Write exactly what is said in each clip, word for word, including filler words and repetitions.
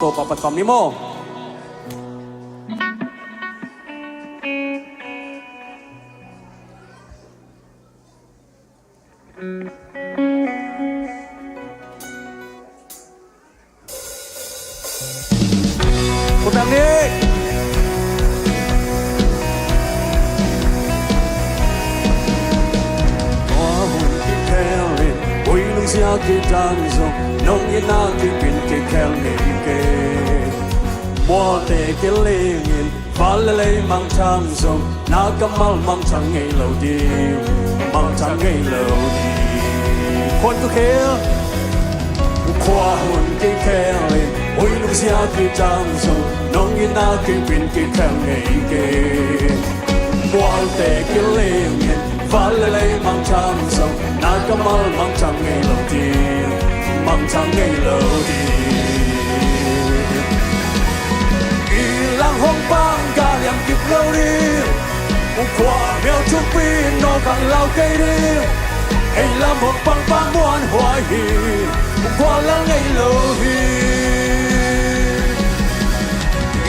Topa phat khawm ni maw. Khut beng ni. Tua hun kikhel in, ui nungzia kidang zong, nong itna kip in kikhel ngei kei. Mualte kiling in, van le lei mangthang zong, na kammal mangthang ngei lo ding, mangthang ngei lo ding. Khut kikhel, khua hun kikhel in, ui nungzia kidang zong, nong itna kip in kikhel ngei kei. Mualte kiling in, van le lei mangthang zong, na kammal mangthang ngei lo ding, mangthang ngei lo ding. I lang hong pang ka liam kip lo ding. U khua miau thukpi no kang lau kei ding. Ei lam hong pang pa muan huai hi. U khua lal ngei lo hi.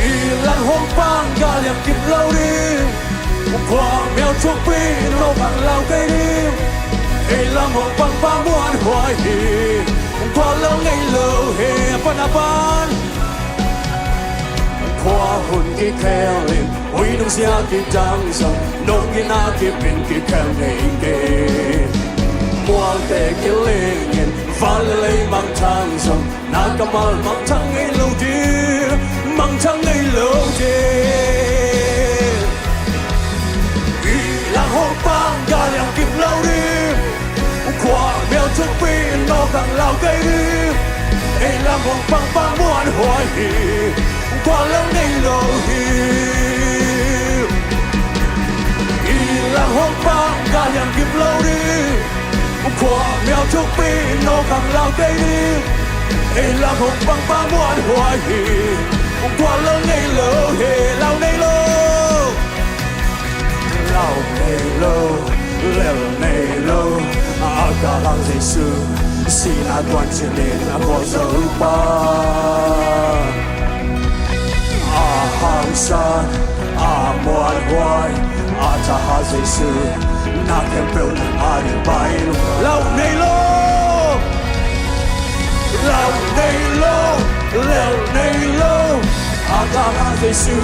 I lang hong pang ka liam kip lo ding. U khua miau thukpi no kang lau kei ding. Ei lam hong pang pa muan huai hi. U khua lal ngei lo hi. A pan a pan. Khua hun kikhel in, ui nungzia kidang zong, nong itna kip in kikhel ngei kei. Mualte kiling in, van le lei mangthang zong, na kammal mangthang ngei lo ding, mangthang ngei lo ding. I lang hong pang ka liam kip lo ding. U khua miau thukpi no kang lau kei ding. Ei lam hong pang pa muan huai hi. U khua lal ngei lo hi. I lang hong pang ka liam kip lo ding. U khua miau thukpi no kang lau kei ding. Ei lam hong pang pa muan huai hi. U khua lal ngei lo hi. Lau nei lo. Lau nei lo, lel nei lo, a ka hang Jesu, sihna tuan cilin a gualzo pa. A hangsan, a muanhuai, a thahat Jesu, na khempeuh nang a ding pai lo. Lau nei lo, lau nei lo, lel nei lo, a ka hang Jesu,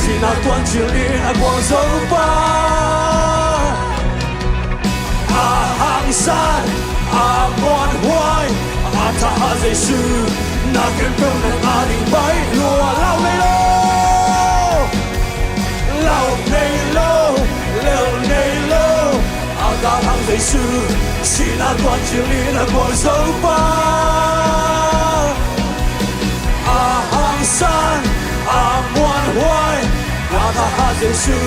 sihna tuan cilin a gualzo pa. A hangsan, a muanhuai, a thahat Jesu, na khempeuh nang a ding pai lua. Lau nei lo, lau nei lo, lel nei lo, a ka hang Jesu, sihna tuan cilin a gualzo pa. A hangsan, a muanhuai, a thahat Jesu,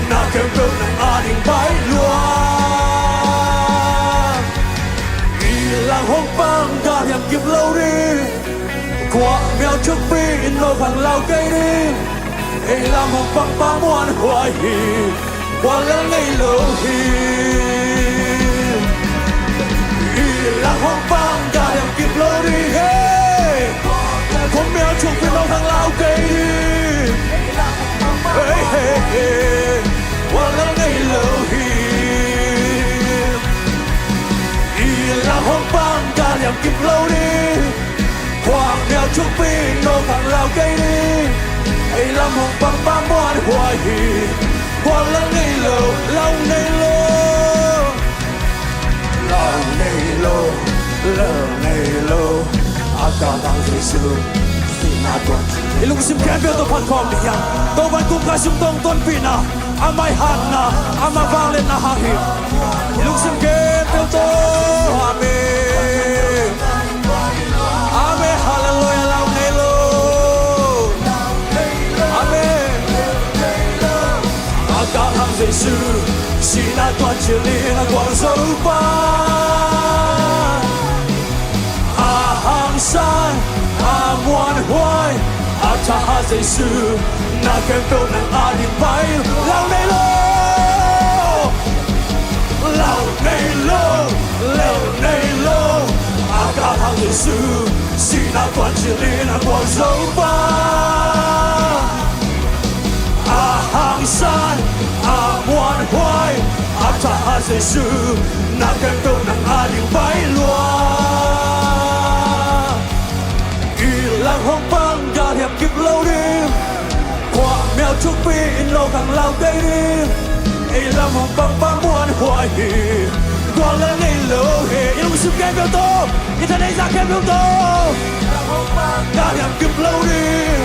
na khempeuh nang a ding pai lua. I lang hong pang ka liam kip lo ding. Khua miau thukpi no kang lau kei ding. Ei lam hong pang pa muanhuai hi. Khua lal ngei lo hi. I lang hong pang ka liam kip lo ding hi. Khua miau thukpi no kang lau kei ding. Hei, hei, hei. Khua lal ngei lo hi. I lang hong pang ka liam kip lo ding. Khua miau thukpi no kang lau kei ding. Ei lam hong pang pa muanhuai hi. Khua lal ngei lo, lau nei lo. Lau nei lo, lel nei lo, a ka hang Jesu, sihna tuan. I lungsim khempeuh tawh phat khawm ding hiam? Topa'n kum kha sung tawh tonpihna, amah' hatna, amah' vangliatna hang hi. I lungsim khempeuh tawh. Amen. Amen. Halleluiah, lau nei lo. Amen. A ka hang Jesu, sihna tuan cilin a gualzo pa. A hangsan, a muanhuai, a thahat Jesu, na khempeuh nang a ding pai. Lau nei lo. Lau nei lo, lel nei lo, a ka hang Jesu, Sihna tuan cilin a gualzo pa, a hangsan, a muanhuai, a thahat Jesu, na khempeuh nang ading pai lua. I lam hong pang galhiam kip lo ding, khuamial thukpi in lo khang lau kei ding. Ei lam hong pang pa muanhuai hi, guallel nei lo hi. I lungsim khempeuh tawh, i thaneih zah khempeuh tawh, galhiam kip lo ding,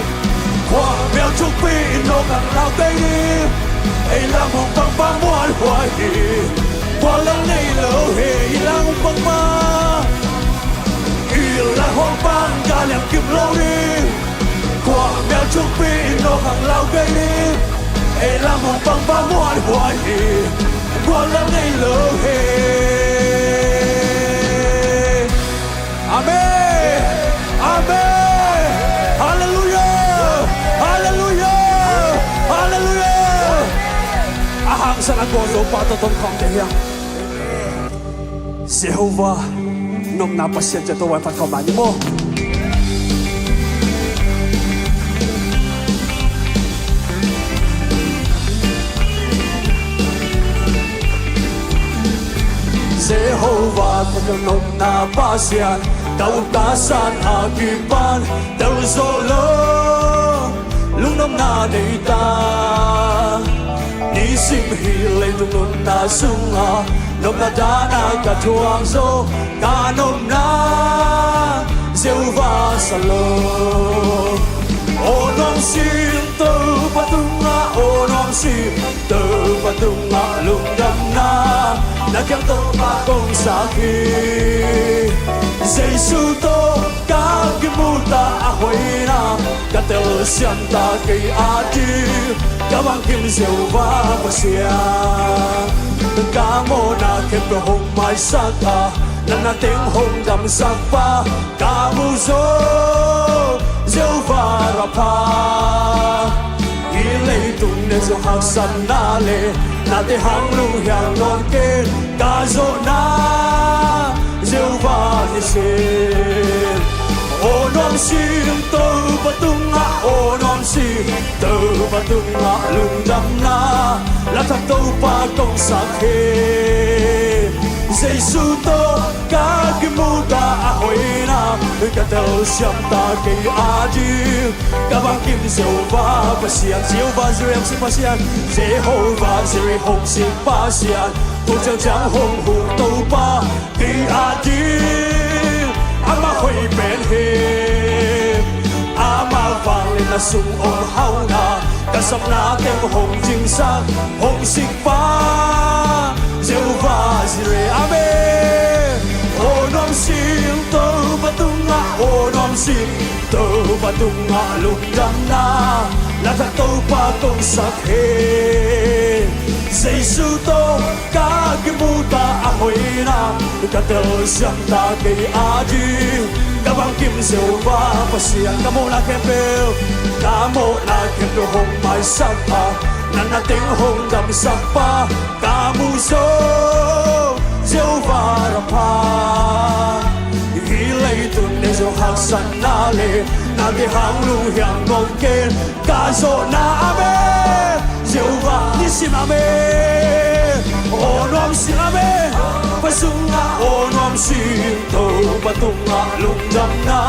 khuamial thukpi in lo khang lau kei ding. Ei lam hong pang pa muanhuai hi, guallel nei lo hi. I lam hong pang pa, i lam hong pang galhiam kip lo ding, khuamial thukpi in lo khang lau kei ding. Ei lam hong pang pa muanhuai hi, guallel nei lo hi. Amen. Amen. Halleluiah. Halleluiah. Halleluiah. A hangsan a gualzo pa tawh ton khawm te hiam? Jehovah nopna Pasian, cia tawh vai phat khawm lai ni maw. Jehovah ka nopna Pasian, ka upna san a kipan tel zawh lo lungnopna nei ta. Nisim hi leitung nunna sungah nopna dana ka thuak zo, ka nopna Jehovah sa lo. Aw nuam sing Topa tungah, aw nuam sing Topa tungah lungdamna, na kiang Topa kong sak hi. Jesu tawh ka kimuta a hoina, ka telsiam ta kei ading ka bangkim Jehovah Pasian. Ka mawhna khempeuh hong maisak a, na na teng hong damsak pa ka mu zo, Jehovah Rapha. Hih leitung ne zong haksatna le nate hang lunghiang nawn ken, ka zawhna Jehovah Nissi. Aw nuam sing Topa tungah, aw nuam sing Topa tungah lungdamna, la thak Topa kong sak hi. Jesu tawh ka kimuta a hoina, ka telsiam ta kei ading ka bangkim Jehovah Pasian. Jehovah Jireh hong sik Pasian, Jehovah Jireh hong sik Pasian, tu ciangciang hong huh Topa kei ading amah hoih pen hi. Amah vangliatna sung om hauhna, ka sapna teng hong cingsak, hong sik pa Jehovah Jireh. Amen. Aw nuam sing Topa tungah, aw nuam sing Topa tungah lungdamna, la thak Topa kong sak hi. Jesu tawh ka kimuta a hoina, ka telsiam ta kei ading ka bangkim Jehovah Pasian. Ka mawhna khempeuh, ka mawhna khempeuh hong maisak a, na na teng hong damsak pa ka mu zo, Jehovah Rapha. Hih leitung ne zong haksatna le nate hang lunghiang nawn ken, ka zawhna, amen, Jehovah Nissi, amen. Aw nuam sing, amen, pa sungah, aw nuam sing Topa tungah lungdamna,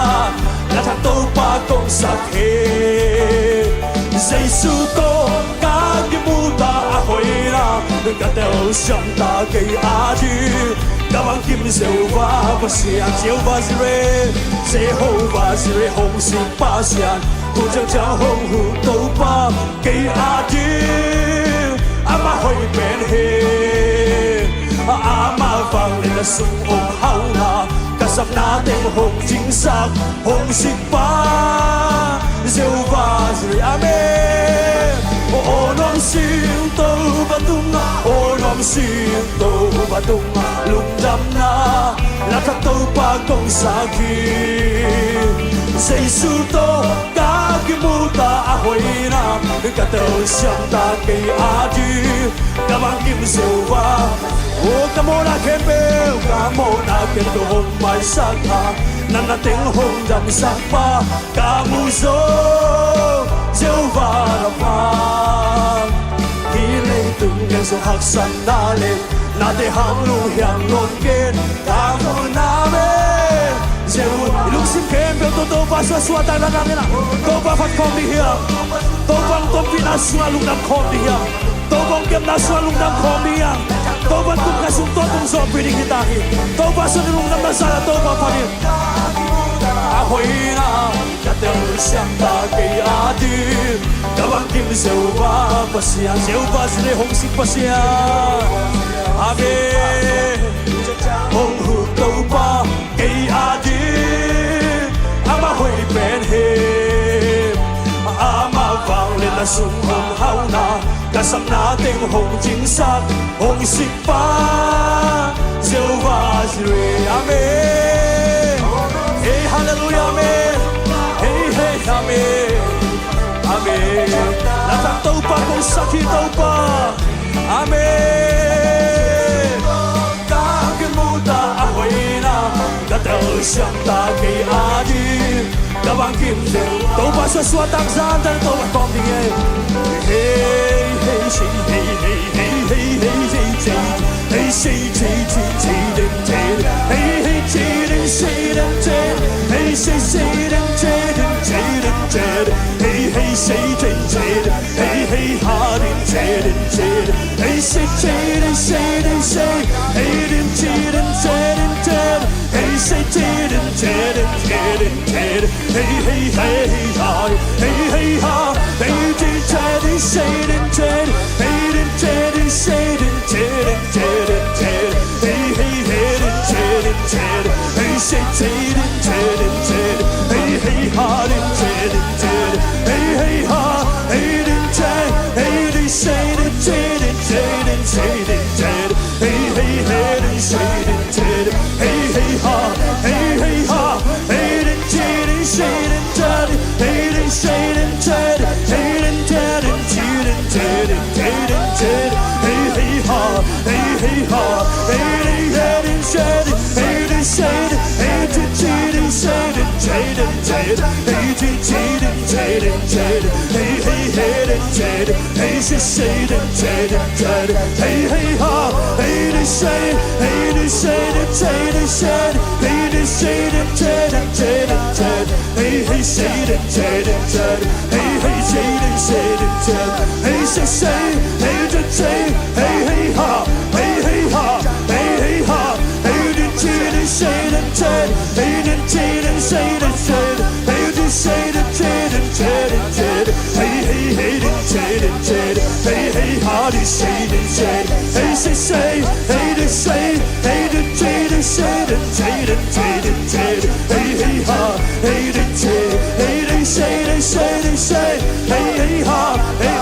la thak Topa kong sak hi. Jesu tawh ka kimuta a hoina, ka telsiam ta kei ading ka bangkim Jehovah Pasian. Jehovah Jireh, Jehovah Jireh hong sik Pasian, tu ciangciang hong huh Topa kei ading amah hoih pen hi. Amah vangliatna sung om hauhna, ka sapna teng hong cingsak, hong sik pa Jehovah Jireh. Amen. Aw nuam sing Topa tungah, aw nuam sing Topa tungah lungdamna, la thak Topa kong sak hi. Jesu tawh ka kimuta a hoina, ka telsiam ta kei ading ka bangkim Jehovah. Aw ka mawhna khempeuh, ka mawhna khempeuh hong maisak a, Nang na teng hong damsak pa ka mu zo Jehovah Rapha. Hih leitung gel zong haksatna le nate hang lunghiang nawn kei ka mu na me. Jehovah, i lungsim khempeuh tawh Topa suahsuah tak na nang in ah Topa phat khawm ding hiam? Topa hong tonpihna sungah lungdam khawm ding hiam? Topa hong kepna sungah lungdam khawm ding hiam? Topa tung ka sung tawh tung zawhpih ding hi ta hi. Topa sung lungdamna zah a Topa phat in. A hoihna ka telsiam ta kei a ding ka bangkim Jehovah Pasian, Jehovah Jireh hong sik Pasian. Amen. Hong huh Topa kei a ding amah hoih pen hi. Amah vangliatna sung hong hauhna ka sapna teng hong cingsak hong sik pa Jehovah Jireh. Amen. Hey, hallelujah, amen. Hey, hey, amen. Amen. Na tang Topa kong sak hi Topa. Amen. Ka kimu ta a hoihna ka telsiam ta kei a ding ka bangkim Jehovah. Topa suahsuah tak zah a Topa khawm ding hi. Hey, hey, say, hey, hey, hey, say, say, say, say, say, say, den, say, hey, hey, say, den, say, den, say, hey, say, say, den, say, den, say, den, say, hey, hey, say, den, say, den, hey, hey, ha, den, say, den, say, den, hey, say, say, den, say, den, say, hey, den, say, den, say, den, say, hey, say, say, den, say, den, say, den, say, den, hey, hey, hey, ha, hey, hey, ha, hey, den, say, den, say, den, say, den, hey, den, say, den, say, den, say, den, say, den, hey, hey, hey, den, say, den, say, den, hey, say, say, den, say, den, say, den, hey, hey, ha, den, say, den, say, den, hey, hey, ha, hey, den, say, hey, den, say, den, say, den, say, den, say, den, say, den, hey, hey, hey, den, say, den, say, den, hey, hey, ha, hey, hey, ha, hey, den, say, den, say, den, say, den, hey, den, say, den, say, den, hey, den, say, den, say, den, say, den, say, den, hey, hey, ha, hey, hey, ha, hey, den, say, den, say, den, hey, den, say, den, hey, den, say, den, say, den, say, den, hey, den, say, den, say, den, say, den, hey, hey, hey, den, say, den, hey, say, say, den, say, den, say, den, hey, hey, ha, hey, den, say, hey, den, say, den, say, den, say, hey, den, say, den, say, den, say, den, say, hey, hey, say, den, say, den, say, den, hey, hey, say, den, say, den, say, hey, say, say, hey, den, say, hey, hey, ha, hey, hey, ha, hey, hey, ha, hey, den, say, den, say, den, say, hey, den, say, den, say, den, say, hey, den, say, den, say, den, say, den, say, hey, hey, hey, den, say, den, say, den, hey, hey, ha, den, say, den, say, den, hey, say, say, hey, den, say, hey, den, say, den, say, den, say, den, say, den, say, hey, hey, ha, hey, den, say, hey, den, say, den, say, den, say, hey, hey, ha, hey.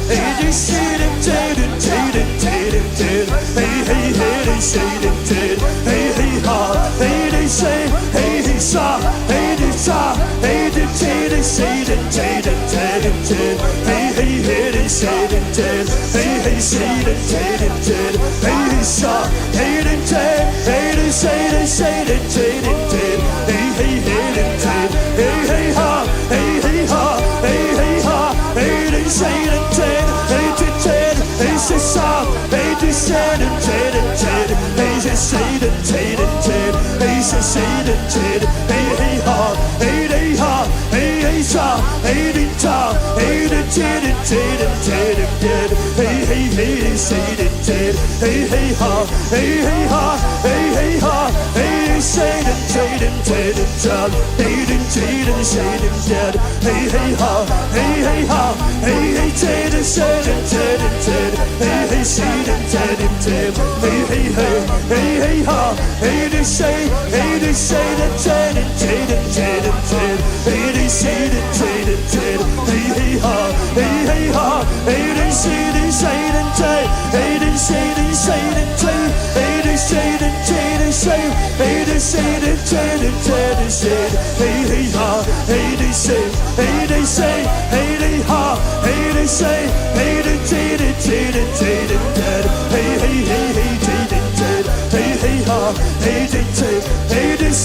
Hey, den, say, den, say, den, say, den, say, den, say, hey, hey, hey, den, say, den, say, hey, hey, ha, hey, den, say, hey, hey, sa, hey, den, sa, hey, den, say, den, say, den, say, den, say, den, say, hey, hey, hey, den, say, den, say, hey, hey, say, den, say, den, say, hey, hey, sa, hey, den, say, hey, den, say, den, say, den, say, den, say, hey, hey, hey, den, say, hey, hey, ha, hey, hey, ha, hey, hey, ha, hey, den, say, den, say, hey, den, say, den, hey, say, sa, hey, den, say, den, say, den, say, den, hey, say, say, den, say, den, say, den, hey, say, say, den, say, den, hey, hey, ha, hey, hey, ha, hey, hey, sa, hey, den, sa, hey, den, say, den, say, den, say, den, say, den, hey, hey, hey, den, say, den, say, den, hey, hey, ha, hey, hey, ha, hey, hey, ha, hey, say, den, say, den, say, den, sa, hey, den, say, den, say, den, say, den, hey, hey, ha, hey, hey, ha, hey, hey, say, den, say, den, say, den, say, den, hey, hey, say, den, say, den, say, den, hey, hey, hey, hey, hey, ha, hey, den, say, hey, den, say, den, say, den, say, den, say, den, say, hey, den, say, den, say, den, say, den, hey, hey, ha, hey, hey, ha, hey, den, say, den, say, den, say, hey, den, say, den, say, den, say, hey, den, say, den, say, den, say, hey, den, say, den, say, den, say, den, say, hey, hey, ha, hey, den, say, hey, den, say, hey, den, say, hey, den, say, den, say, den, say, den, say, hey, hey, hey, hey, say, den, say, hey, hey, ha, hey, den, say, hey,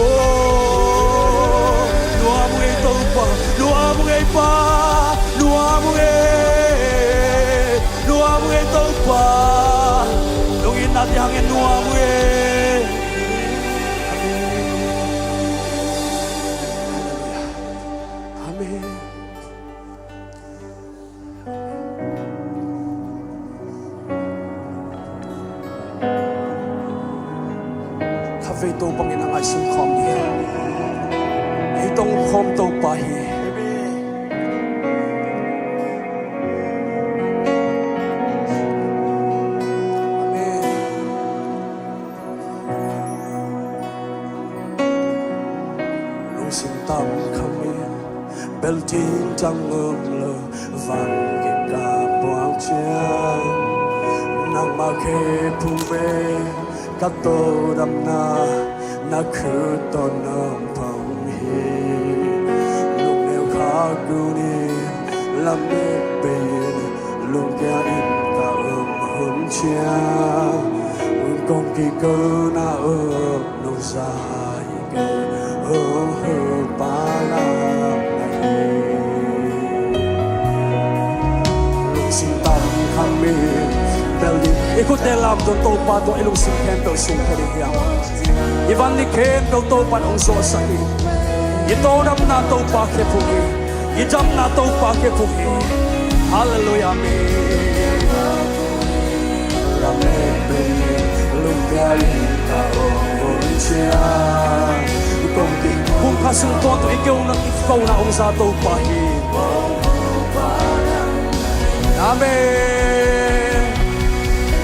Aw, nuam ung ei Topa, nuam ung ei Pa, nuam ung ei, nuam ung ei Topa. Nong itnate hangin nuam ung ei. Amen. Khatvei Topa min a ngaihsun khawm ni. Hih tawh hong khawm Topa hi. Amen. Lungsim tam kham in, bel thintang om lo, van kikap buak ciang, nangmah khe phung bek ka todamna, na khut tawh nong phong hi. Lungneu khak un, lamet bei in, lungkia in ka om hun ciang, kong kiko na om nong za hi kei, oh, oh, Pa lam na hi. Lungsim tam kham in, bel ding i khutte lamto, Topa tawh i lungsim khempeuh sung pia ding hi hang. I van nih khempeuh Topa in hong zawhsak hi. I tawldamna Topa khe phung hi. I damna Topa khe phung hi. Halleluiah, amen. Lamet bei in, lungkia in ka om hun ciang, kong ki, kum khat sung tawntung i keu na, i kona hong za Topa hi. Amen.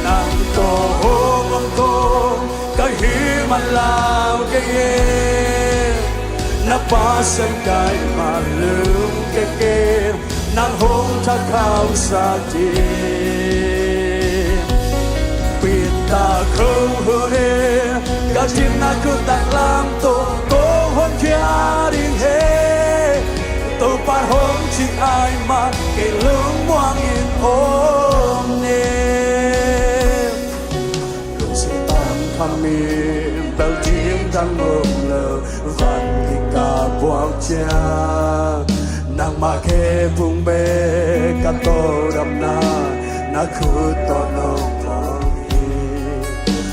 Nang tawh hong om khawm ka hih man lau kei e. Na Pasian ka hih man lungkia kei, nang hong thakhauhsak hi. Pitak hong hun e, ka cimna khut taklam tawh kong honkhia ding hi. Topa hong cih ahih man kei lungmuang in om ni. Lungsim tam kham in, bel thintang om lo, van kikap buak ciang, nangmah khe phung bek ka tawldamna, na khut tawh nong phong hi.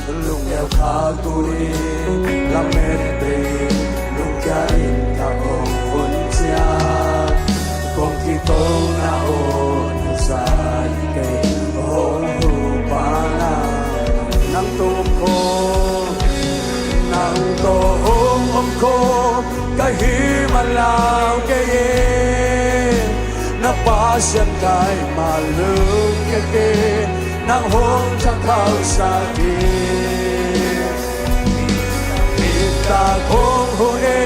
Lungneu khak un, lamet bei in, lungkia in ka om hun ciang, kong kitona aw nong za hi kei, oh, oh, Pa lam. Nang tawh hong om khawm, nang tawh hong om khawm ka hih man lau kei e. Na Pasian ka hih man lungkia kei, nang hong thakhauhsak hi. Pitak hong hun e,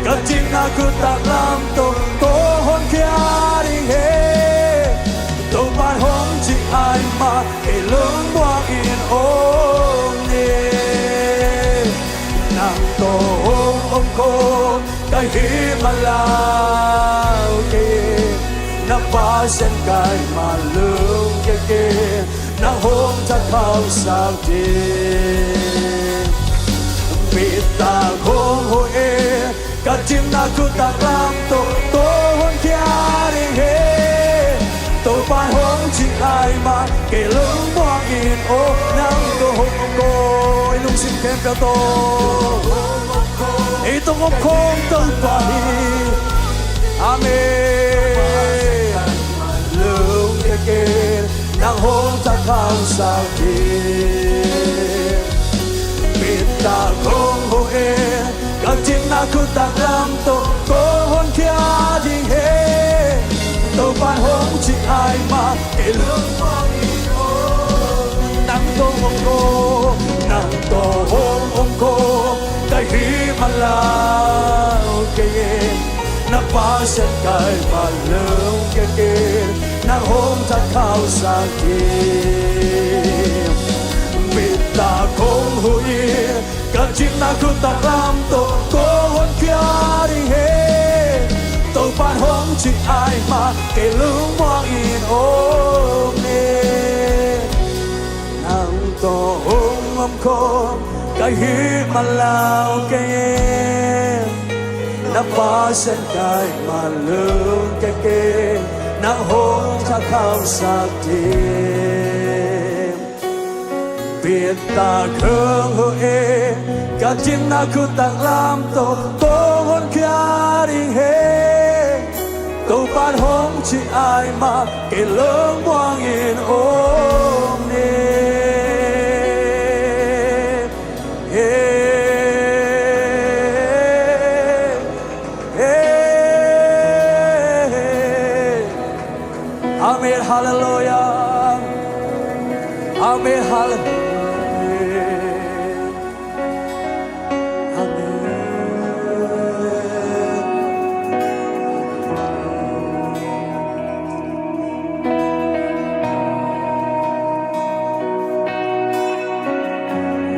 ka cimna khut taklam tawh kong honkhia ding hi. Topa hong cih ahih man kei lungmuang in om ni. Nang tawh hong om khawm ka hih man lau kei e. Na Pasian ka hih man lungkia kei, na hong tha khauhsak ding. Bitak hong huh in, ka cimna khut taklam tawh ko hong khia ding hi. Topa'n hong cih ai mah kei lungmuang in aw. Nang tawh hong om ko, i lungsim khempeuh tawh. Ei tawh om khawm Topa hi. Amen. Lungkia kei, nang hong tha khauhsak ding. Bitak hong huh in, ka cimna khut taklam tawh ko hong khia ding hi. Topa'n hong cih ai mah kei lungmuang in aw. Nang tawh om ko, nang tawh hong om ko, ka hih mah lau kei in. Na Pasian ka hih mah lungkia kei, nang hong tha khauhsak ding. Bitak hong huh in, ka cimna khut taklam tawh ko hong khia ding hi. Topa'n hong cih ai mah kei lungmuang in om ni. Nang tawh hong om khawm ka hih mah lau kei in. Na Pasian ka hih mah lungkia kei, nang hong tha khauhsak ding. Bitak hong huh in, ka cimna khut taklam tawh ko hong khia ding hi. Topa'n hong cih ai mah kei lungmuang in om ni. Hey, hey, hey. Amen, halleluia. Amen, halleluia. Amen.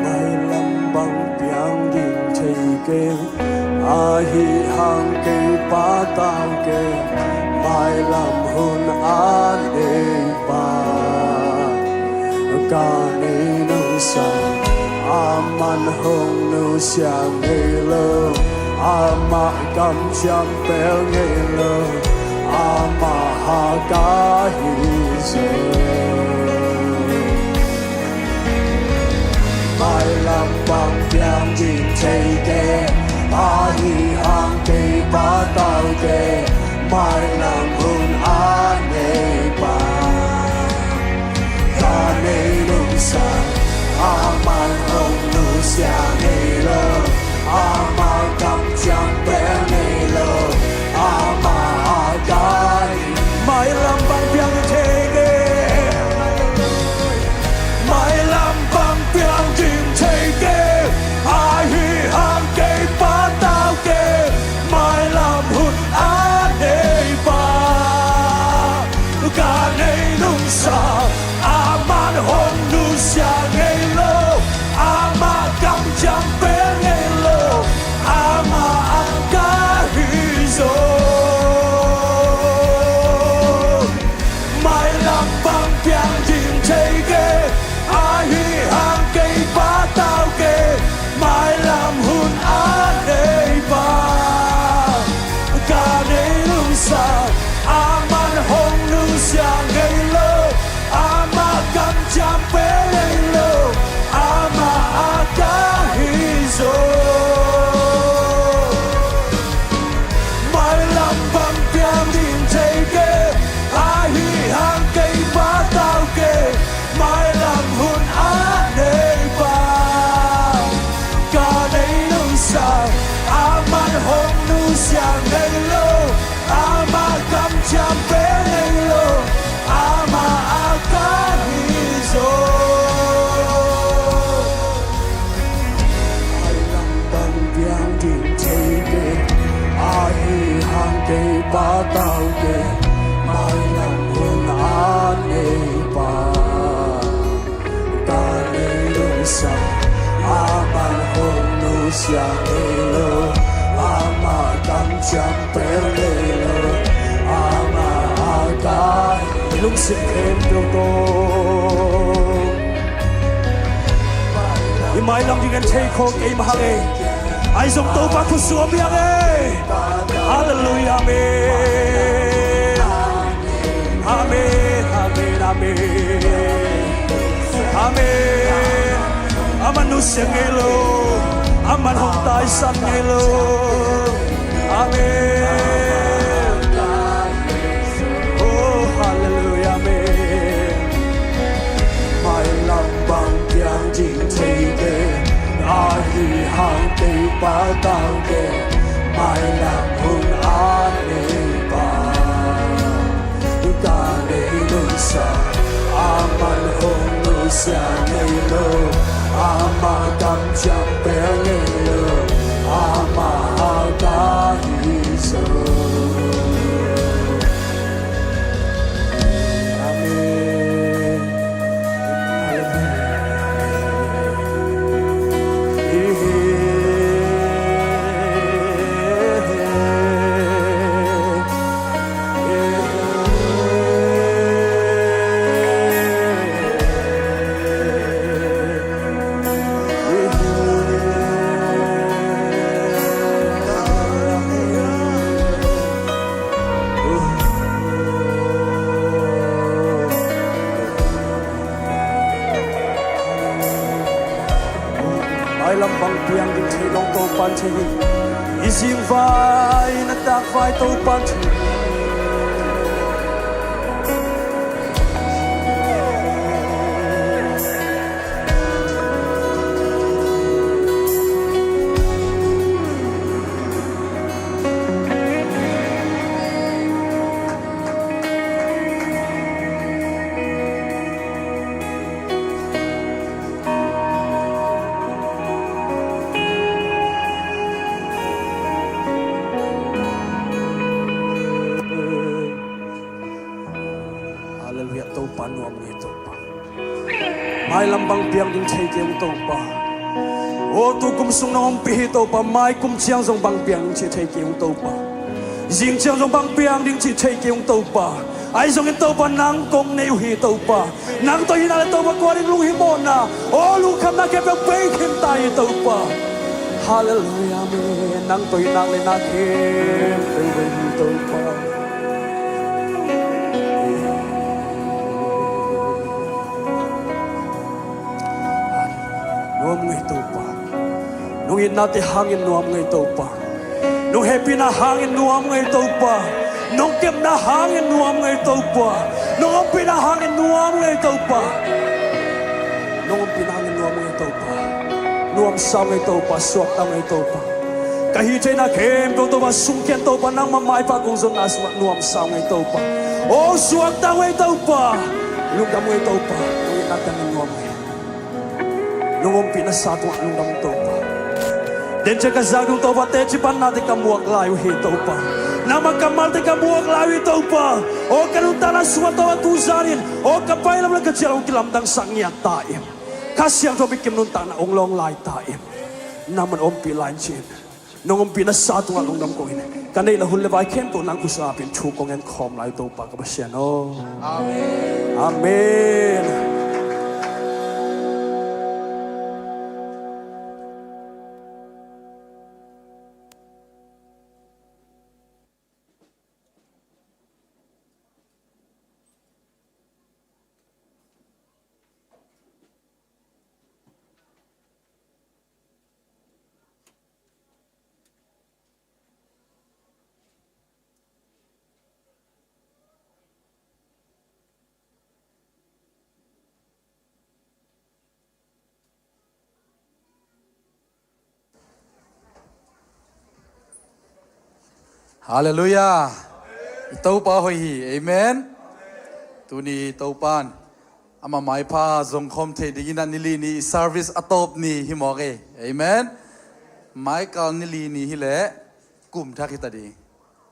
Mailam bang piang ding thei keng, ahi hang kei patau keng, mailam hun a neipa. Ka nei nungsa, aman hong nusia ngei lo, amah kamciam pel ngei lo, amah hak ahi zaw. Mailam bang piang ding thei keng, ahi hang kei patau keng, mailam hun a neipa. Ka nei nungsa, aman hong nusia ngei lo, amah kamciam pel ngei lo, amah hak ahi. Mailam bang piang ding thei keng, mailam bang piang ding thei keng, ahi hang kei patau keng, mailam hun a neipa. Ka nei nungsa, aman hong nusia ngei lo, amah kamciam pel ngei lo, amah hak ahi zaw. Mailam bang piang ding thei keng, ahi hang kei patau keng, mailam hun a neipa. Ka nei nungsa, aman hong nusia ngei lo, amah kamciam pel ngei lo, amah hak ahi zaw. Mailam bang piang ding thei keng, ahi hang kei patau keng, mailam hun a neipa. Ka nei nungsa, aman hong nusia ngei lo, amah kamciam pel ngei lo, amah hak ahi zaw. Mailam bang piang ding thei keng, ahi hang kei patau keng, mailam hun a neipa. Ka nei nungsa, aman hong nusia ngei lo, amah kamciam pel ngei lo, amah hak ahi. I lungsim khempeuh tawh. I mailam ding en thei khawng kei mah hang e. Ahi zong Topa khut sung om hi hang e. Halleluiah, amen. Amen, amen, amen. Amen. Aman nusia ngei lo. Aman hong taisan ngei lo. Amen. Oh, halleluiah, amen. Mailam bang piang ding thei kei, ahi hang kei patang kei, mailam hun a nei pa. Ka nei nusia, aman hong nusia ngei lo, ama kamciam pel ngei lo, ama hau ta hi zo. Amen. Mailam bang piang ding thei lo Topa'n thei hi. I zing vai, na tak vai Topa'n thei hi. Halleluiah, Topa nuam ngei Topa. Mailam bang piang ding thei kei ung Topa. Aw, tu kum sung nong ompih hi Topa, mai kum ciang zong bang piang ding ci thei kei ung Topa. Zing ciang zong bang piang ding ci thei kei ung Topa. Ahi zongin Topa nang kong nei uh hi Topa. Nang tawh hihna le Topa kua ding lunghimawhna, aw, lungkhamna khempeuh pia khin ta hi Topa. Halleluiah, amen. Nang tawh hihna le na khempeuh hi Topa. Nuam ngei Topa. Nong itnate hangin nuam ngei Topa. Nong hehpihna hangin nuam ngei Topa. Nong kepna hangin nuam ngei Topa. Nong ompihna hangin nuam ngei Topa. Nong ompihna hangin nuam ngei Topa. Nuamsa ngei Topa, suakta ngei Topa. Ka hih theihna khempeuh Topa sungkian Topa, nangmah maipha kong zonna sungah nuamsa ngei Topa. Aw, suakta ngei Topa. Lungdam ngei Topa. Nong itnate hangin nuam ngei. Nong ompihna sa tungah lungdam Topa. Dencian ka zak ding Topa, teci pannate ka muak lai uh hi Topa. Nangmah kammalte ka muak lai uh hi Topa. Aw, ka nuntakna sungah Topa tu zanin, aw, ka pailam le ka cial hong kilamdangsak ngiat ta in. Kha Siangtho bek kim nuntakna hong lawng lai ta in. Nangman ompih lai in ci-in. Nong ompihna sa tungah lungdam kong hi. Ka neih le hun le vai khempeuh nang khut sungah pia in thu kong ngen khawm lai Topa ka Pasian aw. Amen. Amen. Halleluiah. I Topa hoih hi. Amen. Tuni Topa'n ama maipha zongkhawm theih dingin a ni li ni i service a tawp ni hi mawk e. Amen. Maikal ni li ni hileh kum thak hi ta ding.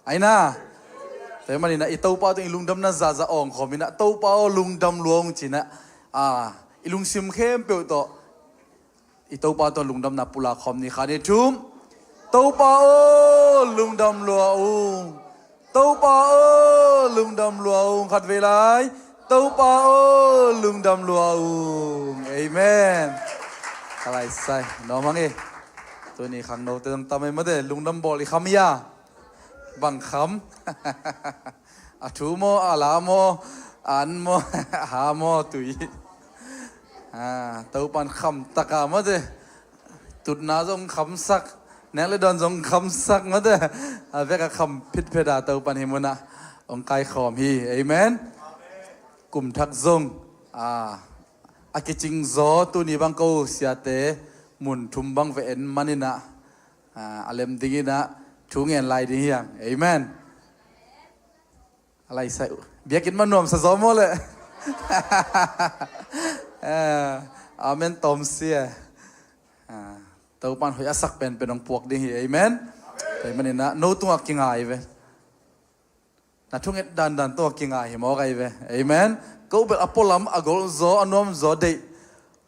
Aina. Tua ahih manin ah i Topa tungah i lungdamna zahzah awngkhawm in ah, Topa aw lungdam lua ung ci-in ah, i lungsim khempeuh tawh i Topa tungah lungdamna pulak khawm ni. Khat, nih, thum. Topa aw lungdam lua ung. Topa aw lungdam lua ung. Khat vei lai. Topa aw lungdam lua ung. Amen. Ka lai sai nuam hang e. Tuni khangnote zong tam e mate, lungdam bawl i kham ia. Bang kham? A thu maw, a la maw, a an maw, a ha maw, tui. Ah, Topan kham taka mate. Tutna zong khamsak, nek le dawn zong khamsak mate. A vek a kham phitphet a Topan hih munah hong kaikhawm hi. Amen. Kum thak zong, ah, a kicing zaw tuni bang ko siate mun thum bang ve en maninah, ah, a lem dinginah thu ngen lai ding hiang. Amen. A lai sai uh. Biakinn ma nuamsa zaw maw le? Ah, amen tawm sia. Ah, Topan hoih a sak penpen hong puak ding hi. Amen. Tua ahih maninah no tungah kingai ve. Na thunget dandan tawh kingai hi mawk ahi ve. Amen. Ko bel a pualam a gol zaw a nuam zaw deih.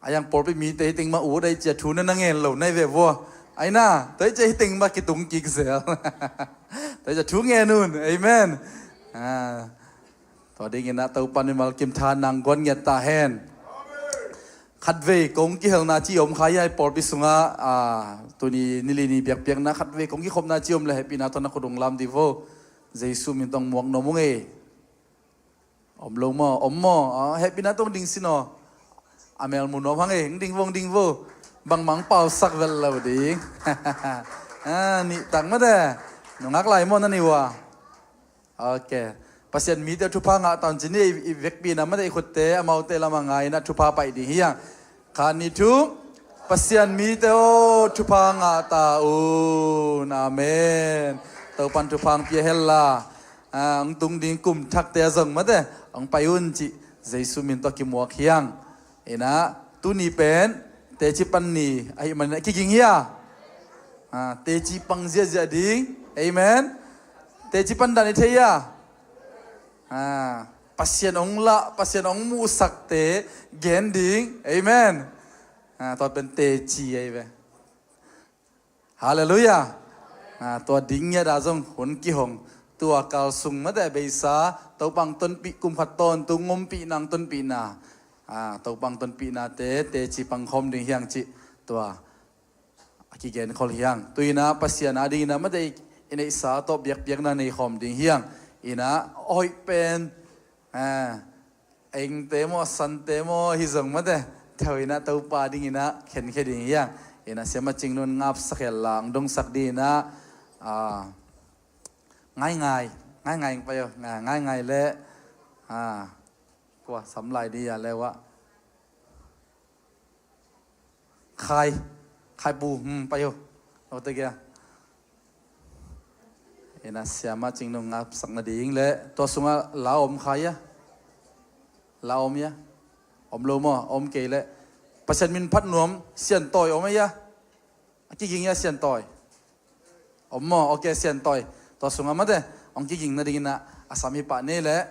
A yang pawlpi mite hi teng mah u dai cia thu na na ngen lo nai ve vua. Aina, tua hi cia hi teng mah kitung kik zel. Tua hi cia thu ngen un. Amen. Ah, tua dinginah Topan mimal kim tha nang guan ngiat ta hen. Khatvei kong kihelna ci om kha ia i pawlpi sungah, ah, tuni nili ni biakpiakna khatvei kong kikhopna ci om le hehpihna tawh na khut ung lam dih vo. Jesu min tawh muak nuam ung e. Om lo maw? Om maw? Ah, hehpihna tawh ding sin aw. A mel mu nuam hang e. Ding vo, ding vo. Bangmang pausak vel lo ding. Ah, nih tak mate. Nungak lai maw na ni ua? Ok. Pasian mite thupha ngah tawn cin i, i vekpi na mate i khutte amaute lamah ngaina thupha paih ding hiang. Khan ni thu. Pasian mite aw thupha ngah ta un. Amen. Topan thupha ang pia hella. Ah, ang tung ding kum thakte a zong mate ang pai un ci. Jesu min tawh kimuak hiang. Ina tuni pen teci pan ni ahih manin a kiging hia? Ah, teci pang ziahziah ding. Amen. Teci pan dan i thei hia? Ah, Pasian ong lah, Pasian ong muhsakte gen ding. Amen. Ah, tua pen teci ahi ve. Halleluiah. Ah, tua ding ngiat ah zong hun kihong. Tua kalsung mate beisa Topa ang tonpih kum khat tawntung ompihna ang tonpihna. Ah, Topa ang tonpihnate teci pangkhawm ding hiang cih tua a kigenkhol hiang. Tuinah Pasian a dinginah mate i neihsa tawh biakpiakna neikhawm ding hiang. Inah hoih pen, ah, engte maw, sante maw hi zong mate theu inah Topa dinginah khenkhia ding hiang. Inah siama cingnun ngapsak hella ang dongsak dinginah, ah, ngaingai ngaingai pai aw. Ngaingai le, ah, kua sam lai dih a leuah. Khai, khai bu, hmm, pai uh. Lo te kia. Ina siama cingnung ngapsak nading le tua sungah la om khai a. La om ia. Om lo maw, om kei le Pasian min phat nuam Siantawi om a ia. A kiging ia Siantawi. Om maw, ok, Siantawi. Tua sungah mate hong kiging nadingin ah a sam hi pah nei leh.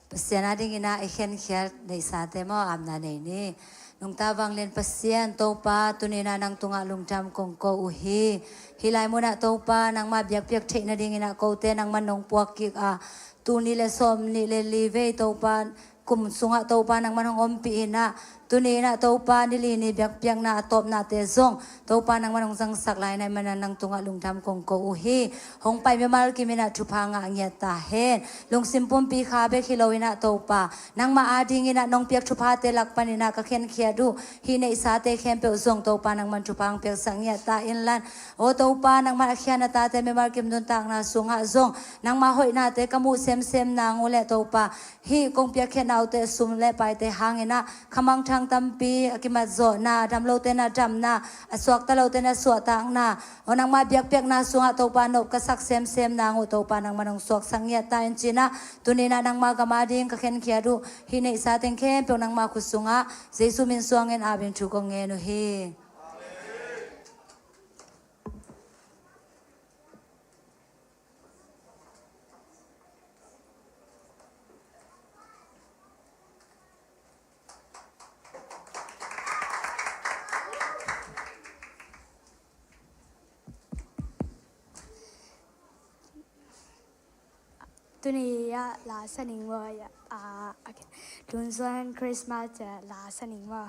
Pasian a dingin ah i khenkhiat neihsate maw, apna nei ni. Nungta vanglian Pasian Topa, tuni-in ah nang tungah lungdam kong ko uh hi. Hih lai munah Topa nangmah biakpiak theih nadingin ah kote nangmah nong puak kik a, tul nih le sawm nih le li vei Topa kum sungah Topa nangmah hong ompih in ah, tuni-in ah Topa ni li ni biakpiakna a tawpnate zong Topa nangmah hong zangsak lai na hih manin ah nang tungah lungdam kong ko uh hi. Hong pai mimal kim in ah thupha ngah ngiat ta hen. Lungsim pumpi kha bek hi lo in ah Topa nangmah a dingin ah nong piak thuphate lak panin ah ka khenkhiat uh hih neihsate khempeuh zong Topa nangman thupha hong piaksak ngiat ta inlan. Aw Topa nangman a khia na tate mimal kim nuntakna sungah zong nangmah hoihnate ka muh semsem nang uh leh Topa hih kong piakkhiatna uhte sum le paite hangin ah khamangthang tampi a kimatzawhna, a dam lote na damna, a suakta lote na suahtakna, aw nangmah biakpiakna sungah Topa nop ka sak semsem nang uh Topa nangman hong suaksak ngiat ta in ci-in ah, tuni-in ah nangmah gam a ding ka khenkhiat uh hih neihsa teng khempeuh nangmah khut sungah Jesu min suangin apin thu kong ngen uh hi. Tuni ah la sa ning maw, ah, okay. Tun zong Christmas ah la sa ning maw.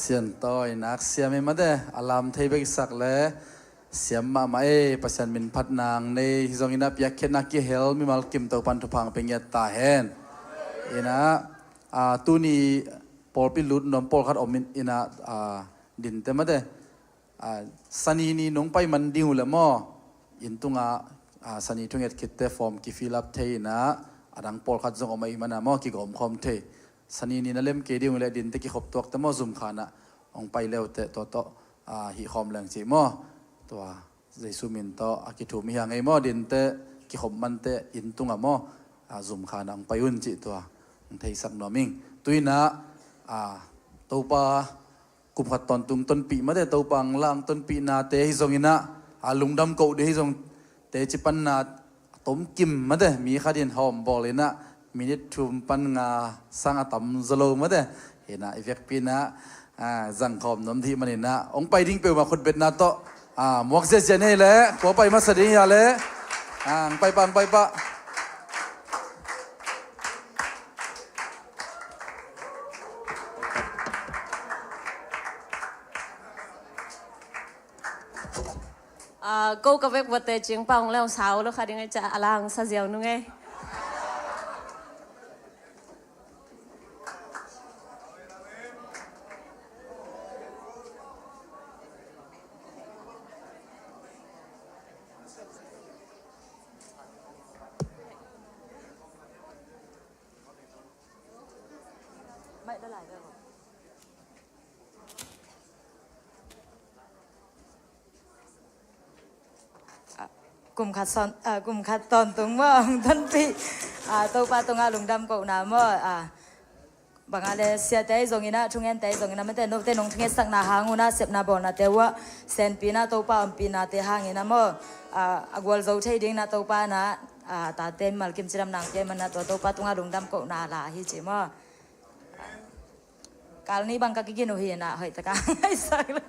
Sian tawi nak siam ei mate, a lam thei bek i sak le siam mahmah ei. Pasian min phat nang nei hi zongin a piakkhiatna kihel mimal kim Topan thupha pia ngiat ta hen. Ina, a, tuni pawlpi lut nuam pawlkhat om in, ina, a, dinte mate. A, Sani ni nong pai man ding uh le maw, inn tunga, a, Sani thunget khitte form ki fill up thei ina, a dang pawlkhat zong om ahih mana maw, kigawm khawm thei. Sani ni na lem kei ding uh le dinte kikhop tuakte maw, zum khanah hong pai leute tua tawh, a, hih khawm leng cih maw. Tua Jesu min tawh a kithum hi hang ei maw, dinte kikhop mante inn tunga maw, a, zum khanah hong pai un cih tua hong theisak nuam ing. Tuinah, a, Topa kum khat tawntung tonpih mate, Topa ang lang tonpihnate hi zongin ah, a, lungdam koh ding hi zong teci panna tomkim mate, mi khat in hawm bawl inah minit thum pan nga sang a tam zaw lo mate. Hinah i vekpi inah, a, zangkhawm nuam dih maninah hong pai ding peuhmah khutbetna tawh, a, muak ziazia nei le kua pai masa ding hia le, a, ang pai pah, ang pai pah. A, ko ka vek vate cing pah hong le hong sau lo kha ding ai ca a lang sa ziau nung ei. Kum khat son, a, kum khat tawntung maw hong tonpih, a, Topa tungah lungdam kohna maw, a, bangah le siate ahi zongin ah, thungente ahi zongin ah mate, note nong thungetsakna hang unah, sepna bawlnate uhah senpina Topa ompihnate hangin ah maw, a, a gualzo thei dingin ah Topa na, a, tate mimal kim cidam nang pia manah tua Topa tungah lungdam kohna la hi ci maw. Kalni bang ka kigin uh hi inah hoih taka ngaihsak lo.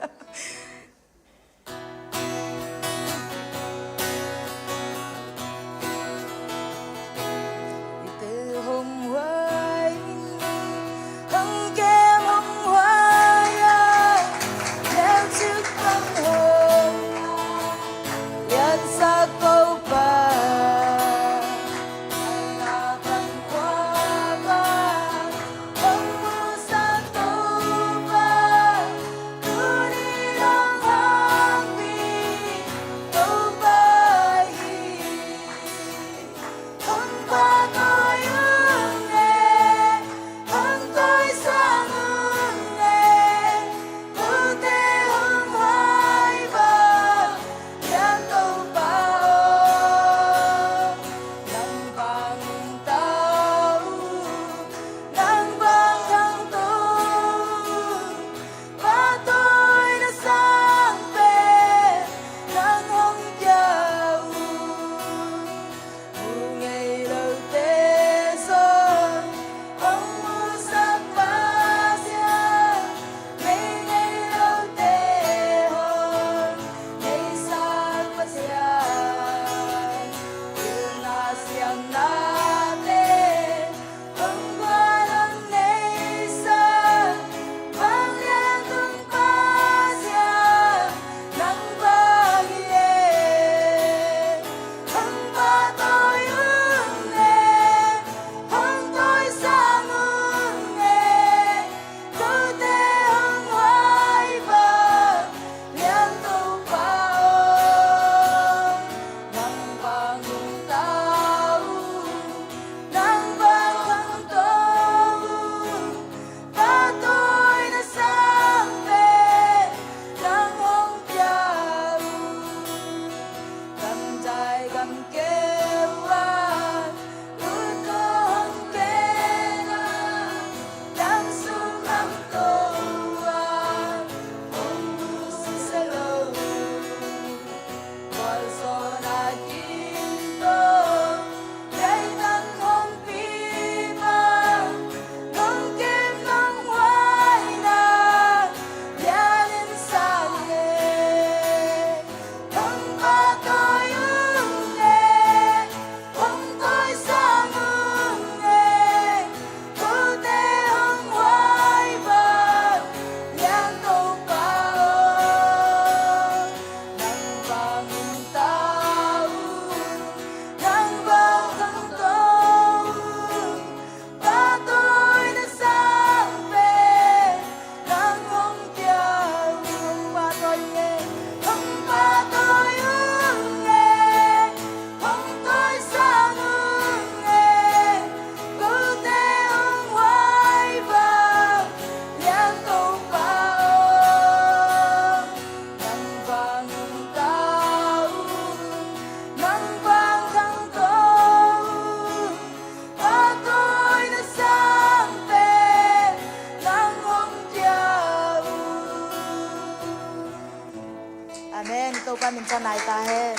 Nai ta hen.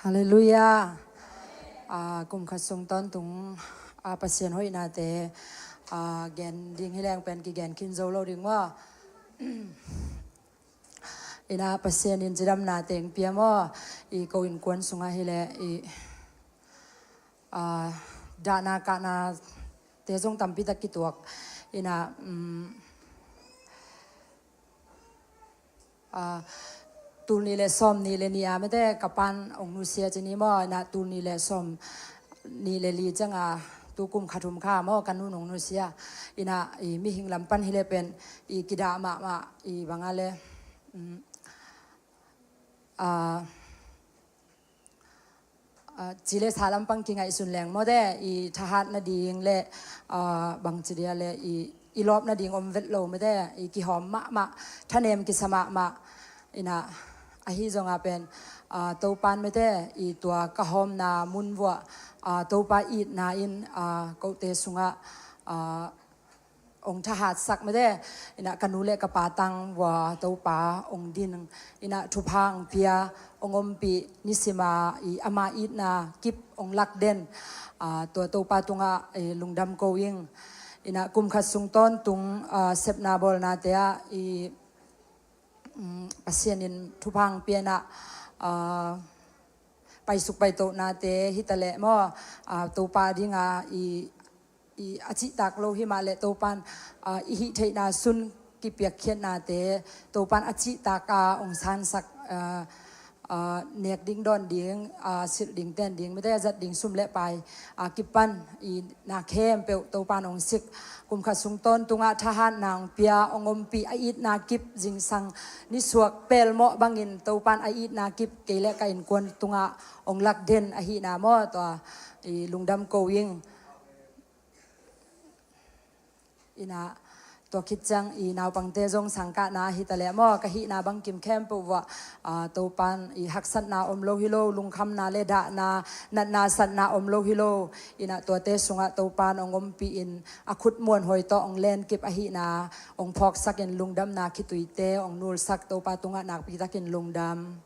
Halleluiah. Ah, kum khat sung tawntung, ah, Pasian hoihnate, ah, gen ding hi leng pen kigen khin zo lo ding maw? Ina Pasian in cidamna teng pia maw? I ko innkuan sungah hi leh i, ah, dahna kahna te zong tampi tak kituak. Ina, um, ah, tul nih le sawm nih le nih a mete ka pan ong nusia cini maw? Ina tul nih le sawm nih le li cianga tu kum khat hum kha maw ka nun ong nusia. Ina i mihing lam pan hi le pen i kidah mahmah i banga le, um, ah, ah, ci le sa lampang kingaihsun leng maw te, i thahat nading le, ah, bangci dia le i, i lawp nading om vet lo maw te, i kihawm mahmah, thanem kisa mahmah. Ina ahi zonga pen, ah, Topan maw te, i tua ka hawmna mun vuah, ah, Topa itna in, ah, kote sungah, ah, ong thahatsak maw te, ina ka nu le ka pa tang vua Topa ong din, ina thupha ong pia, ong ompih, nisima i ama itna kip ong lak den, ah, tua Topa tungah, eh, lungdam ko ing. Ina kum khat sung tawntung, ah, sepna bawlnate ah i, mm, Pasian in thupha ong pia ina, ah, paisuk paitohnate hi ta leh maw, ah, Topa dinga i, i a cihtak lo hi mah leh Topan, ah, i hih theihna sun kipiakkhiatnate Topan a cihtak a ong sansak, ah, ah, nek ding dawn ding, ah, silh ding ten ding maw te, zat ding sum le pai, ah, kipan i na khempeuh Topan ong sik. Kum khat sung tawntungah thahatna ong pia, ong ompih, a itna kip zingsang nisuak pelmawh bangin Topan a itna kip kei le ka innkuan tungah ong lak den ahihna maw, tua i lungdam ko ing. Ina tua khit ciang i naupangte zong sangkahna hi ta leh maw, ka hihna bangkim khempeuh vuah, ah, Topan i haksatna om lo hi lo, lungkhamna le dahna, natna satna om lo hi lo. Ina tuate sungah Topan ong ompih in a khut muanhuai tawh ong lenkip ahihna ong phawksak in lungdamna khituite ong nulsak Topa tungah nakpi takin lungdam.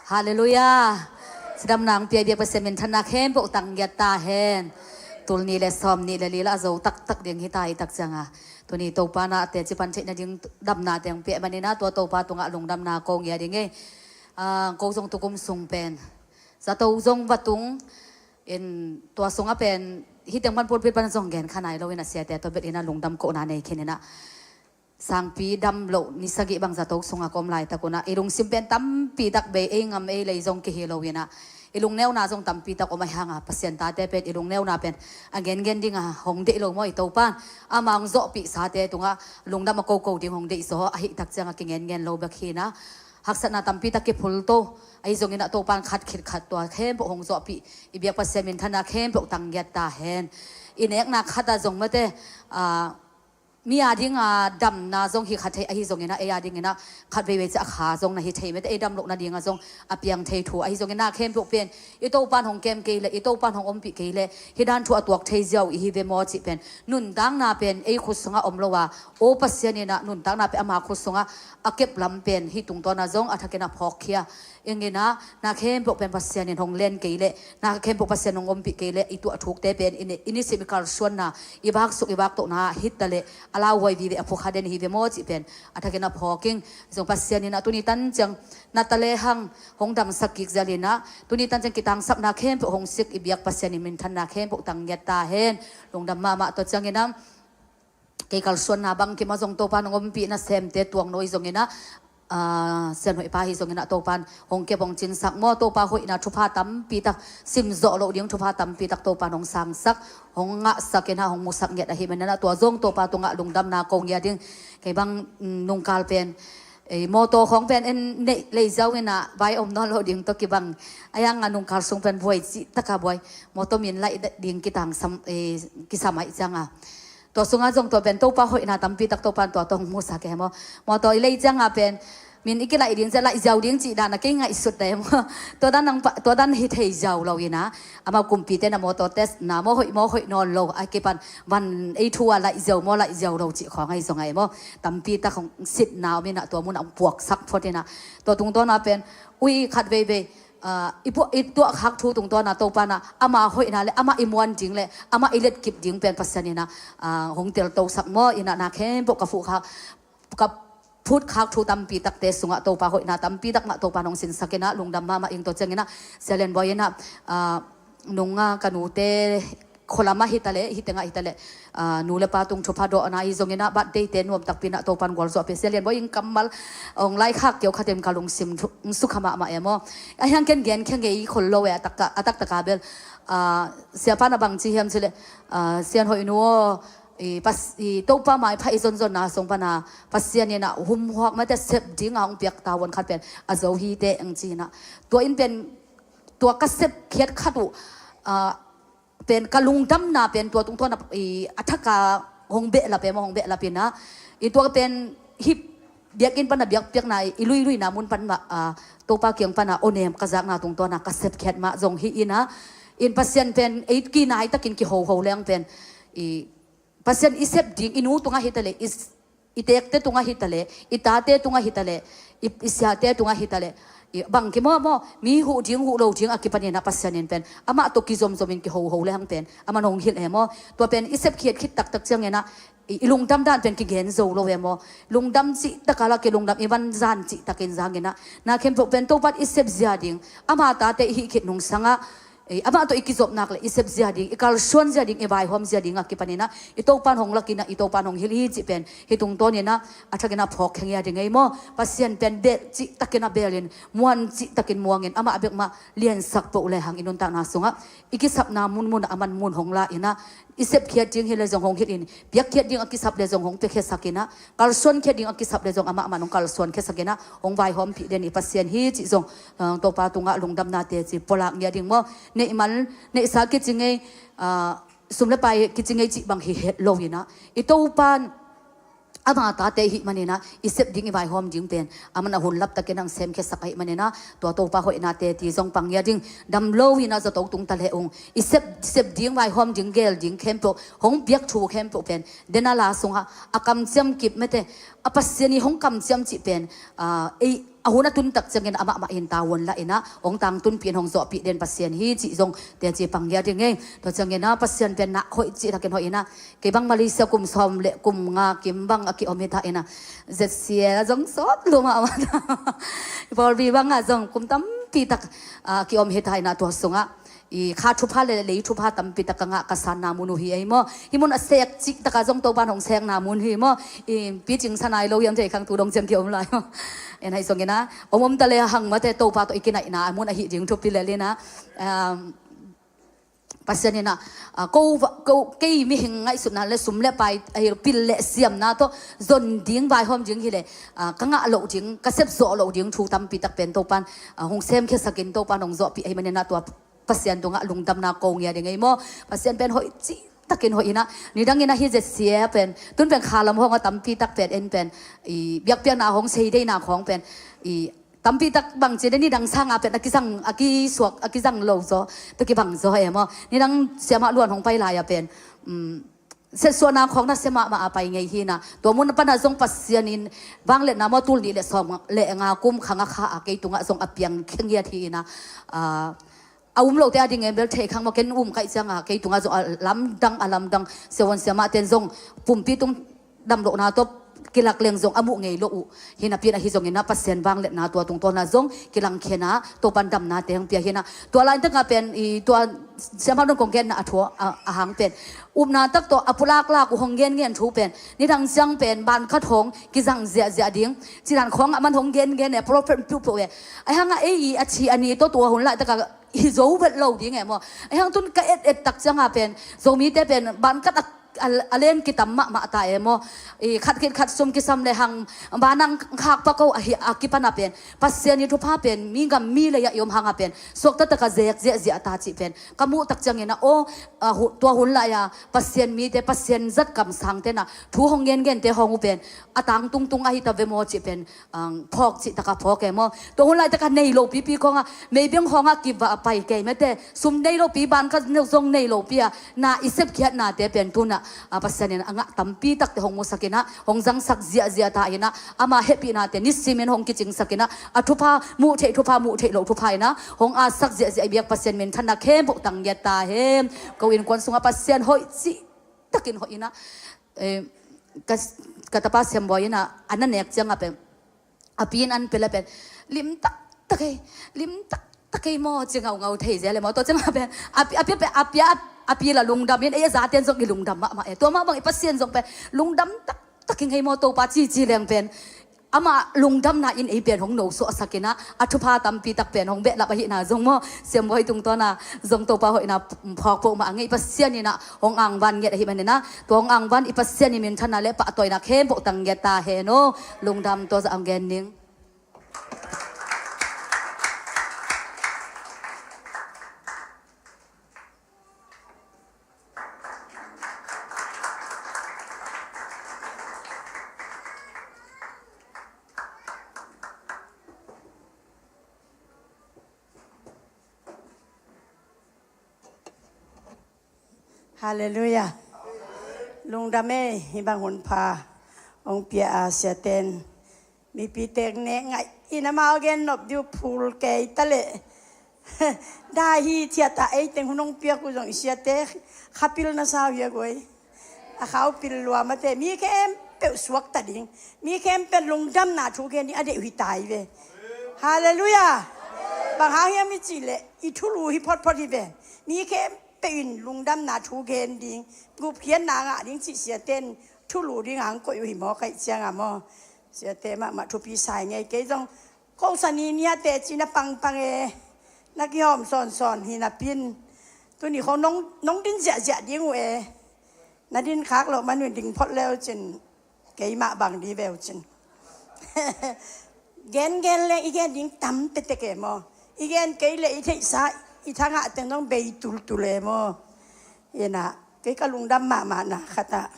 Halleluiah. Cidamna ong pia biak Pasian minthanna khempeuh tanggiat ta hen. Tul nih le sawm nih le li lah a zo taktak ding hi ta i tak cianga. Tuni Topa na a teci pan theih nading damna teng pia manina tua Topa tungah lungdamna ko ngia ding e. Ah, ko zong tukum sung pen zato zong va tung in tua sungah pen hi teng pan pulpit pan zong gen kha nai lo in a siate tua bet in a lungdam kohna nei khin ina. Sangpi dam loh ni sagih bang zato sungah ka om laitak unah i lungsim pen tampi tak bei, ei ngam ei lei zong kihi lo inah i lungneuna zong tampi tak om ahi hanga Pasian tate pen i lungneuna pen a gengen dinga hong deih lo maw i Topan ama hong zawhpih sate tungah lungdam a koko ding hong deih zaw ahi tak cianga kingenngen lo bek hina haksatna tampi tak kiphul to ahi zongin a Topan khat khit khat tua khempeuh hong zawhpih i biak Pasian minthanna khempeuh tanggiat ta hen. I nekna khat a zong mate, ah, mi a dinga damna zong hi kha thei ahi zongin a ei a dingin a khat veivei ciah a kha zong na hi thei mete ei dam lohna dinga zong a piang thei thu ahi zongin a khempeuh pen i Topan hong kem kei le i Topan hong ompih kei le hi dan thu a tuak thei ziau i hi ve maw cih pen nuntakna pen ei khut sungah om lo a o Pasian inah nuntakna pen ama khut sungah a kep lam pen hi tungtawna zong a thakin a phawkkhia. Inginah na khempeuh pen Pasian in hong len kei le na khempeuh Pasian hong ompih kei le i tuah thukte pen i nisim i kalsuanna i baksuk i baktohna hita le lauhuai vive a phukha den hi ve maw cih pen a thakin a phawk ing. Zong Pasian in ah tuni tan ciang na ta lehang hong damsak kik zel in ah tuni tan ciang kitangsapna khempeuh hong sik i biak Pasian in minthanna khempeuh tang ngiat ta hen. Lungdam mahmah. Tua ciangin ah kei kalsuanna bang kim a zong Topa nong ompih nasemte tuang no i zongin ah, ah, Sian Hoih pa hi zongin ah Topan hong kep hong cinsak maw, Topa hoihna thupha tampi tak, simzawh loh ding thupha tampi tak Topan hong sangsak, hong ngahsak in ah hong musak ngiat ahih manin ah tua zong Topa tungah lungdamna ko ngiat ding. Kei bang, mm, nungkal pen, eh, mawtaw khawng pen en neih lei ziau in ah vai om nawn lo ding tawh kibang. A yang a nungkal sung pen buai cih taka buai. Mawtaw min laih ding kitangsam, eh, kisam ahih ciang a. Tua sungah zong tua pen Topa hoihna tampi tak Topan tua tawh hong musak e maw. Mawtaw i lei ciang a pen min i kilaih ding ciah laih ziau ding cih dan a kei ngaihsut e maw. Tua dan nang pa, tua dan hi thei ziau lo in ah. Amau kumpite na mawtaw test na maw hoih maw hoih nawn lo a kipan van ei thu a laih ziau maw laih ziau lo cih khawng ahi zong ahi maw. Tampi tak hong sitna om in ah tua mun ah hong puaksak phot in ah. Tua tungtawn a pen ui khat veivei, ah, i puah, i tuahkhak thu tungtawn a Topan ah ama hoihna le ama i muan ding le ama i letkip ding pen Pasian in ah, ah, hong teltosak maw in ah na khempeuh ka phuhkhak, ka phutkhak thu tampi takte sungah Topa hoihna tampi tak mah Topan hong sinsak in ah lungdam mahmah ing. Tua ciangin ah Sia Lian Bawi in ah, ah, nung a ka nute khualam ah hi ta leh, hi teng ah hi ta leh, ah, nu le pa tung thupha dawhna hi zongin ah birthday te nuam takpi in ah Topan gualzawhpih. Sia Lian Bawi in kammal hong laikhak keu khat in ka lungsim thu, sukha mahmah e maw. A hiang ken genkhia ngei khol lo e a taktak, a taktak a bel, ah, Siapa na bangci hiam cih leh, ah, Sian Hoih nu aw, i pas, i Topa maipha i zonzonna sung pan a Pasian in ah humhuak mate sep ding a hong piak tavuan khat pen a zo hi teh hong ci in ah. Tua in pen tua ka sepkhiat khat uh, ah, pen ka lungdamna pen tua tungtawn a, i, a thak a hong behlap e maw, hong behlap in ah. I tua pen hih biakinn pan a biakpiakna i luiluina mun pan mah, ah, Topa kiang pan a awnem ka zakna tungtawn a ka sepkhiat mah zong hi in ah. In Pasian pen ei kinai takin kihoho leng pen i Pasian i sep ding i nu tungah hi ta leh, i s-, i tekte tungah hi ta leh, i tate tungah hi ta leh, i, i siate tungah hi ta leh, i bang ki maw maw, mi huh ding huh lo ding a kipan in ah Pasian in pen amah tawh kizomzom in kihoho lehang pen aman hong hilh e maw. Tua pen i sepkhiat khit taktak ciangin ah i, i lungdam dan pen kigen zo lo e maw. Lungdam cih tak a la kilungdam, i vanzan cih takin zang in ah na khempeuh pen Topan i sep zia ding, ama tate i hih khit nungsang ah, ei, amah tawh i kizopna le i sep zia ding, i kalsuan zia ding, i vaihawm zia ding a kipan in ah i Topan hong lak in ah i Topan hong hilh hi cih pen hih tungtawn in ah a thakin ah phawk khia ngei a ding ei maw. Pasian pen bel cih takin ah bel in, muan cih takin muang in, amah bek mah liansak peuh lehang i nuntakna sungah i kisapna munmun ah aman mun hong la in ah, i sepkhiat ding hi leh zong hong hilh in, piakkhiat ding a kisap leh zong hong piakkhiasak in ah, kalsuankhiat ding a kisap leh zong amah aman hong kalsuankhiasak in ah hong vaihawmpih den i Pasian hi cih zong, ah, Topa tungah lungdamna teci pulak ngiat ding maw. Neihmal, neihsa kici ngei, ah, sum le pai kici ngei cih bang hi het lo in ah, i Topan ama tate i hih manin ah i sep ding, i vaihawm ding pen aman a hun lap takin hong semkhiasak ahih manin ah tua Topa hoihna teci zong pang ngiat ding. Dam lo in ah zato tung ta leh ung, i sep, sep ding, vaihawm ding, gel ding khempeuh, hong piak thu khempeuh pen den a la sungah a kamciam kip mate, a Pasian i hong kamciam cih pen, ah, ei, a hun a tun tak ciangin amah mah in tavuan la in ah hong tangtunpih in hong zawhpih den Pasian hi cih zong teci pang ngiat ding ei. Tua ciangin ah Pasian pen na hoih cih takin hoih in ah, kei bang Malaysia kum sawm le kum nga kim bang a kiom hi ta in ah, Z C A zong sawt lum ah, Paul B bang ah zong kum tampi tak, ah, kiom hi ta in ah tua sungah i kha thupha le lei thupha tampi tak ka ngah ka sanna mun uh hi ei maw. Hih mun a sek cih tak a zong Topan hong sekna mun hi maw. I picing sa nai lo hiam thei khang tu dong ciang kiom lai maw. En ahi zongin ah om om ta lehang mate Topa tawh i kinaihna mun ahih ding thupi lel in ah, um, Pasian in ah, ah, ko, ko, kei mihing ngaihsutna le sum le pai, ah, pil le siamna tawh zon ding, vaihawm ding hi leh, ah, ka ngah loh ding, ka sepzawh loh ding thu tampi tak pen Topan, ah, hong semkhiasak in Topan hong zawhpih ahih manin ah tua Pasian tungah lungdamna ko ngiat ding ei maw. Pasian pen hoih cih takin hoih in ah, nidang in ah hih Z C A pen, tun pen kha lam hong a tampi tak pen en pen, i biakpiakna hong sei deihna khawng pen, i tampi tak bang ci den nidang sang a pen a kizang, a kisuak, a kizang lo zaw, tua kibang zaw e maw. Nidang siamah luan hong pai lai a pen, um, setsuahna khawng na siamah mah a pai ngei hi in ah. Tua mun pan a zong Pasian in vangliatna maw tul nih le sawm le nga kum khang a kha a kei tungah zong a piang khia ngiat hi in ah, ah, a um lote a ding en bel thei khang maw, ken um kaih ciang a kei tungah zong a lamdang, a lamdang, siavuan siamah ten zong pumpi tung damlohna tawh kilak leng zong a muh ngei lo uh. Hi napi-in ahi zongin ah Pasian vangliatna tua tungtawn ah zong kilangkhia-in ah Topa'n damnate hong pia hi-in ah, tua laitaka pen i tua Siamah Dong kong genna a thu a, a hang pen upna tak tawh a pulaklak uh hong gengen thu pen nidang ciang pen ban khat hong kizang ziahziah ding, ci dan khawng ah man hong gengen e, prophet piuhpiuh e. Ahi hangah ei i a thi a ni tawh tua hun laitaka hi zo vet lo ding e maw. Ahi hang tun ka et et tak ciangah pen Zomite pen ban khat a a, a len kitam mahmah ta e maw. I khat khit khat sum kisam le hang, vanah khak pah ko ahi a kipan ah pen Pasian i thupha pen mi gam mi lei ah i om hangah pen suakta taka zek ziahziah ta cih pen ka muh tak ciangin ah aw, a, hu-, tua hun lai-a Pasian mite, Pasian zat kamsangte in ah thu hong gengente hong uh pen a tangtungtung ahi ta ve maw cih pen ang, phawk cih taka phawk e maw. Tua hun laitaka nei lopipi khawngah, meibiang khawngah kivah a pai kei mete, sum nei lopi, ban khat zong nei lopi a, na i sepkhiatnate pen tu-in ah, a, Pasian in a ngah tampi takte hong musak in ah, hong zangsak ziahziah ta in ah, ama hehpihnate nisimin hong kicingsak in ah, a thupha muh theih, thupha muh theih loh thupha in ah hong atsak ziahziah i biak Pasian minthanna khempeuh tanggiat ta hen. Ko innkuan sungah Pasian hoih cih takin hoih in ah, eh, ka, ka tapa Siam Bawi in ah, a na nek ciangah pen a pi in an pia le pen lim taktak ei, lim taktak ei maw, ci ngaungau thei zel e maw. Tua ciangah pen a pi, a pi, a pi, a pi, a pi la lungdam in, ei a zaten zong i lungdam mahmah e. Tua mah bang i Pasian zong pen lungdam taktak ing ei maw Topa, cici leng pen amah lungdamna in ei pen hong nosuahsak in ah, a thupha tampi tak pen hong behlap ahihna zong maw, Siam Bawi tungtawn ah zong Topa hoihna phawk peuhmah a ngei, Pasian in ah hong angvan ngiat ahih manin ah, tua hong angvan i Pasian i minthanna le pahtawina khempeuh tanggiat ta hen aw. Lungdam. Tua zah hong gen ning. Halleluiah. Lungdam ei, hih bang hun pha hong pia a siaten. Mipi tek nek ngaih in amau gen nop dih uh phul kei ta leh. Dai hi thiat a, ei teng hun hong piak uh zong i siate khapil na sau hi a guai. A khau pil lua mate, mi khempeuh suakta ding, mi khempeuh lungdamna thu gen ding a deih uh hi ta hi ve. Halleluiah. Bang hang hiam i cih leh i thulu hi photphot hi ve. Mi khempeuh in lungdamna thu gen ding, gupkhiatna ngah ding cih siaten thulu ding hang koih uh hi maw, kaih ciangah maw. Siate mahmah thupi sa ing ei. Kei zong ko sa ni ni a teci na pangpang e, na kihawm sawnsawn hi napi-in tuni khong nong, nong din ziahziah ding uh e. Na din khak loh man uh in ding phot le uh cin, keimah bang dih ve uh cin. Gengen le i gen ding tam tektek e maw. I gen kei le i theihsa, i thangah teng zong bei tultul e maw. Hi-in ah kei ka lungdam mahmahna khat ah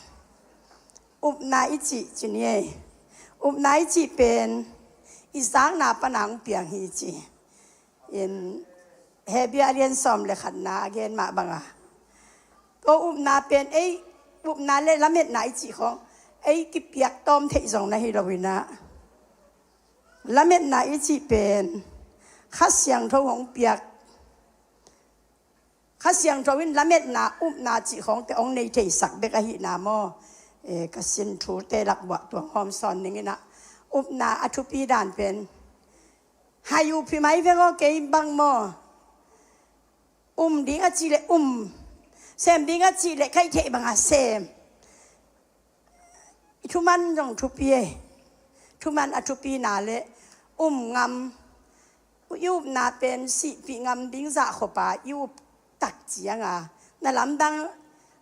upna i cih ci ni ei. Upna i cih pen i zakna pana hong piang hi ci. In Hebru a lian sawm le khatna a gen mah banga, tua upna pen ei upna le lametna i cih khong ei kipiak tawm theih zong na hi lo-in ah, lametna i cih pen Kha Siangtho hong piak, Kha Siangtho in lametna, upna cih khawngte hong nei theisak bek ahihna maw. Eh, ka sin thute lak uah tua hong hawm sawn ning in ah, upna a thupi dan pen hai uh phi mai veng aw, kei bang maw. Um ding a cih leh um, sem ding a cih leh kaih theih banga sem. I thuman zong thupi e. Thuman a thupina le um ngam, i upna pen sihpih ngam ding zah khop a i up tak cianga na lamdang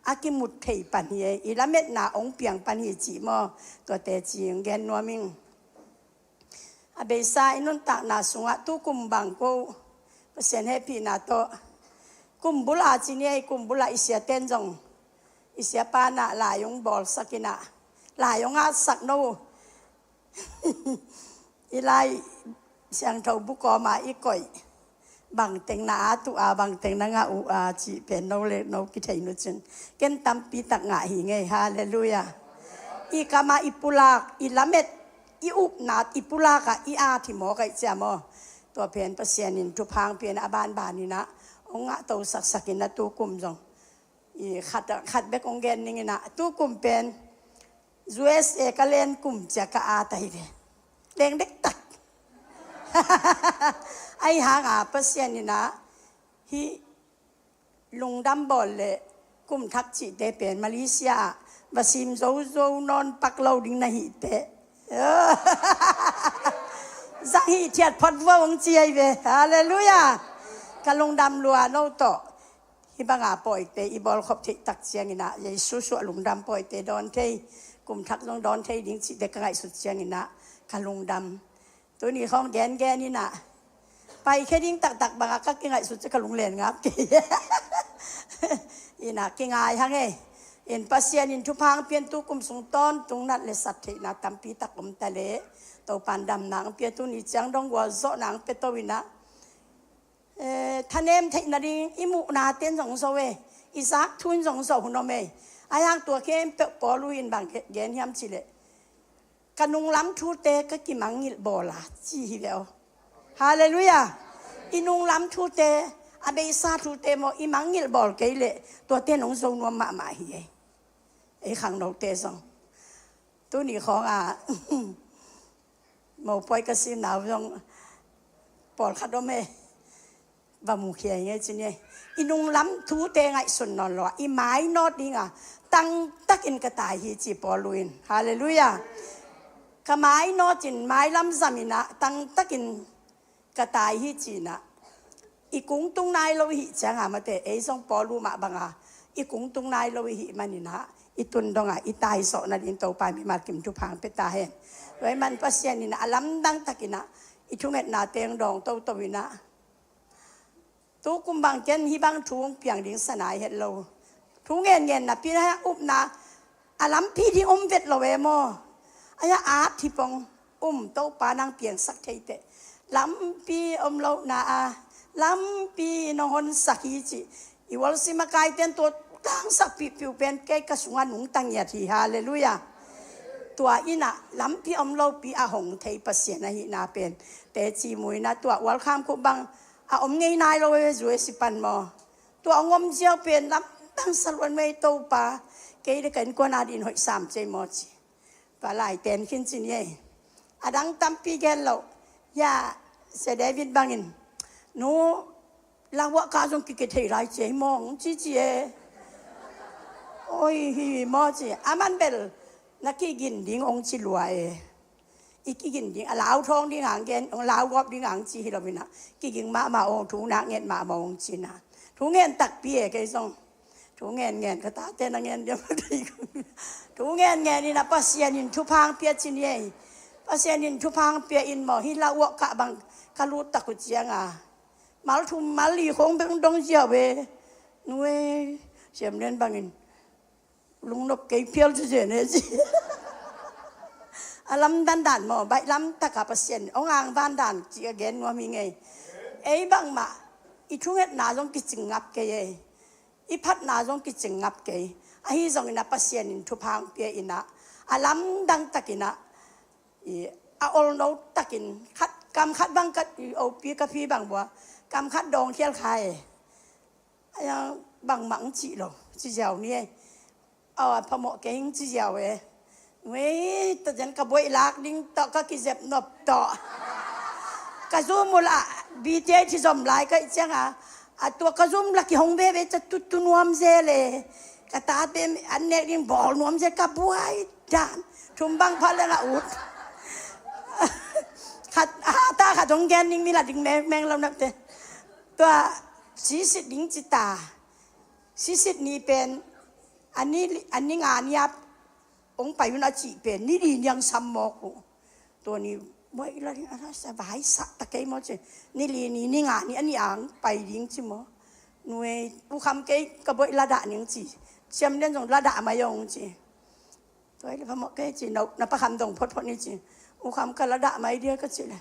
a kimut thei pan hi e. I lametna hong piang pan hi cih maw. Tuate ci-in gen nuam ing. A beisa i nuntakna sungah tu kum bang ko Pasian hehpihna tawh kum bula ci ni ei, kum bula i siaten zong i siapa in ah lai hong bawlsak in ah, lai hong atsak no. I Lai Siangtho bu kawma i koih, bangteng na at uh a, bangteng na ngah uh a cih pen no le no kithei nu cin, ken tampi tak ngah hi ngei. Halleluiah. I kama i pulak, i lamet, i upna i pulak a i at hi maw, kaih cia maw. Tua pen Pasian in thupha hong pia in a banban in ah hong ngah to saksak in ah tu kum zong i khat, khat bek hong gen ning in ah, tu kum pen U S A ka len kum ciang ka at ahi ve. Leng dektak. Ahi hanga Pasian in ah hih lungdam bawl le kum thak cihte pen Malaysia ah va sim zozo nawn pak lo ding na hih teh. Zang hih thiat phot vo hong ci ahi ve. Halleluiah. Ka lungdam lua no tawh. Hih banga pawite i bawlkhop theih tak ciangin ah Jesu suah lungdam pawite dawn thei, kum thak zong dawn thei ding cihte ka ngaihsut ciangin ah ka lungdam. Tuni khawng gengen in ah paikhia ding taktak bangah ka kingaihsut ciang ka lunglen ngap kei. In ah kingai hang ei. In Pasian in thupha hong pia in, tu kum sung tawntung nat le sat theihna tampi tak om ta leh Topan damna hong pia, tuni ciang dong gualzawhna hong pia to in ah, eh, thanem theih nading i muhnate in zong zo e, i zak thu in zong zo hun om e. Ahi hang tua khempeuh Paulu in bang gen hiam cih leh, ka nunglam thute ka kimangngilh bawl a, ci hi ve aw. Halleluiah. I nunglam thute, a beisa thute maw, i mangngilh bawl kei leh tuate in hong zo nuam mahmah hi e. Ei khangnote zong tuni khawng ah mopawi ka simna uh zong pawlkhat om e. Va mukhia hi ngei ci ni ei. I nunglam thute ngaihsun nawn lo a, i mainawt dinga tangtakin ka tai hi, ci Paulu in. Halleluiah. Ka mainawt in, mailam zam in ah tangtakin ka tai hi, ci in ah. I kungtung nai lo i hih cianga mate, ei zong Paulu mah banga i kungtung nai lo i hih manin ah, i tun donga i taizawh nading Topa in mimal kim thupha hong pia ta hen. Tua ahih man Pasian in ah a lamdang takin ah i thungetnate hong dawng toto in ah, tu kum bang ken hih bang thu hong piang ding sa nai het lo. Thu ngen ngen napi na upna a lampi ding om vet lo e maw. Ahi a at hi pong, um, Topa nang piangsak thei teh. Lampi om lohna a lampi nong honsak hi, ci. I worship makaite in tua tangsak pihpih uh pen kei ka sungah nungta ngiat hi. Halleluiah. Tua in ah lampi om lopi a hong thei Pasian ahihna pen teci mu in ah, tua welcome khuk bang a om ngei nai lo e, U S A pan maw. Tua hong om ziau pen lamdang sa lua nuai, Topa, kei le ka innkuan a dingin hoih sam ci ei maw, ci. Tua lai ten khin ci ni ei. A dang tampi gen loh. Hia, Sia David bangin, nu, lauhuah kah zong kikithei lai ci ei maw, hong ci ci e. Oi hi maw, ci. Aman bel na kigin ding hong ci lua e. I kigin ding, a lau thawng ding hang gen, lau gawp ding hang ci hi lo in ah, kiging mahmah aw, thu nak nget mahmah aw, hong ci in ah. Thu ngen takpi e kei zong. Thu ngen ngen, ka tate na ngen diam a thei kong. Thu ngen ngen in ah Pasian in thupha hong pia ci ni ei. Pasian in thupha hong pia in maw, hih lauhuah kah bang ka lut tak uh cianga mal thum mal li khawng bek hong dong ziau e. Nu e, Siam Lian bangin lungnop kei phial ci zen e, ci. A lamdang dan maw, baih lam taka Pasian hong angvan dan ci a gen nuam hi ngei. Ei bangmah i thungetna zong kicing ngap kei e. I phatna zong kicing ngap kei. Ahi zongin ah Pasian in thupha hong pia in ah, a lamdang takin ah, i, a olno takin khat, kam khat bang ka, i, opi ka phi bang bua, kam khat dawng khial kha e. Aia, bangmah hong cih lo, ci ziau ni e. Aw, a phamawh kei hing ci ziau e. Wei, ta zen ka buaih lak ding tawh ka kizep nop tawh. Ka zum uh lah B T A thi zom lai ka hih cianga, a tua ka zum lah kihong veve ca tutu nuam zel e. Ka tate an nek ding bawl nuam zel, ka buai dan. Thum bang pha leng a ut. Khat, a ta khat hong gen ding mi lah ding mengmeng lo napte. Tua sisit ding ci ta. Sisit ni pen a ni, a ni nga ni a hong pai un a cih pen ni li ni hong sam mawk uh. Tua ni buai la ding a sa vai sa ta kei maw ci. Ni li ni, ni nga ni a ni ang pai ding ci maw. Nuai, U Kham, kei ka buai la dah ning ci. Siam Lian zong la dah mai ong ci. Tua le phamawh kei ci, na, na Pa Kham dong photphot ni ci. U Kham, ka la dah mai dia ka ci le.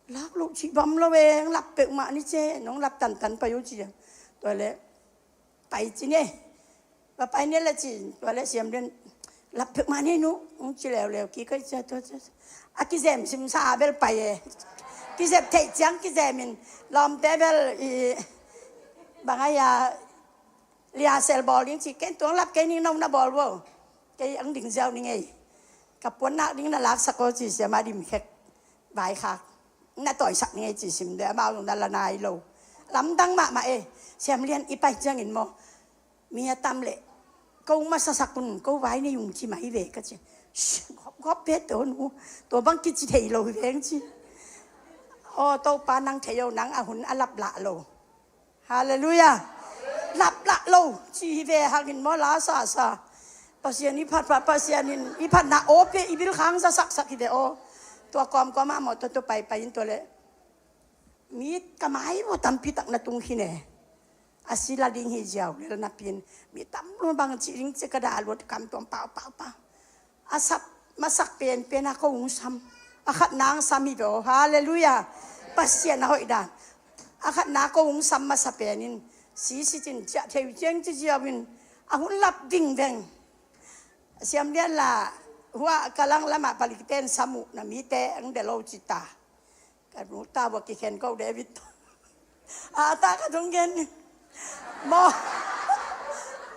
Lak loh cih bam lo e, hong lap peuhmah ni ci e, nong lap tantan pai uh ci. Tua le pai ci ni. Va pai ni le ci, tua le Siam Lian, lap peuhmah ni nu, hong ci leuleu kik a ci a tua ci. A kizem simsa a bel pai e. Kizep theih ciang kizem in, lawmte bel i, bang a ia, lia sel bawl ding ci, ken tuang lap kei ning, nong na bawl vo. Kei ang ding ziau ni ngei. Ka puannak ding na laksak aw ci siam a dimkhek vaikhak. Na tawisak ni ngei ci sim de amau zong na la nai lo. Lamdang mahmah e. Siam Lian i pai ciangin maw, mi a tam leh ko masasak un, ko vai nei ung ci mai ve ka ci. Shh, gawp gawp ve tua nu, tua bang kici thei lo hi veng ci. Aw Topa nang thei o, nang a hun a lap lah lo. Halleluiah. Lap lah lo ci hi ve hangin maw, la sasa. Pasian i phat phat, Pasian in i phatna aw pia i bil khang za saksak hi ve aw. Tua kawmkawm ah maw, tua tua paipai in tua leh mi ka mai maw tampi tak na tung khin e. A si la ding hi ziau lel napi in mi tam lua bang ci ding ci ka dah luat kam tuam pau pau pau. A sap masak penpen a ko ung sam. A khat nang sam hi ve aw. Halleluiah. Pasian a hoih dan. A khat na ko ung sam masa penin sisi cin ciah thei ciang ci ziau in a hun lap ding veng. Siam Lian la hua ka lang lamah palik ten sam uh na mite ang de lo ci ta. Ka nu ta vua kikhen ko David. A ta ka tung gen ni. Maw,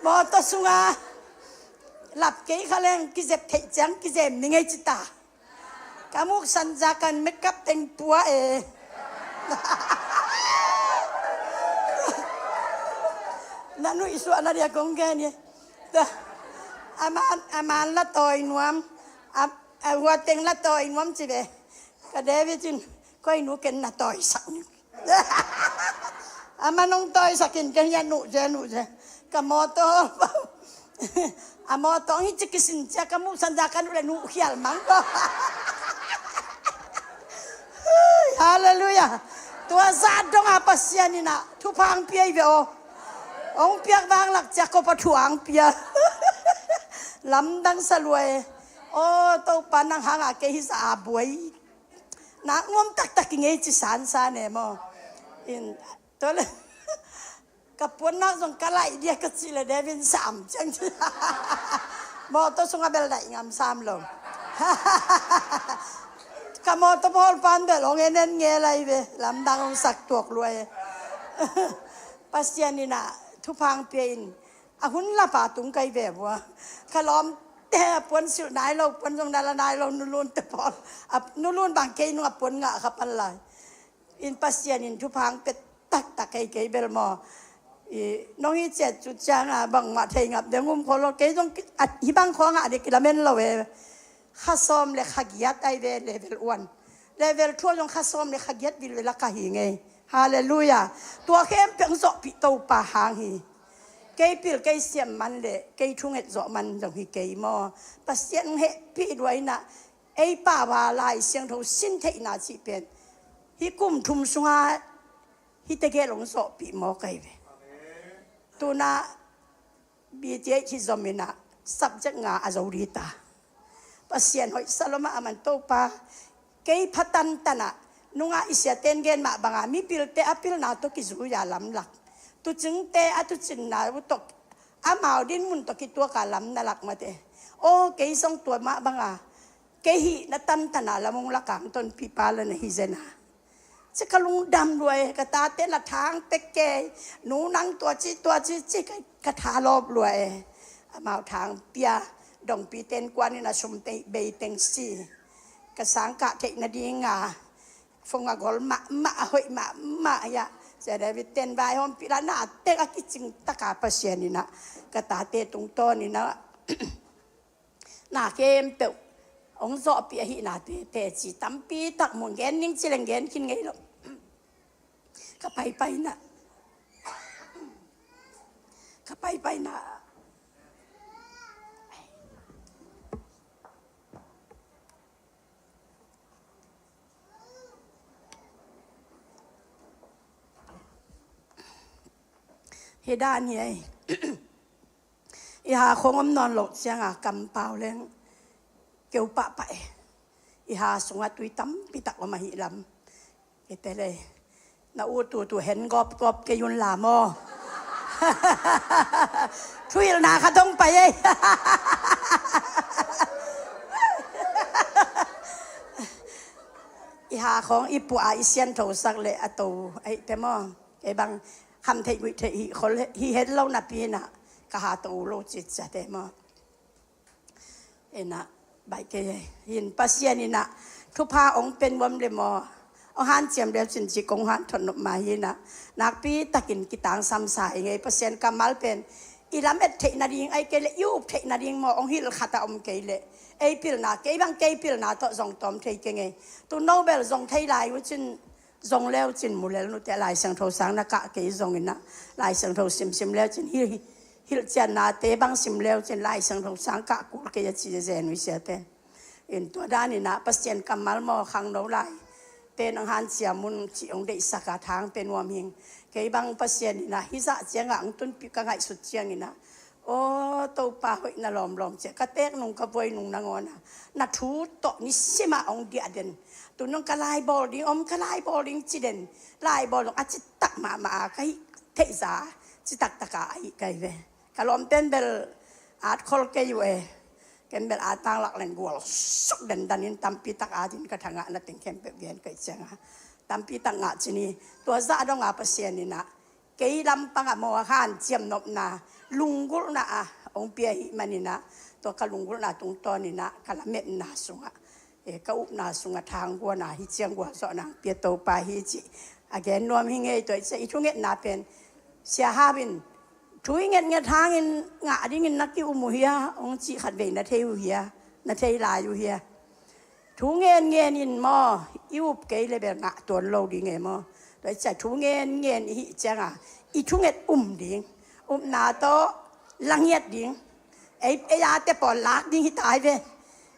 mawtaw sunga lap kei kha leng kizep theih ciang kizem ni ngei ci ta. Ka muk sanza kan makeup teng pua e. Na nuih suah na dia kong gen ni. Aman, aman la tawi nuam. A, a hua teng la tawi nuam ci ve. Ka David in koi nu ken na tawisak ni. A man hong tawisak in ka hia nuh ze nuh ze. Ka mawtaw a mawtaw hong hi ci kisin cia ka muh sanza ka nuh le nuh khial mang ko. Halleluiah. Tua zah dong a Pasian in ah thupha ang pia hi ve aw. Hong piak vang lak cia ko pa thu ang pia. Lamdang sa lua e. Aw Topa nang hang a kei hi sa a buai. Na ngom taktak i ngei ci sansan e maw. In tole. Ka puannak zong ka laih dia ka cih le David sam ciang ci. Mawtaw sungah bel daih ngam sam lo. Ka mawtaw pawl pan bel hong en en nge lai ve. Lamdang hong sak tuak lua e. Pasian in ah thupha ang pia in a hun lapa tung kai ve vua. Ka lawm te a puan silh nai lo, puan zong na la nai lo, nulun te pawl. A nulun bang kei nung a puan ngah kha pan lai. In Pasian in thupha ang pia taktak kei kei bel maw. I nong hi ciat cu ciang a bangmah thei ngap deng um kho lo, kei zong ki-, a, hi bang kho ngah dek kilamen lo e. Kha sawm le kha giat ai ve level one. Level two zong kha sawm le kha giat vil vela ka hi ngei. Halleluiah. Tua khempeuh hong zawhpih Topa hang hi. Kei pil kei siam man le kei thunget zawh man zong hi kei maw. Pasian hong hehpih duai na ei pau a Lai Siangtho sin theihna cih pen hi kum thum sunga hi tegel hong zawhpih maw kai ve. Tuna B T H hi zom in ah subject nga a zo dita. Pasian hoih sa lomah a man Topa. Kei pha tantan ah nungah i siaten gen mah banga mipilte a pilna tawh kizui a lamlak. Tucingte a tucinna uh tawh amau dinmun tawh kituak a lam na lak mate. Aw kei zong tua mah banga kei hih na tantan a lamung lakang tonpih pa la na hi zena. Ci ka lungdam lua e, ka tate na thang pek kei, nu nang tua ci, tua ci, ci ka, ka tha lawp lua e. Amau thang pia, dongpi ten kuan in a sum tei, bei teng si. Ka sang kah theih nadinga, fong a gol mahmah, a hoih mahmah, ya. Sia David ten vai hawm pila na tek a kicing taka Pasian in a, ka tate tungtawn in a, na khempeuh hong zawhpih ahihna tete ci tampi tak mun gen ning ci leng gen khin ngei lo. Ka paipaina, ka paipaina. Hi dan hi ei. I ha khong om nawn loh cianga kampau leng keu pahpah e. I ha sungah tui tampi tak om ahi lam. Kei te le na ut ut uh hen gawp gawp kei un la maw. Thuhilhna kha dong pai ei. I ha khong i puah a i sianthosak le a to ahi te maw. Kei bang kham theih guih theih hih khol hi het lo napi inah ka ha to uh lo citciat e maw. Inah, baih kei hi. Hin Pasian inah thupha ong pia nuam le maw, ong hanciam leu cin ci kong hanthot nop mah hi inah, nakpi takin kitangsam sa hi ngei. Pasian kammal pen i lamet theih nading, ahih kei leh i up theih nading maw, ong hilh khat a om kei leh, ei pilna, kei bang kei pilna tawh zong tawm thei kei ngei. Tu no bel zong thei lai uh cin, zong leu cin mu lel nute, Lai Siangtho sang na kah kei zong inah, Lai Siangtho simsim leu cin, hilh, hilhciannate bang sim leu cin, Lai Siangtho sang kah kul kei a ci zen uh siate. In tua dan inah Pasian kammal maw, khangno lai pen ong hanciam un ci ong deihsak a, thang pia nuam hing. Kei bang Pasian inah hih zah ciangah ong tunpih ka ngaihsut ciang inah, aw Topa hoih na lawmlawm ciah, ka teek nung ka buai nung nangawn a na thu tawh nisimah ong diah den. Tu nung ka laibawl ding om, ka laibawl ding ci den. Laibawl dong a citak mahmah a ka hih theihza, citaktak a ahih kei ve. Ka lawm pen bel at khol kei uh e. Ken bel at tanglak len gual suk den dan in tampi tak at in ka thangah na teng khempeuh gen kei cianga tampi tak ngah cin hi. Tua zah dong a Pasian inah kei lampang ah maw, a hanciam nopna, lunggulhna a ong pia hi man inah, tua ka lunggulhna tungtawn inah ka lametna sungah, e, ka upna sungah thangguana hi ciang gualzawhna ong pia Topa hi ci a gen nuam hi ngei. Tua i thungetna pen Sia Hau in thu i ngetnget hangin ngah dingin na ki-um uh hia, ong cih khatvei na thei uh hia, na thei lai uh hia? Thu ngenngen in maw, i up kei le bel ngah tuan lo ding e maw. Tua i ciah thu ngenngen i hih cianga i thunget um ding, upna tawh la ngiat ding. Ei, ei ate pawl lak ding hi tai ve.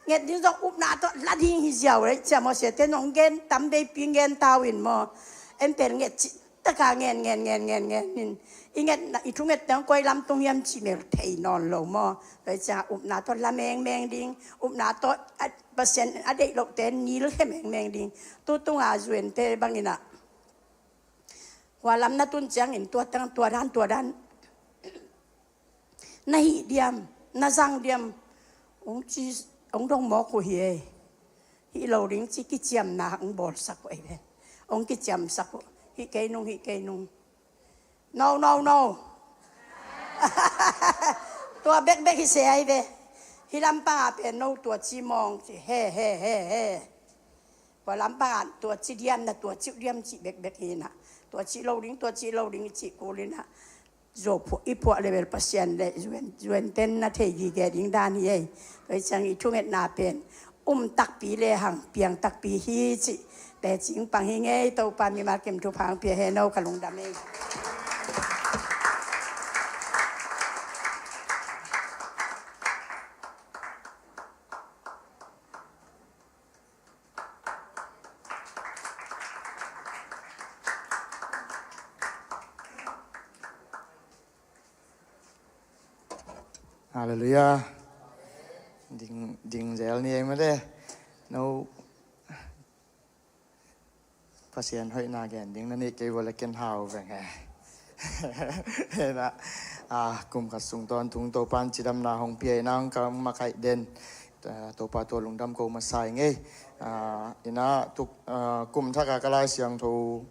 Nget ding zong upna tawh la ding hi ziau rei ciah maw, siate nong gen tam veipi ngen tau in maw. En pen nget cih taka ngen ngen ngen ngen ngen in, i ngetna, i thunget teng koi lam tung hiam cih mel thei nawn lo maw. Tua i ciah upna tawh la mengmeng ding, upna tawh a, Pasian a deih lohte nilkhe mengmeng ding. Tu tunga zuente bang inah hua lam na tun ciangin tua teng, tua dan, tua dan na hih diam, na zang diam, ong ci, ong dong mawk uh hi e. Hih lo ding ci kiciamna ong bawlsak uh ei ve. Ong kiciamsak uh. Hih kei nung, hih kei nung. No, no, no. Tua bekbek hi se ai ve. Hih lampang a pen no tua ci mawng ci, he, he, he, he. Tua lampang a tua ci diam na, tua ci diam ci bekbek hi na. Tua ci lo ding, tua ci lo ding ci kul inah. Zuau phuah, i phuah le bel Pasian le zuen, zuenten na thei gige ding dan hi ei. Tua i ciang i thungetna pen um takpi le hang piang takpi hi cih tecing pang hi ngei. Topa mimal kim thupha ong pia hen aw, ka lungdam ei. Halleluiah. Ding, ding zel ni ei mate. No. Pasian hoihna gen ding na neih kei vua le ken hau veng e. Hi na, a, kum khat sung tawntung Topan cidamna hong pia hi na, hong ka makaih den. A, Topa tua lungdam ko masa hi ngei. A, hi na, tuk, a, kum thak a ka Lai Siangtho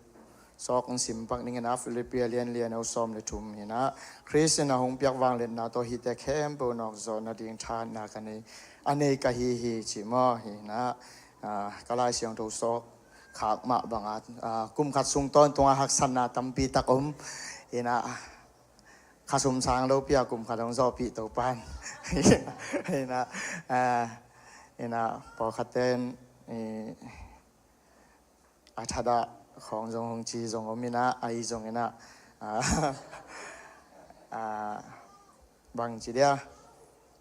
sawk hong sim pak ning hi na, Philippi a lian li, a neu sawm le thum hi na, Khrist in a hong piak vangliatna tawh hihte khempeuh nawk zawh nading thahatna ka nei, a nei ka hi hi ci maw hi na. A, ka Lai Siangtho sawk khak mah banga, a, kum khat sung tawntunga haksatna tampi tak om. Hi na, kha sum sang lo pia kum khat hong zawhpih Topan. Hi na, a, hi na, pawlkhat ten, i, a thadah khawng zong hong ci zong om hi na, ahi zong hi na, a, a, bang ci dia.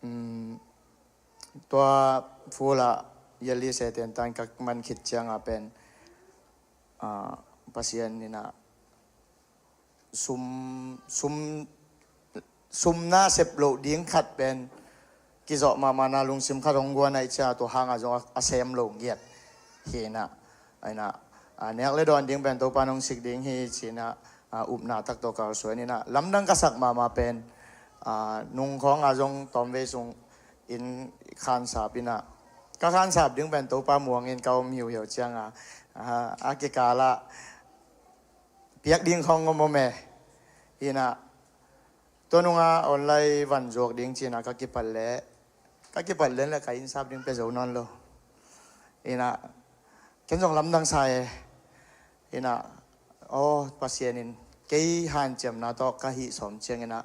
Um, Tua fula yali seten tan ka man khit cianga pen, a, Pasian in a sum, sum, sum na sep loh ding khat pen kizawh mahmah na lungsim khat hong guan ahih cianga tua hanga zong a, a sem lo ngiat hi na. Ahi na, a, nek le dawn ding pen Topa nong sik ding hi ci na, a, upna tak tawh kalsuan hi na. Lamdang ka sak mahmah pen, a, nung khawng a zong tawmvei sung in khansap hi na. Ka khansap ding pen Topa muang in ka om hiuhiau cianga, a, a kikala piak ding khawng om om e. Hi na, tua nunga online van zuak ding ci na ka kipat leh Ka kipat len le ka inn sap ding pia zo nawn lo. Ina, ken zong lamdang sa e. Ina, aw, Pasian in kei hanciamna tawh ka hih sawm ciang ina,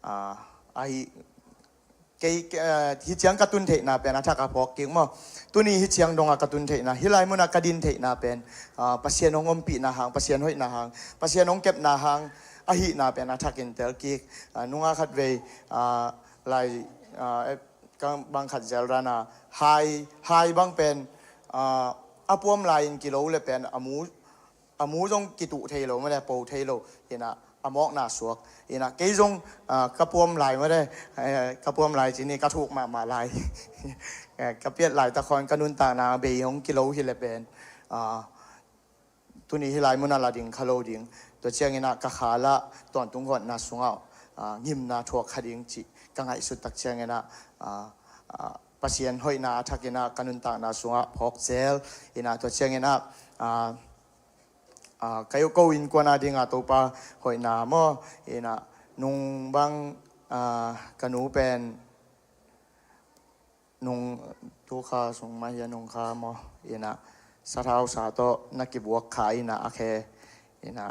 ah, ahi, kei, kei, ah, hi ciang ka tun theihna pen a thak a phawk kik maw. Tuni hi ciang dong a ka tun theihna, hi lai mun a ka din theihna pen, ah, Pasian hong ompihna hang, Pasian hoihna hang, Pasian hong kepna hang ahihna pen a thak in tel kik. Ah, nunga khat vei, ah, lai, ah, ka bang khat zel dan a, hai, hai bang pen, ah, a puam lai in kilo le pen a mu, a mu zong kituh thei lo, mah le po thei lo, ina a mawkna suak. Ina kei zong, ah, ka puam lai mah le, eh, ka puam lai ci ni, ka thuk mahmah lai. Eh, ka piat lai tak khawng ka nuntakna bei hong kilo hi le pen, ah, tuni hi lai mun a la ding kha lo ding. Tua ciang ina ka kha la tawntung gawtna sungah, ah, ngimna thuak kha ding cih ka ngaihsut tak ciang ina, ah, ah, Pasian hoihna a thak ina ka nuntakna sungah phawk zel. Ina tua ciang ina, ah, ah, ka ko innkuan a ding a Topa hoihna maw. Ina nung bang, ah, ka nu pen nung tu kha sung mah hi a nung kha maw. Ina sathau sa tawh na kibuak kha ina a khe. Ina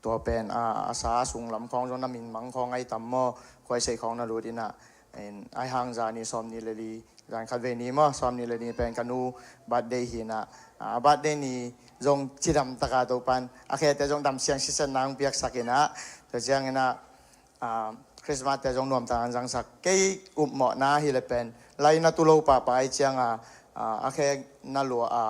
tua pen, a, a sa sung lam khawng zong na min mang khawng ai tam maw. Khuai sei khawng na lut ina, in, ai hang zani sawm ni le li, zan khat vei ni maw, sawm ni le li pen ka nu birthday hi ina, a, birthday ni zong cidam taka Topan a khete zong dam siang sisan nang piaksak ina. Tua ciang ina, ah, Christmas te zong nuamtak an zangsak. Kei upmawhna hi le pen lai na tu lo pahpah ai cianga, ah, a khe na lua a,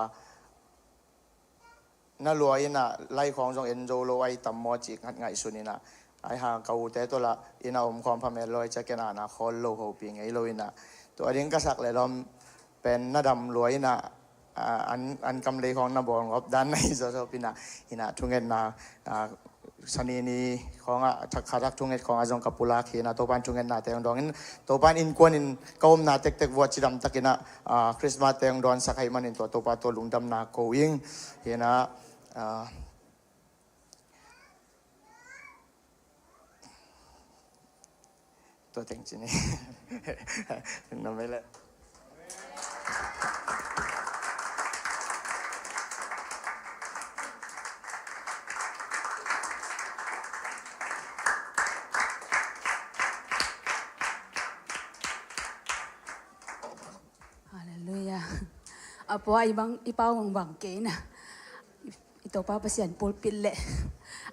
na lua ina lai khawng zong en zo lo ai tam maw cih ngat ngaihsun ina. Ai hang ka ute tawh la ina om khawm phamel lo ai cia ken ana khawl lo hopi ngei lo ina. Tua ding ka sak le lawm pen na dam lua ina, ah, an, an kam lei khawng na bawl ngop dan na hi zawzaw pina, ina thungetna, ah, sani ni khawngah, thak, kha thak thunget khawngah zong ka pulak hi ina, Topan thungetna te hong dawngin, Topan innkuan in ka omna tektek vuah cidam tak ina, ah, Christmas te hong dawnsak hai manin tua Topa tua lungdamna ko ing hi ina, ah, Tua teng ci ni. Lungdam ei leh. Halleluiah. A pua i bang, i pau bang bang kei na. I Topa Pasian pulpit le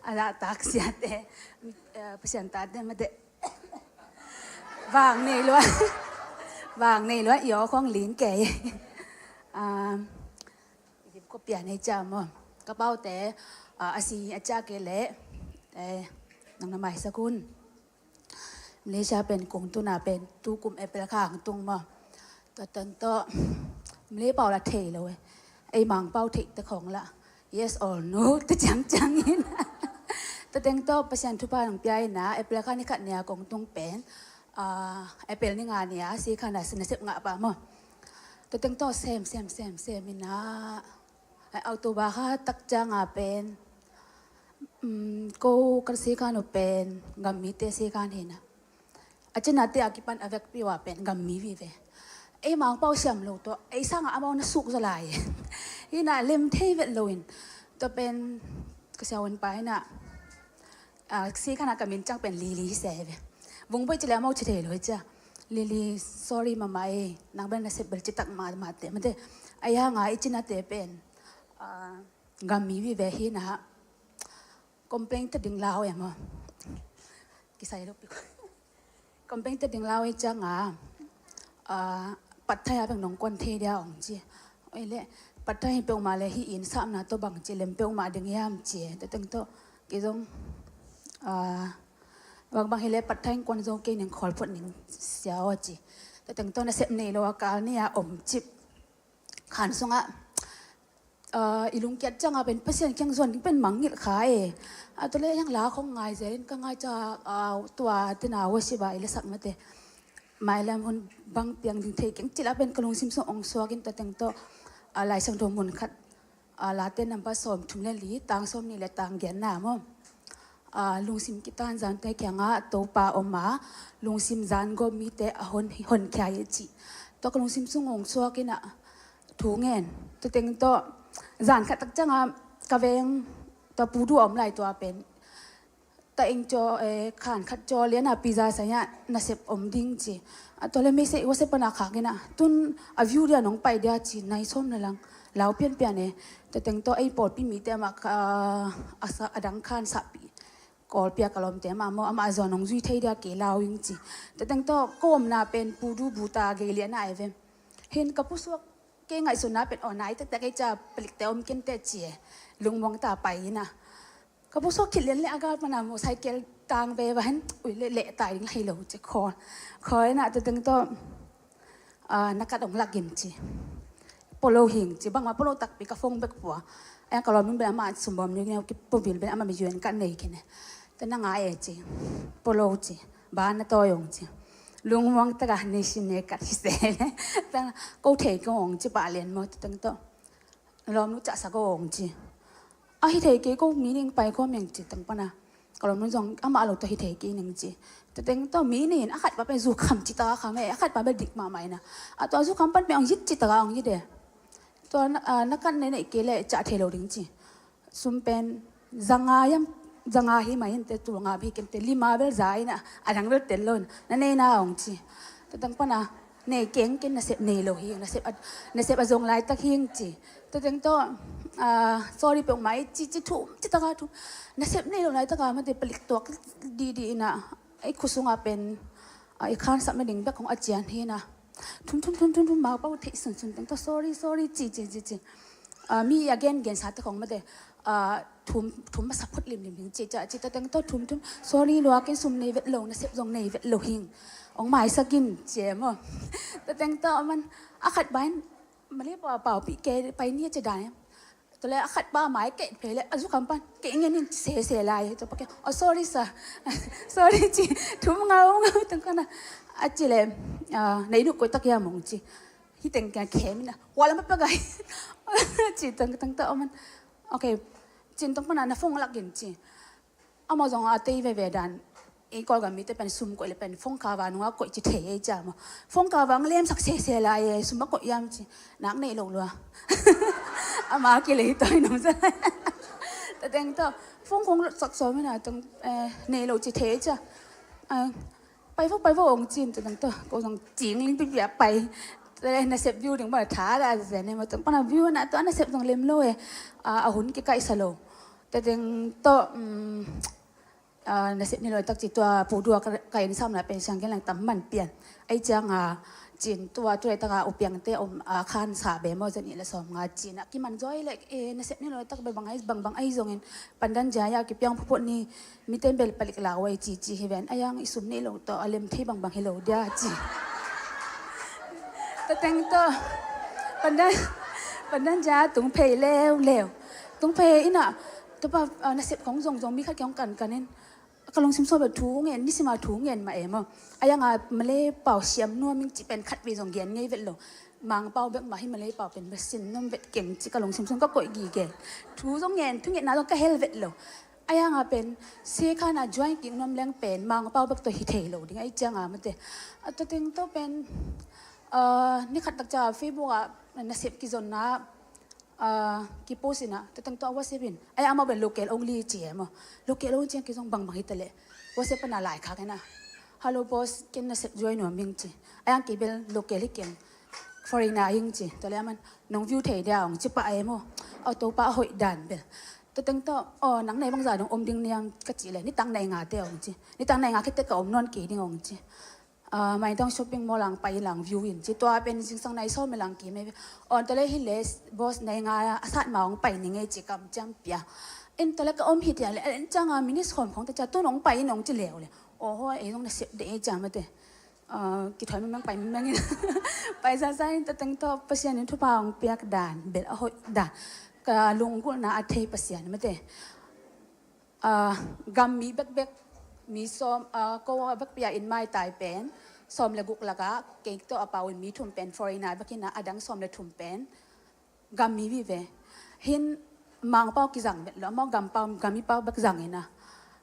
a lak tak siate, eh, Pasian tate mate. Vang nei lua. Vang nei lua, i aw khong ling kei. Ah, i dim ko pian hei cia maw. Ka paute, ah, a si a cia kei le, eh, nang na maisak un. Malaysia pen kong tuna pen tu kum April kha ang tung maw. Tua teng tawh Malay pau la thei lo e. Ei Mang pau thei te khong la. Yes or no te ciang ciang in. Tua teng tawh Pasian thupha nang pia ina April kha ni khat nia kong tung pen, ah, April ni nga nia si kha na, na sep ngah pa maw. Tua teng tawh sem sem sem sem ina. Ai, October kha tak cianga pen, um, ko kan si kan uh pen, gam mite si kan hi na. A cinate a kipan a vekpi uh a pen, gam mi vive. Ei Mang pau siam lo tawh, ei sanga amau na suk zaw lai. Hi na lem thei vet lo in. Tua pen, ka siavuan pa hi na. Ah, si khan a ka min ciang pen Lily hi se ve. Vung boi ci le amau ci thei lo hi cia. Lily, sorry mama e. Nang bel na sep bel ci tak ma, mate, mate. Ai hanga i cinate pen, ah, gam mi vive hi na. Complain ta ding lau e maw. Kisai lo pi. Complain ta ding lau e cianga, ah, Pathaia beng nong kuan thei dia ong ci. Oi le, Pathaia peuhmah le hi in sapna tawh bang ci lem peuhmah ding hiam ci. Tua teng tawh, kei zong, ah, bang bang hi le Pathaia kuan zo kei ning khawl phot ning sia aw ci. Tua teng tawh na sep nei lo a kal ni a om cip. Khan sungah, ah, i lungkiat cianga pen Pasian kiang zuan ding pen mangngilh kha e. A tua le hiang la khong ngai zelin ka ngai ca, ah, tua tena worship a i le sak mate. Mailam hun bang piang ding thei keng cila pen ka lungsim sung ong suakin tua teng tawh, ah, Lai Siangtho mun khat, ah, Late nambat sawm thum le li, tang sawm nih le tang giat na maw. Aa, lungsim kitan zante kiangah Topa om a, lungsim zan gawp mite a hon, honkhia hi ci. Tua ka lungsim sung hong suak in ah thu ngen. Tua teng tawh zan khat tak ciangah ka veng tua Pu Du a om lai tua pen ta eng caw, eh, khan khat caw lian a pizza sai ah nasep om ding ci. A tua le message WhatsApp pana khak in ah tun a view dia nong pai dia ci, nai sawm na lang lau pianpian e. Tua teng tawh ei pawlpi mite amah ka, a sa, a dang khan sahpi kawlpia ka lawmte amah maw, amah zuan hong zui thei dia kei lau ing ci. Tua teng tawh ka omna pen Pu Du buta gei lian a e ve. Hin ka pusuak kei ngaihsutna pen aw nai tektek ei ca palikte om kente ci e. Lungmuang ta pai in ah ka pusuak khit lian le a gal pana motorcycle tang ve va hen, ui le leh tai ding hei lo ci khawl. Khawl in ah tua teng tawh, ah, na kat hong lak in ci. Polo hing ci, bangmah polo takpi ka phone bek pua. Ai ka lawm in bel amah sumbawm ni neu ki puvil bel amah mi yuen ka nei kine. Tua na ngai e ci. Polo ci. Ba na tawi hong ci. Lungmuang taka nei sin ne kat hi se le. Tua ko thei ko hong ci pah lian maw tua teng tawh. Lawmnu cahsa ko hong ci. A hi thei kei ko mi ning pai ko meng ci teng pana. Ka lawmnu zong amah lo tawh hi thei kei ning ci. Tua teng tawh mi ning a khat pa pen zu kham ci taka kham e, a khat pa pen dik mahmah in ah. A tua zu kham pan pen hong yit ci taka hong yit e. Tua na, ah, na kan nei nei kei le cah thei lo ding ci. Sum pen zanga yam, zanga hi mah in te, tul nga bek hi ken te, lima bel za in ah, a dang bel tel lo in na nei na hong ci. Tua teng pana nei keng ken nasep nei lo hi, nasep a, nasep a zong laitak hi ing ci. Tua teng tawh, ah, sorry peuhmah i ci, ci thum, ci taka thum. Nasep nei lo laitaka mate palik tuak didi in ah, ei khua sungah pen, ah, i khansap nading bek hong a cian hi in ah. Thum, thum, thum, thum, thum, Mangpau theih sunsun teng tawh sorry, sorry ci, ci, ci, ci. Ah, mi a gen, gensa te khong mate, ah, thum, thum masa phot limlim ding ci, ci, ci, tua teng tawh thum, thum, sorry lua ken sum nei vet lo, nasep zong nei vet lo hing. Hong maisak in ci e maw. Tua teng tawh a man, a khat bai in, Malay pau, pau pi ke pai ni a ci dan e. Tua le a khat pa mai kei phei le a zu kham pan kei ngen in sese lai. Tua pa ke, oh, sorry sir. Sorry ci, thum ngau ngau teng kana. A ci le, ah, nei duk koi tak ya mong ci. Hi teng kia khem in a. Wala ma pa gai. Ci teng, teng ta oman. Okay. Cin tong pana na phone lak in ci. Amau zong a tei veve dan. Ei Kawlgam mite pen sum koih le pen phone kava nunga koih ci thei ei cia maw. Phone kava ang lemsak sese lai e, sum a koih yam ci. Nak nei lo lua. Ama kilei toi nom sa lai. Tua teng tawh phone khong lotsak sawm ina tong, eh, nei lo ci thei ei cia. Ah, pai vo, pai vo ong cin tua teng tawh. Ko zong cing ling pipia pai. Tua le nasep view ding maw tha da zen e maw tong pana view na tua nasep zong lem lo e. Ah, a hun kikaihsa lo. Tua teng tawh, um, ah, nasep ni lo tak ci tua Pu Du a ka, ka inn sam la pen siang gen lang tam man pian. Ei ciang a cin tua tu le tak a upiangte om a khan sa be maw zan i la sawm nga cin a kiman zoi le, eh, nasep ni lo tak be bang ai, bang bang ai zongin pandan jaya kipiang phupot ni mite bel palik la wai ci ci hi ven. Ayang i sum ni lo tawh a lem thei bang bang hi lo dia ci. Tua teng tawh pandan, pandan jaya tung phei leu leu. Tung phei ina tua pa, ah, nasep khong zong zong mi khat kiang kan kan in. Ka lungsim sua bel thu ngen, nisima thu ngen mah e maw. Ayang a Malay pau siam nuam ing ci pen khat vei zong gen ngei vet lo. Mangpau bek mah hi Malay pau pen bel sin nuam vet keng ci ka lungsim sung ka koih gige. Thu zong ngen, thu ngenna zong ka hel vet lo. Ayang a pen se khan a join kik nuam leng pen Mangpau bek tawh hi thei lo ding ai ciang a mate. A tua teng tawh pen, ah, ni khat tak ca Facebook ah nasep kizonna ah, kipost ina, tua teng tawh a WhatsApp in. Ai, amau pen local only ci e maw. Local only ci a kizong bangbang hi ta le. WhatsApp pana lai khak ina. Hello boss, ken nasep join nuam ing ci. Ai, ang kei bel local hi keng. Foreigner ing ci. Tua le aman, nong view thei dia ong ci pah e maw. Aw, Topa a hoih dan bel. Tua teng tawh, aw, nang nei bangza dong om ding niam ka ci le. Nitang nei nga te ong ci. Nitang nei nga khit te ka om nawn kei ding ong ci. Ah, Maitang shopping mall ang pai lang view in ci tua pen zingsang nai sawm lang ki mai ve. On tole hi le boss nai nga a sat ma ong pai ni ngei ci kam ciam pia. En tole ka om hi tiang le en ciang a minutes khawm khawng ta cia tun ong pai in ong ci leu le. Oho, ei zong na sep de ei cia mate. Ah, ki thoi mimang pai mimang in. Pai sa sa in ta teng tawh Pasian in thupha ong piak dan bel a hoih dan. Ka lunggulhna a thei Pasian mate. Ah, gam mi bekbek, mi sawm, ah, ko a vekpi a in maitai pen sawm le guk lakah kei tawh a pau in mi thum pen foreigner bek in a, a dang sawm le thum pen gam mi vive. Hin Mangpau kizang vet lo, amau gam pau, gam mi pau bek zang in a.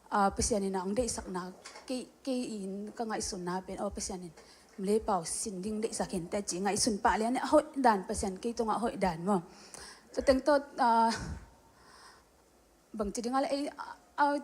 Ah, Pasian in a hong deihsakna, kei, kei in ka ngaihsunna pen, aw, Pasian in Malay pau sin ding deihsak hi inteh ci ngaihsun pah lian a hoih dan, Pasian kei tungah hoih dan maw. Tua teng tawh, ah, bangci ding a le ei, ah, ah,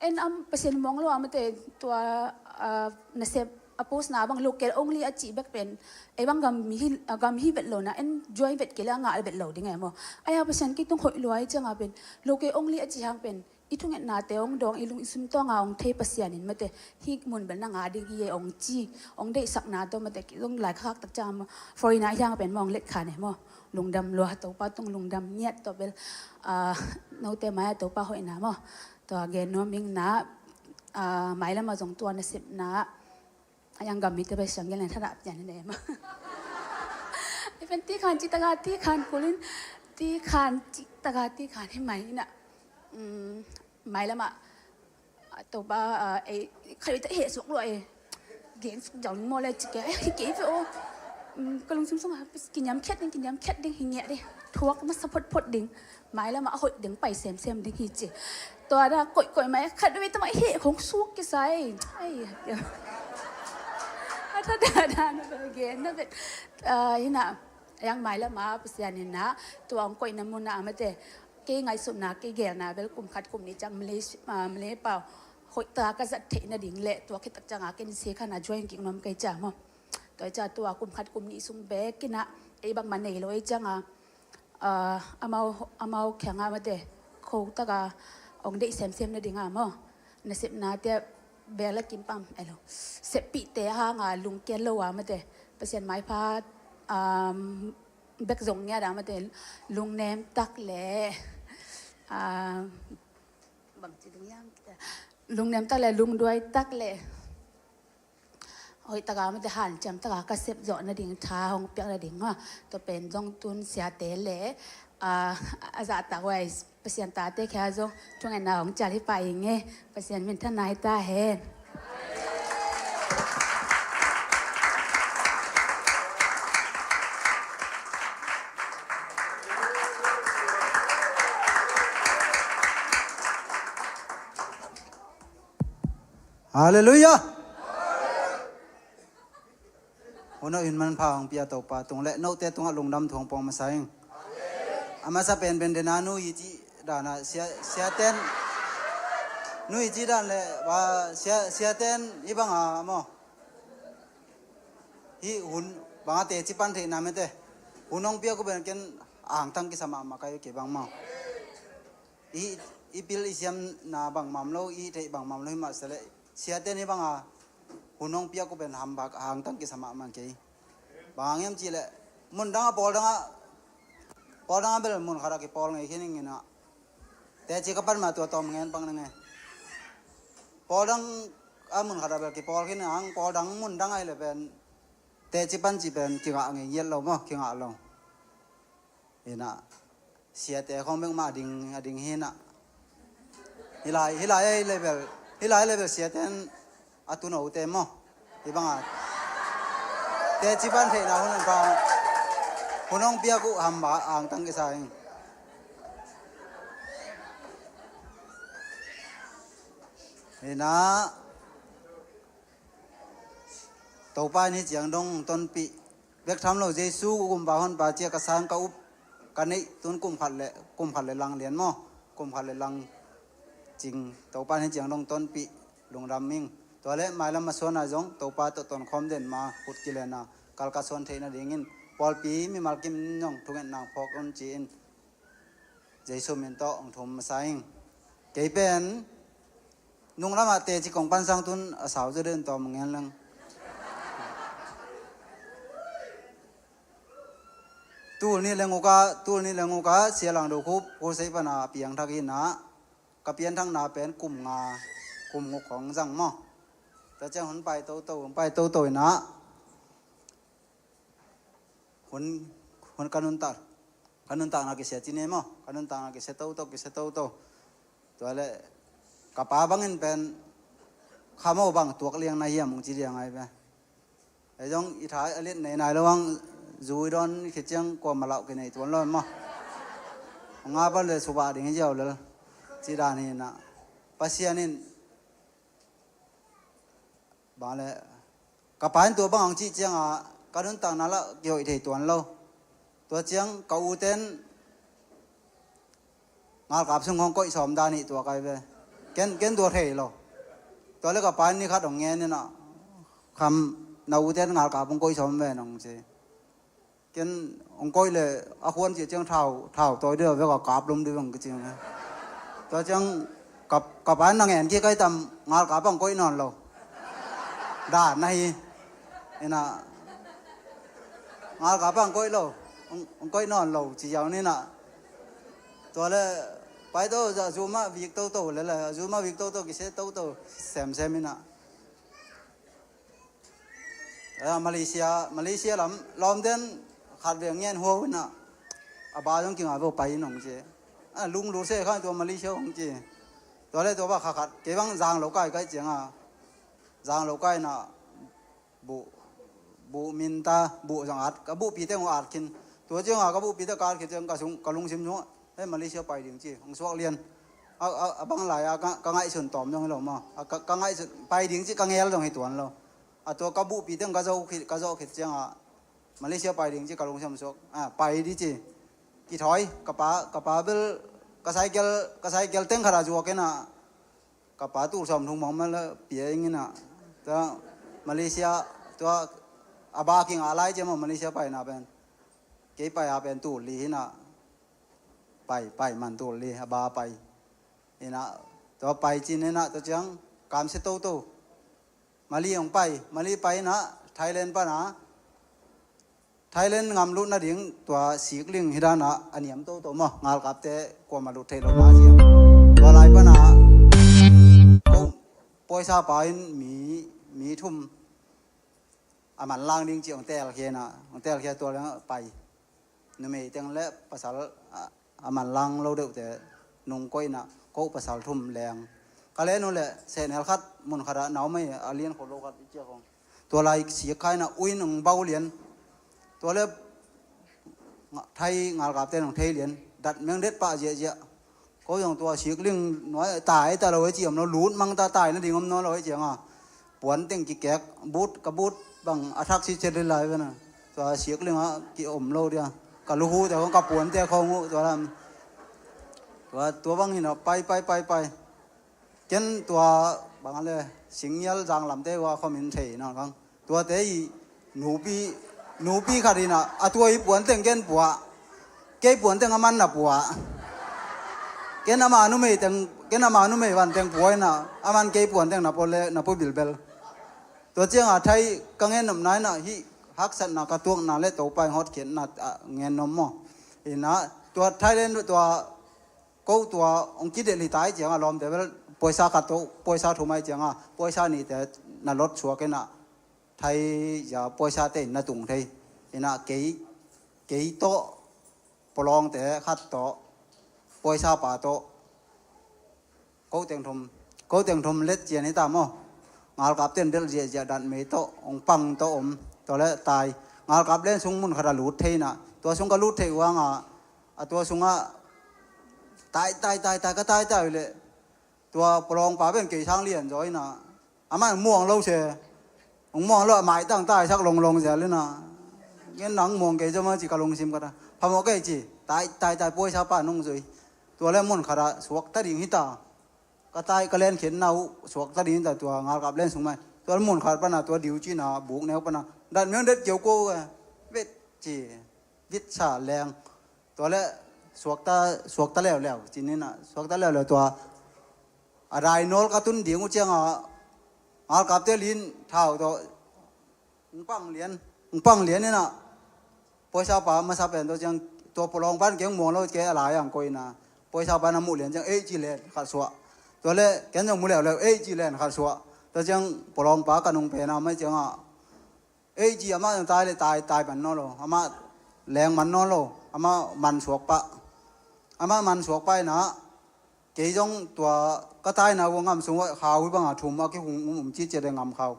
en am Pasian mawng lo a mate tua, ah, nasep a postna bang local only a cih bek pen ei bang gam hi, ah, gam hi vet lo na, en join vet kei le a ngah vet lo ding e maw. Ai a Pasian kei tung hoih lua i cianga pen local only a cih hang pen i thungetnate hong dawng, i lung i sum tawnga hong thei Pasian in mate, hih mun bel na nga ding hi e hong ci, hong deihsakna tawh mate, kei zong lai khakkhak tak ciang maw, foreign ah hiang pen maw hong let khan e maw, lungdam lua, Topa tung lungdam ngiat tawh bel, ah, note mai-ah Topa hoihna maw, tua gen nuam ing na, ah, mailam ah zong tua nasepna, a yang gam mite bai siang gen leng thadah pian hi ne maw. I pen ti khan ci taka ti khan kulin, ti khan ci taka ti khan hi mai na. Um, mailam ah, ah, Topa, ah, ei, khawi ta heh suak lua e. Gen suk jang maw le ci ke, ai, hi kei ve aw. Um, ka lungsim sungah, kiniam khiat ding, kiniam khiat ding, hi ngiat ding. Thuak masa photphot ding. Mailam ah a hoih ding, pai semsem ding hi ci. Tua da koihkoih mai, khat vei ta mai heh khong suk kisai. Ai, a thadah dan a bel gen na vet. Ah, hi na, a yang mailam ah, Pasian in na, tua hong koihna mun ah mate. Kei ngaihsutna, kei geelna bel kum khat kum nih ciang Malay, ah, Malay pau hoih taka ka zat theih nading le tua khit tak cianga ken sia khan a join kik nuam kei cia maw. Tua hi cia tua kum khat kum nih sung bek in a ei bangmah nei lo ei cianga, ah, amau, amau kiangah mate kho taka hong deih semsem nadinga maw. Nasepnate bel a kim pam, elo. Seppihte hanga lungkiat lo a mate. Pasian maipha, um, bek zong ngiat a mate lungnem tak le, ah, bangci ding hiam, lungnem tak le lungduai tak le hoih taka mate hanciam taka ka sep zawh nading tha hong piak nading ha. Tua pen zong tun siate le, ah, a zahtak huai Pasian tate khia zong thungetna hong cial hi pah ing e. Pasian minthanna hi ta hen. Halleluiah. Hun a in manpha hong pia Topa tung le note tungah lungdam thu hong pawng masa ing. A masa penpen dena nu i cih dana sia, siaten, nu i cih dan le, wa, sia, siaten hi banga maw. Hi hun banga teci pan theihna mete. Hun hong piak uh pen ken a hangtang kisa mahmah kai uh kei bang maw. I, i pil i siamna bangmam lo, i theih bangmam lo hi mah se leh, siaten hi banga hun hong piak uh pen hambak a hangtang kisa mahmah kei. Bang hang hiam cih leh, mun danga pawl danga, pawl danga bel mun khata kipawl ngei khin ing ina. Teci ka pan mah tua tawm ngen pang na nge. Pawl danga mun khata bel kipawl khin hang, pawl dang mun dang ahi leh pen teci pan cih pen kingah ngei ngiat lo maw, kingah lo. Ina, siate khong bek mah a ding, a ding hi ina. Hi lai, hi lai level, hi lai level siaten a tunote maw. Hi banga teci pan theihna hun hong pang, hun hong piak uh hambak a hangtang kisa ing. Ina, Topa in hih ciang dong tonpih. Bek tham lo Jesu kumpa honpa cia ka sang ka up ka neih tun kum khat le, kum khat le lang lian maw. Kum khat le lang cing Topa in hih ciang dong tonpih lungdam ing. Tua le mailam a suana zong Topa tawh tonkhawm den ma khut kilena kalka suan theih nadingin pawlpi mimal kim zong thungetna phawk un ci-in Jesu min tawh hong thum masa ing. Kei pen nunglamah teci kong pansang tun a sau zaw den tawm ngen leng. Tul nih leng uka, tul nih leng uka, Sia Lang Do Khup, Khulsei pana piangthak hi na, ka pianthakna pen kum nga, kum nguk hong zang maw. Tua ciang hun pai toto, hun pai toto hi na. Hun, hun ka nuntak, ka nuntakna kisia ci ne maw, ka nuntakna kisia toto, kisia toto. Tua le ka pa bangin pen kha maw bang tuak liang na hiam ung ci liang ai pe. Ei zong i tha a liat nei nai lo ang zui dawn khit ciang kua ma lauh kinei tuan lo maw. Nga pan le suba ding hi ziau lel ci dan hi na. Pasian in bang le, ka pa in tua bang hong cih ciangah ka nuntakna lah kihoih thei tuan lo. Tua ciang ka ute in ngalkap sung hong koih sawm dan hi tua kai ve. Ken, ken tua thei lo. Tua le ka pa in ni khat hong ngen inah, kham, na ute in ngalkap hong koih sawm ve nong ci. Ken hong koih le a khuan cih ciang thau, thau tawi deuh a vek a kap lum deuh bang ka ciang. Tua ciang ka, ka pa in na ngen kik kai tam, ngalkap hong koih nawn lo. Dan na hi. Inah ngalkap hong koih lo. Hong, hong koih nawn lo ci ziau ni inah. Tua le pai to, a zum ah vik toto le le, a zum ah vik toto, kisia toto semsem inah. Ah, Malaysia, Malaysia lam lawmten khat vei ngen huau inah, a ba zong kinga veu pai in hong ci. Ah, lunglut se kha tua Malaysia hong ci. Tua le tua ba kha khat kei bang zang lo kai kai cianga, zang lo kai na buh, buh minta, buh zang at, ka buhpi teng hong at khin. Tua cianga ka buhpi teng ka at khin ciang ka sung, ka lungsim sung, hei, Malaysia pai ding ci hong suak lian. A, a, a bang lai a ka, ka ngaihsun tawm dong hi lo maw. A, ka, ka ngaihsun pai ding ci ka ngel dong hi tuan lo. A tua ka buhpi teng ka zawh khit, ka zawh khit cianga Malaysia pai ding ci ka lungsim suak. Ah, pai di ci. Kithawi, ka pa, ka pa bel ka cycle, ka cycle teng khat a zuak inah, ka pa tul sawm thum mong mah la pia ing inah. Tua Malaysia, tua a ba kinga lai ci maw, Malaysia paina pen. Kei pai a pen tul li hi inah. Pai, pai man tul li, a ba pai. Inah, tua pai cin inah, tua ciang kamsia toto. Mali hong pai, Mali pai inah, Thailand pana, Thailand ngam lut nading tua sikling hi dana a niam toto maw, ngalkapte kuama lut thei lo na ciang. Tua lai pana ko poisa pa in mi, mi thum a manlang ding ci hong telkhia inah, hong telkhia tua leng pai. Numei teng le pasal a, a manlang lo deuhte nung koih inah, ko pasal thum leng. Ka len uh le sehnel khat, mun khat ah na om ei, a lian kho lo khat i ciak hong. Tua lai sik kha inah uin hong bau lian. Tua le Thai ngalkapte nong thei lian. Dat meng det pah ziahziah. Ko zong tua sikling nuai tai ta lo e ci om lo, lut mang ta tai nading om nawn lo e cianga. Puan teng kikek, but, ka but bang a thak si chet lai vena. Tua sikling ah ki om lo dia. Ka luhu te kong ka puan te kong uh tua lam. Tua, tua bang hi na pai, pai, pai, pai. Ken tua bang le singial zang lamte ua khomin thei na kang. Tuate i nupi, nupi khat inah, a tua i puan teng ken pua. Kei puan teng a man na pua. Ken ama numei teng, ken ama numei van teng pua inah, a man kei puan teng na pua le, na pua bilbel. Tua cianga Thai ka ngen nopna inah, hih haksatna ka tuakna le Topa in hotkhiatna, ah, ngen nom maw. Inah, tua Thailand tua, ko tua, hong kidelh hi tai cianga lawmte bel, poisa khat to, poisa thum ai cianga, poisa nihte na lot suak inah, Thai ya poisa te in na tung thei. Inah kei, kei tawh, pawlawngte khat tawh, poisa pa tawh, ko teng thum, ko teng thum let cian hi ta maw. Ngalkap ten delh ziahziah dat mei tawh, hong pang tawh om, tua le tai. Ngalkap len sung mun khat a lut thei inah, tua sung ka lut thei uanga, a tua sungah tai, tai, tai, tai, ka tai, tai le. Tua pawlawngpa pen kei sang lian zaw inah, amah hong muang lo se. Hong muang lo, a maitang taisak longlong zel inah. Ngen nang muang kei zaw mah ci ka lungsim khat ah. Phamawh kei ci, tai, tai, tai, poisa pa nong zui. Tua le mun khat ah suakta ding hi ta. Ka tai, ka len khiatna uh suakta ding hi ta tua ngalkap len sung mai. Tua le mun khat pana tua diu cina buk neu pana. Dat meng det keu ko, eh, vet ci, vit sa leng. Tua le suakta, suakta leuleu, cin inah, suakta leuleu tua. A dai nawl ka tun ding uh cianga, ngalkapte lin thau tawh, hong pang lian, hong pang lian inah. Poisa pa masa pen tua ciang, tua pawlawngpa in kei hong muang lo kei a lai ang koih inah. Poisa pa na muh lian ciang, ei ci len khat suah. Tua le, ken zong mu leuleu, ei ci len khat suah. Tua ciang pawlawngpa ka nung pen a mai cianga, ei ci amah zong tai le tai, tai man nawn lo. Amah leng man nawn lo. Amah man suak pah. Amah man suak pah inah. Kei zong tua ka taina uh a ngam sung uh khau hi banga thum a kihung um, um citciat le ngam khau.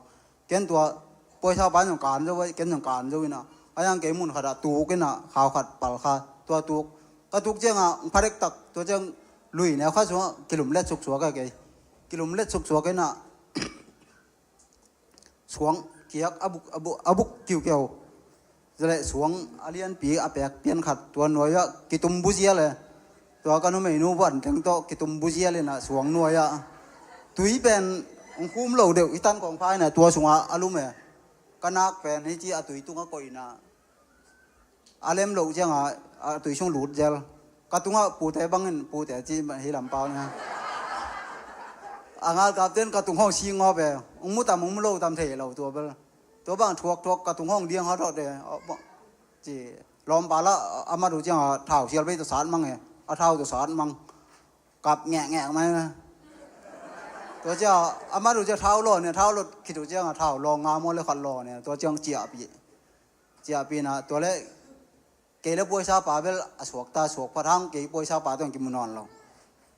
Ken tua poisa pa zong kan zo uh, ken zong kan zo inah. A yang kei mun khat ah tuk inah khau khat pal kha. Tua tuk. Ka tuk cianga pharek tak. Tua ciang lui neu khat sungah kilum let suksuak a kei. kilum let suksuak inah suang kiak a buk, a buk, a buk kiukiau. Zale suang a lianpi a pek pian khat tua nuai ah kitum buzia le. Tua ka numeinu van teng tawh kitum buzia le na suang nuai ah. Tui pen hong khum lo deuh i tan kong pha inah tua sungah a lum e. Ka nak pen hi ci a tui tungah koih inah a lem loh ciangah a tui sung lut zel. Ka tungah pute bangin pute ci hi lampau nia. A ngalkapten ka tung hong si ngawp e. Hong mu tam hong mu lo tam thei lo tua bel. Tua bang thuak thuak ka tung hong diang hot hot e. Ci lawmpa lah a mat uh ciangah thau sial bei tawh sat mang e. A thau tawh sat mang. Kap ngekngek mai na. Tua ciang a mat uh ciang thau law nia, thau lot khit uh ciangah thau law nga maw le khat law nia. Tua ciang ciahpih. Ciahpih na tua le kei le puaisa pa bel a suak ta suak phat hang kei puaisa pa tawh kimu nawn lo.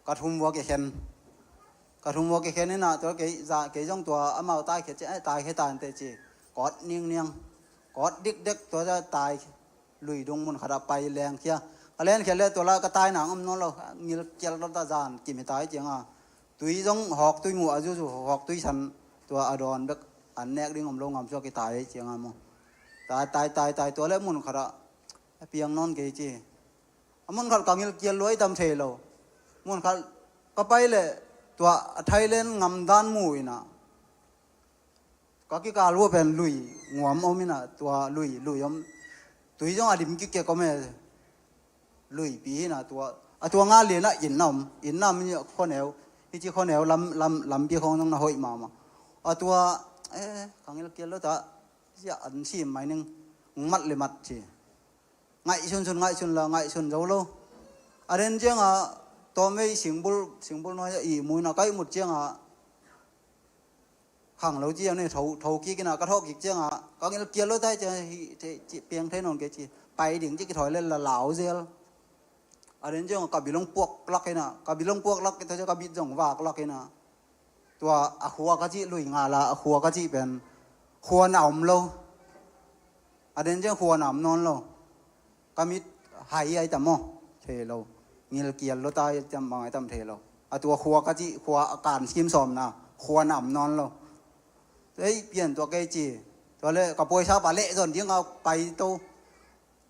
Ka thum vua kikhen. Ka thum vua kikhen inah tua kei za kei zong tua amau taikhia ci, ai taikhia ta ante ci. Kawt ningniang. Kawt dikdek tua za tai lui dung mun khatah pai lengkhia. Ka lenkhia le tua la ka tai nang om nawn lo. Ngilkial tua ta zan kim hi tai cianga. Tui zong hawk tui nguh a zuzu hawk tui san tua a dawn bek an nek ding om lo ngam suak hi tai cianga maw. Tai tai tai tai tua le mun khatah a piang nawn kei ci. A mun khat ka ngilkial luai tam thei lo. Mun khat ka pai le tua a Thailand ngamdan mu inah ka kikal uh pen lui nguam om inah tua lui lui om. Tui zong a dim kikek om e. Luipi hinah tua a tua nga lianah inn na om. Inn na om hi khuaneu hi ci khuaneu lam lam lampi khawng zong na hoih mahmah. A tua eh ka ngilkial lo ta sia an sim mai ning mat le mat ci. Ngaihsun sun ngaihsun la ngaihsun zo lo. A den ciangah tawmvei singbul singbul nuai a ihmu inah ka ihmut ciangah khang lo ciang ni tho tho kik inah ka thawh kik ciangah ka ngilkial lo tai ciang hi piang thei nawn kei ci. Pai ding ci kithawi le la lau zel. A den ciangah ka bilong puak lak inah ka bilong puak lak kei thaw ciang ka bit zong vak lak inah. Tua a khua ka cih lui ngala a khua ka cih pen khua na om lo. A den ciang khua na om nawn lo. Ka mit hai ai tam maw thei lo. Ngilkial lo tai tam bang ai tam thei lo. A tua khua ka cih khua a kan sim sawm na khua na om nawn lo. Ei pian tua kei ci. Tua le ka puaisa pa leh zon ding a pai to.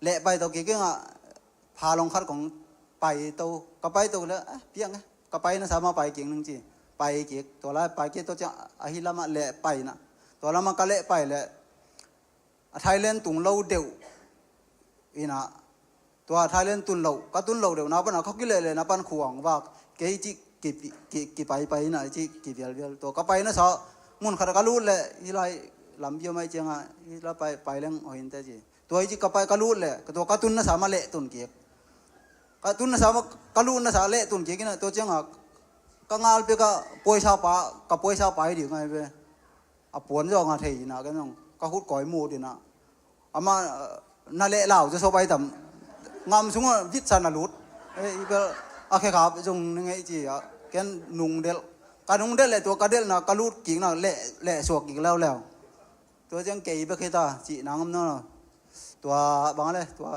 Leh pai to kikingah phalong khat kong pai to ka pai to le eh piang eh ka pai na sama pai kik ning ci. Pai kik tua lai pai kik to ciang ahi lamah leh pai na. Tua lamah ka leh pai le a Thailand tung lo deuh inah tua Thailand tun lo ka tun lo deuh na pan a ka kileh leh na pan khuang vak kei ci kipaipai inah ci kivialvial tua ka pai na sa mun khat ka lut leh hi lai lam biomai ciangah hi la pai pai leng hointe ci. Tua hi ci ka pai ka lut leh ka tua ka tun na sa ma leh tun kik. Ka tun na sa ma ka lut na sa leh tun kik inah tua ciangah ka ngal pia ka puaisa pa ka puaisa pa hi ding ngai ve. A puan zawng a thei inah ken zong ka khut kawi mut inah amah na leh lau zaso pai tam ngam sungah vitsan a lut. Ei bel a khekhap zong ni ngei ci a ken nungdelh ka nungdelh leh tua ka delhna ka lut kikna leh leh suak kik leuleu. Tua ciang kei bek hita cih nang om nawn lo. Tua bang le tua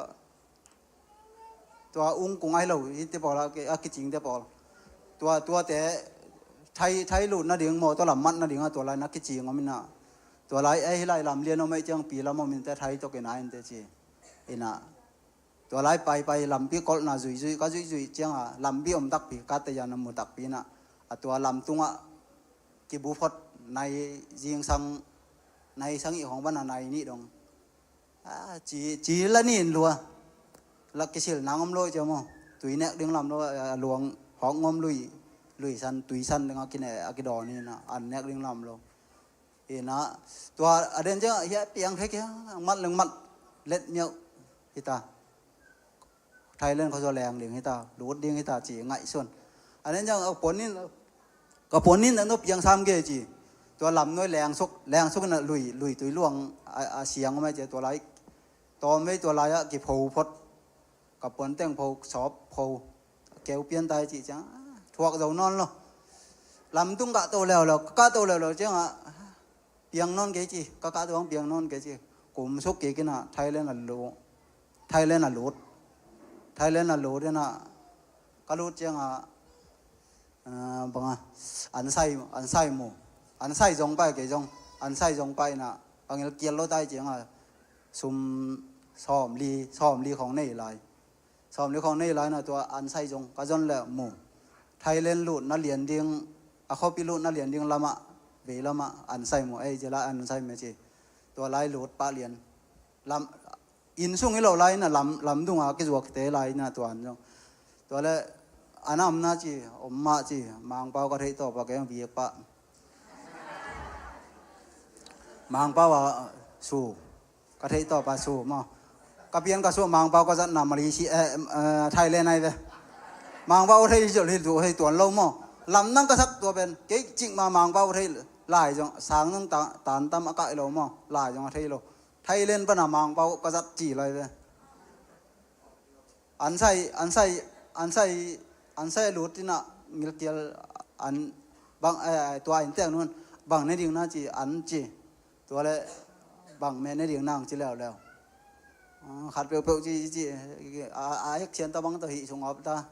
tua ung kung ai lo hi te pawl a kicing te pawl tua tuate thai thai lut nading maw tua lam mat nading a tua lai na kicing om ina tua lai ei hi lai lam lian om ei ciang pi lam om in te thai tok ina in te ci ina tua lai pai pai lampi kolhna zuizui ka zuizui cianga lampi om takpi ka te yan a mu takpi ina a tua lam tungah kibu phot nai zingsang nai sang i hong bana nai nih dong. Ah, ci, ci la nin lua. La kisil nang om lo cia maw. Tui nek ding lam lo, a luang hawk ngom lui, lui san, tui san ding a kine, a kidaw ni na, an nek ding lam lo. Ina, tua a den cia, hia piang thei kia, mat leng mat, let miau, hita. Thailand khua zaw leng ding hita, lut ding hita ci ngaihsun. A den cia, a puan nin, ka puan nin a nup piang sam ge ci. Tua lam nuai lengsuk lengsuk ina lui lui tui luang a siang mai ci tua lai tawm vei tua lai a kipho phot ka puan teng pho sawp pho keu pian tai ci ciang thuak zo nawn lo. Lam tung kah to leuleu kah to leuleu ciangah piang nawn kei ci ka kah tuang piang nawn kei ci. Kum suk kik ina Thailand a lut Thailand a lut Thailand a lut ina ka lut ciangah Ah, banga, an sai, an sai mu. An sai zong pai kei zong. An sai zong pai na, a ngilkial lo tai cianga, sum sawmli, sawmli khong nei lai. Sawmli khong nei lai na tua an sai zong, ka zon le mu. Thailand lut na lian ding, a khopi lut na lian ding lama, vei lama, an sai mu. Ei, zela an sai me ci. Tua lai lut pa lian. Lam, inn sung i lo lai na lam, lam dunga kizuak te lai na tuan zong. Tua le, a na om na ci, om mah ci, Mangpau ka theih tawp a keng viek pah. Mangpau a su, ka theih tawp a su maw. Ka pian ka su Mangpau ka zatna Malaysia, eh, eh, Thailand ai ve. Mangpau thei zol hi tu hei tuan lo maw. Lam nang ka sak tua pen, kei cik ma Mangpau thei lai zong, sang nang ta, tan tam a kai lo maw, lai zong a thei lo. Thailand pana Mangpau ka zat ci lai ve. An sai, an sai, an sai, an sai lut ina ngilkial an bang, eh, tua inntek nun bang ne ding na ci an ci. Tua le bang me ne ding nang ci leuleu. Ah, khat peuhpeuh ci, ci, a, a ek cian ta bang ta hi sung op ta.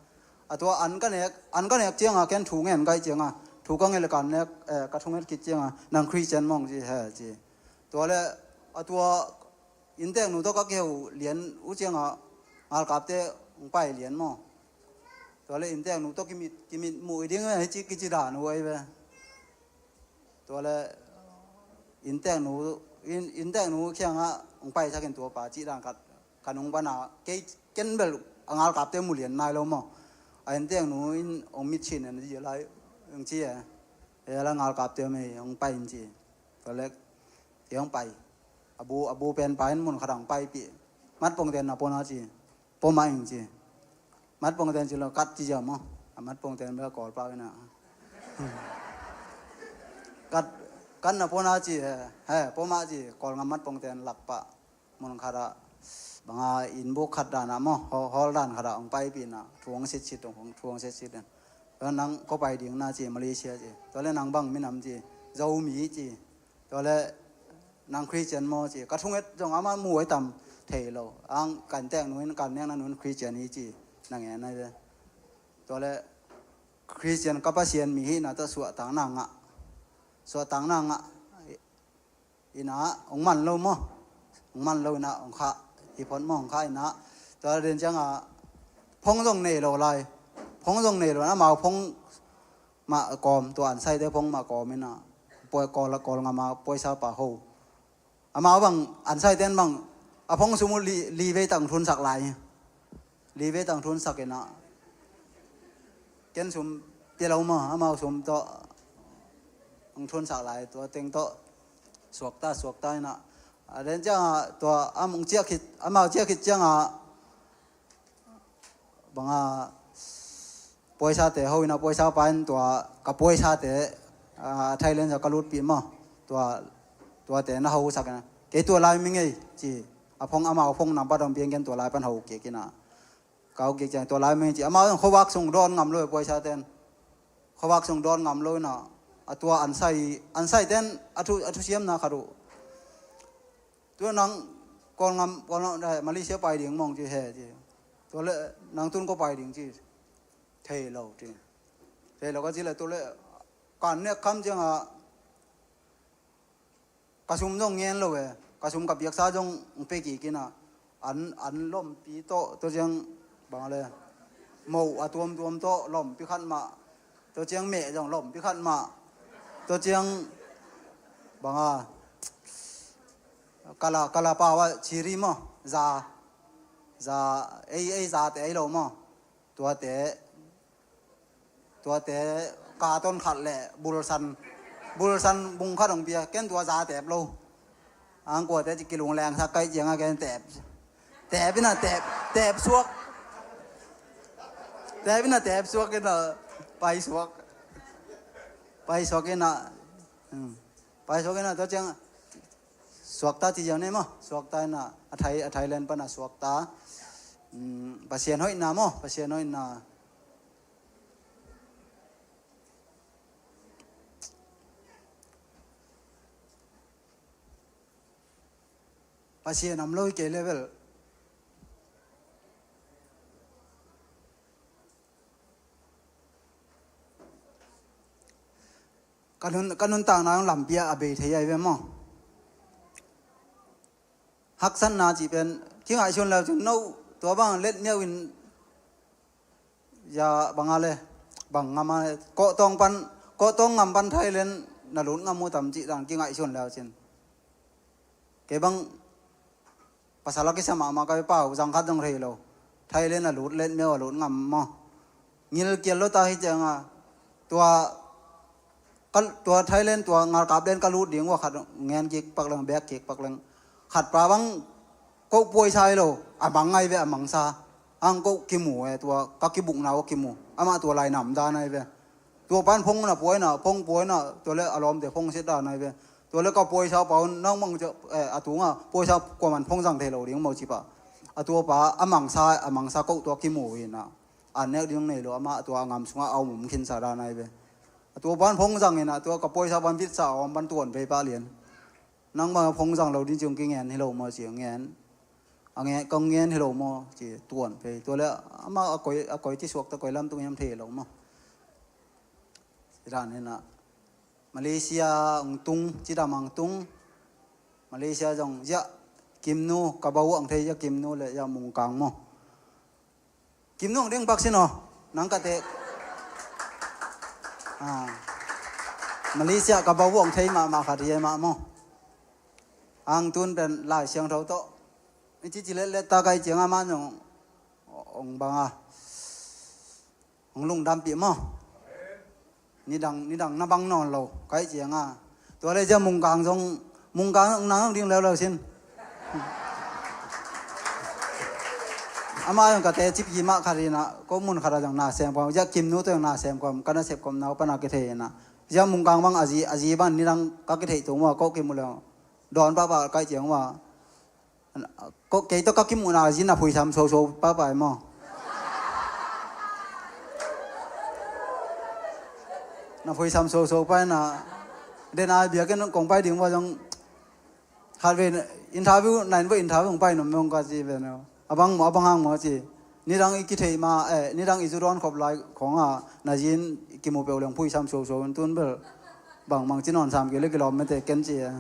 A tua an ka nek, an ka nek cianga ken thu ngen kai cianga. Thu ka ngel kan nek, eh, ka thu ngel kit cianga. Nang Christian mong ci he ci. Tua le, a tua inntek nu tawh ka keu lian uh cianga ngalkapte hong pai lian maw. Tua le inntek nu tawh kimit, kimit muh i ding hi ci kici dan uh ai ve. Tua le inntek nu, in, inntek nu kianga hong pai sakin tua pa ci dan khat, ka nung pana, kei ken bel a ngalkapte mu lian nai lo maw. A inntek nu in hong mit chin en ci lai, hong ci e. E la ngalkapte mei hong pai in ci. Tua le, tiang pai. A bu, a bu pen pai in mun khat ang pai pi. Mat pongten na pona ci. Poma ing ci. Mat pongten ci lo kat ci ziau maw. A mat pongten bel Kawl pau ina. Kat, kat na pona ci he, he, poma ci. Kawl ngam mat pongten lak pa. Mun khat ah, banga inn buk khat dan ah maw, haw-, hawl dan khat ah hong paipih na, thu hong sitsit, hong, thu hong sitsit in. Tua nang ko pai ding na ci, Malaysia ci. Tua le nang bang minam ci, Zomi ci. Tua le nang Christian maw ci. Ka thunget zong ama mu ai tam thei lo. Ang kan tek nun, kan nek na nun Christian hi ci. Nang en ai le. Tua le Christian ka Pasian mi hi na ta suah tang na ngah. Suah tang na ngah. Ina, hong man lo maw. Hong man lo ina, hong kha. Hi phot maw, hong kha ina. Tua den cianga, phone zong nei lo lai. Phone zong nei lo na, amau phone mah kawm, tua an saite phone mah kawm ina. Poi Kawl, Kawl ngama, poisa pa ho. Amau bang, an saiten bang, a phone sum uh li, li vei tang thunsak lai. Li vei tang thunsak ina. Ken sum pia lo maw, amau sum tawh hong thunsak lai, tua teng tawh suakta, suakta ina. A den cianga, tua amau ciah khit, amau ciah khit cianga, banga, poisate ho ina, poisa pa in tua, ka poisate, a, Thailand sa ka lutpih maw, tua, tuate na hosak ina. Kei tua lai mi ngei, ci, a phone, amau phone nambat hong piang ken tua lai pan ho kik ina. Kau kik ciang tua lai meng ci. Amau zong khuavak sung dawn ngam lo e poisa ten. Khuavak sung dawn ngam lo ina. A tua an sai, an sai ten a thu, a thusiamna khat uh. Tua nang Kawl ngam, Kawl ngam, eh, Malaysia pai ding mong ci he ci. Tua le nang tun ko pai ding ci. Thei lo ci. Thei lo ka ci le tua le kan nek kham cianga ka sum zong ngen lo e, ka sum ka piaksa zong hong pe kik ina, an, an lompi tawh, tua ciang bang le, mo a tuamtuam tawh lompi khat mah, tua ciang meh zong lompi khat mah, tua ciang banga, kala, kala pau a chiri maw, za, za, ei, ei zate ei lo maw, tuate, tuate, katon khat le bulsan, bulsan bung khat hong pia, ken tua za tep lo. Ang kuate ci kilung leng sak kai cianga ken tep. Tep ina tep, tep suak. Tep ina tep suak ina, pai suak. Pai suak ina, hmm. Pai suak ina, tua ciang suakta ci ziau ne maw, suakta ina, a Thai, a Thailand pana suakta. Hmm, Pasian hoihna maw, Pasian hoihna. Pasian om lo hi kei le bel. Ka nun, ka nuntakna hong lampi ah a bei thei ahi ve maw. Haksatna cih pen kingaihsun le uh cin no tua bang letmiau in ya bang a le bang ngam a le kawhtawng pan, kawhtawng ngam pan Thailand na lut ngam uh tam cih dan kingaihsun le uh cin. Kei bang pasal a kisa mahmah ka pau zang khat zong thei lo. Thailand a lut letmiau a lut ngam maw. Ngilkial lo ta hi cianga tua ka, tua Thailand tua ngalkap den ka lut ding ua khat ngen kik pak leng bek kik pak leng khat pa bang ko puaisa hi lo a mang ngai ve a mangsa ang ko kimu e tua ka kibukna ua kimu amah tua lai nam dan ai ve. Tua pan phong na puaina phong puaina tua le a lawmte phong sit dan ai ve. Tua le ka puaisa paun nang mang a tunga puaisa kuaman phong zang thei lo ding mo cipa a tua pa a mangsa a mangsa ko tua kimu hi na. An nek ding nei lo amah tua a ngam sungah a um um khinsa dan ai ve. A tua pan phong zang in a tua ka puaisa pan vitsa a om pan tuan vei pah lian. Nang bang a phong zang lo ding ciung kingen hi lo maw ci ngen. A ngen kong ngen hi lo maw ci tuan vei tua le amah a koi a koi ci suak ta koi lam tung hiam thei lo maw. Ci dan in a Malaysia ang tung ci dam ang tung. Malaysia zong ziah kimnu ka bau ang thei ziah kimnu le ziah mungkang maw. Kimnu ang ding bak sin aw nang ka te. Malaysia ka bau ang thei mahmah khat hi mah maw. Ang tun pen lai siang tho tawh i cici letlet ta kai ciang a man zong ong bang a ong lungdampih maw. Nidang nidang na bang nawn lo kai cianga tua le zia mungkang zong mungkang nang ding leuleu sin. Ama zong ka teci pi mah khat inah ko mun khat a zong na sem kawm zia kimnu tawh zong na sem kawm ka nasep kawm nau pana kithei inah zia mungkang bang a zi a zi ban nidang ka kithei tung ua ko kimu leu dawn pahpah kai ciang ua. Kei tawh ka kimuhna zin na phuisam soso papa e maw. Na phuisam soso pa ina dena biakin kong pai ding ua zong khatvei interview nain vo interview kong pai nom meng ka ci ve no. Abang maw abang hang maw ci. Nidang i kitheih ma eh nidang i zu dawn khop lai khong a na zin kimu peuh leng phuisam soso in tun bel bangmang ci nawn sam kei le kilawm mete ken ci e.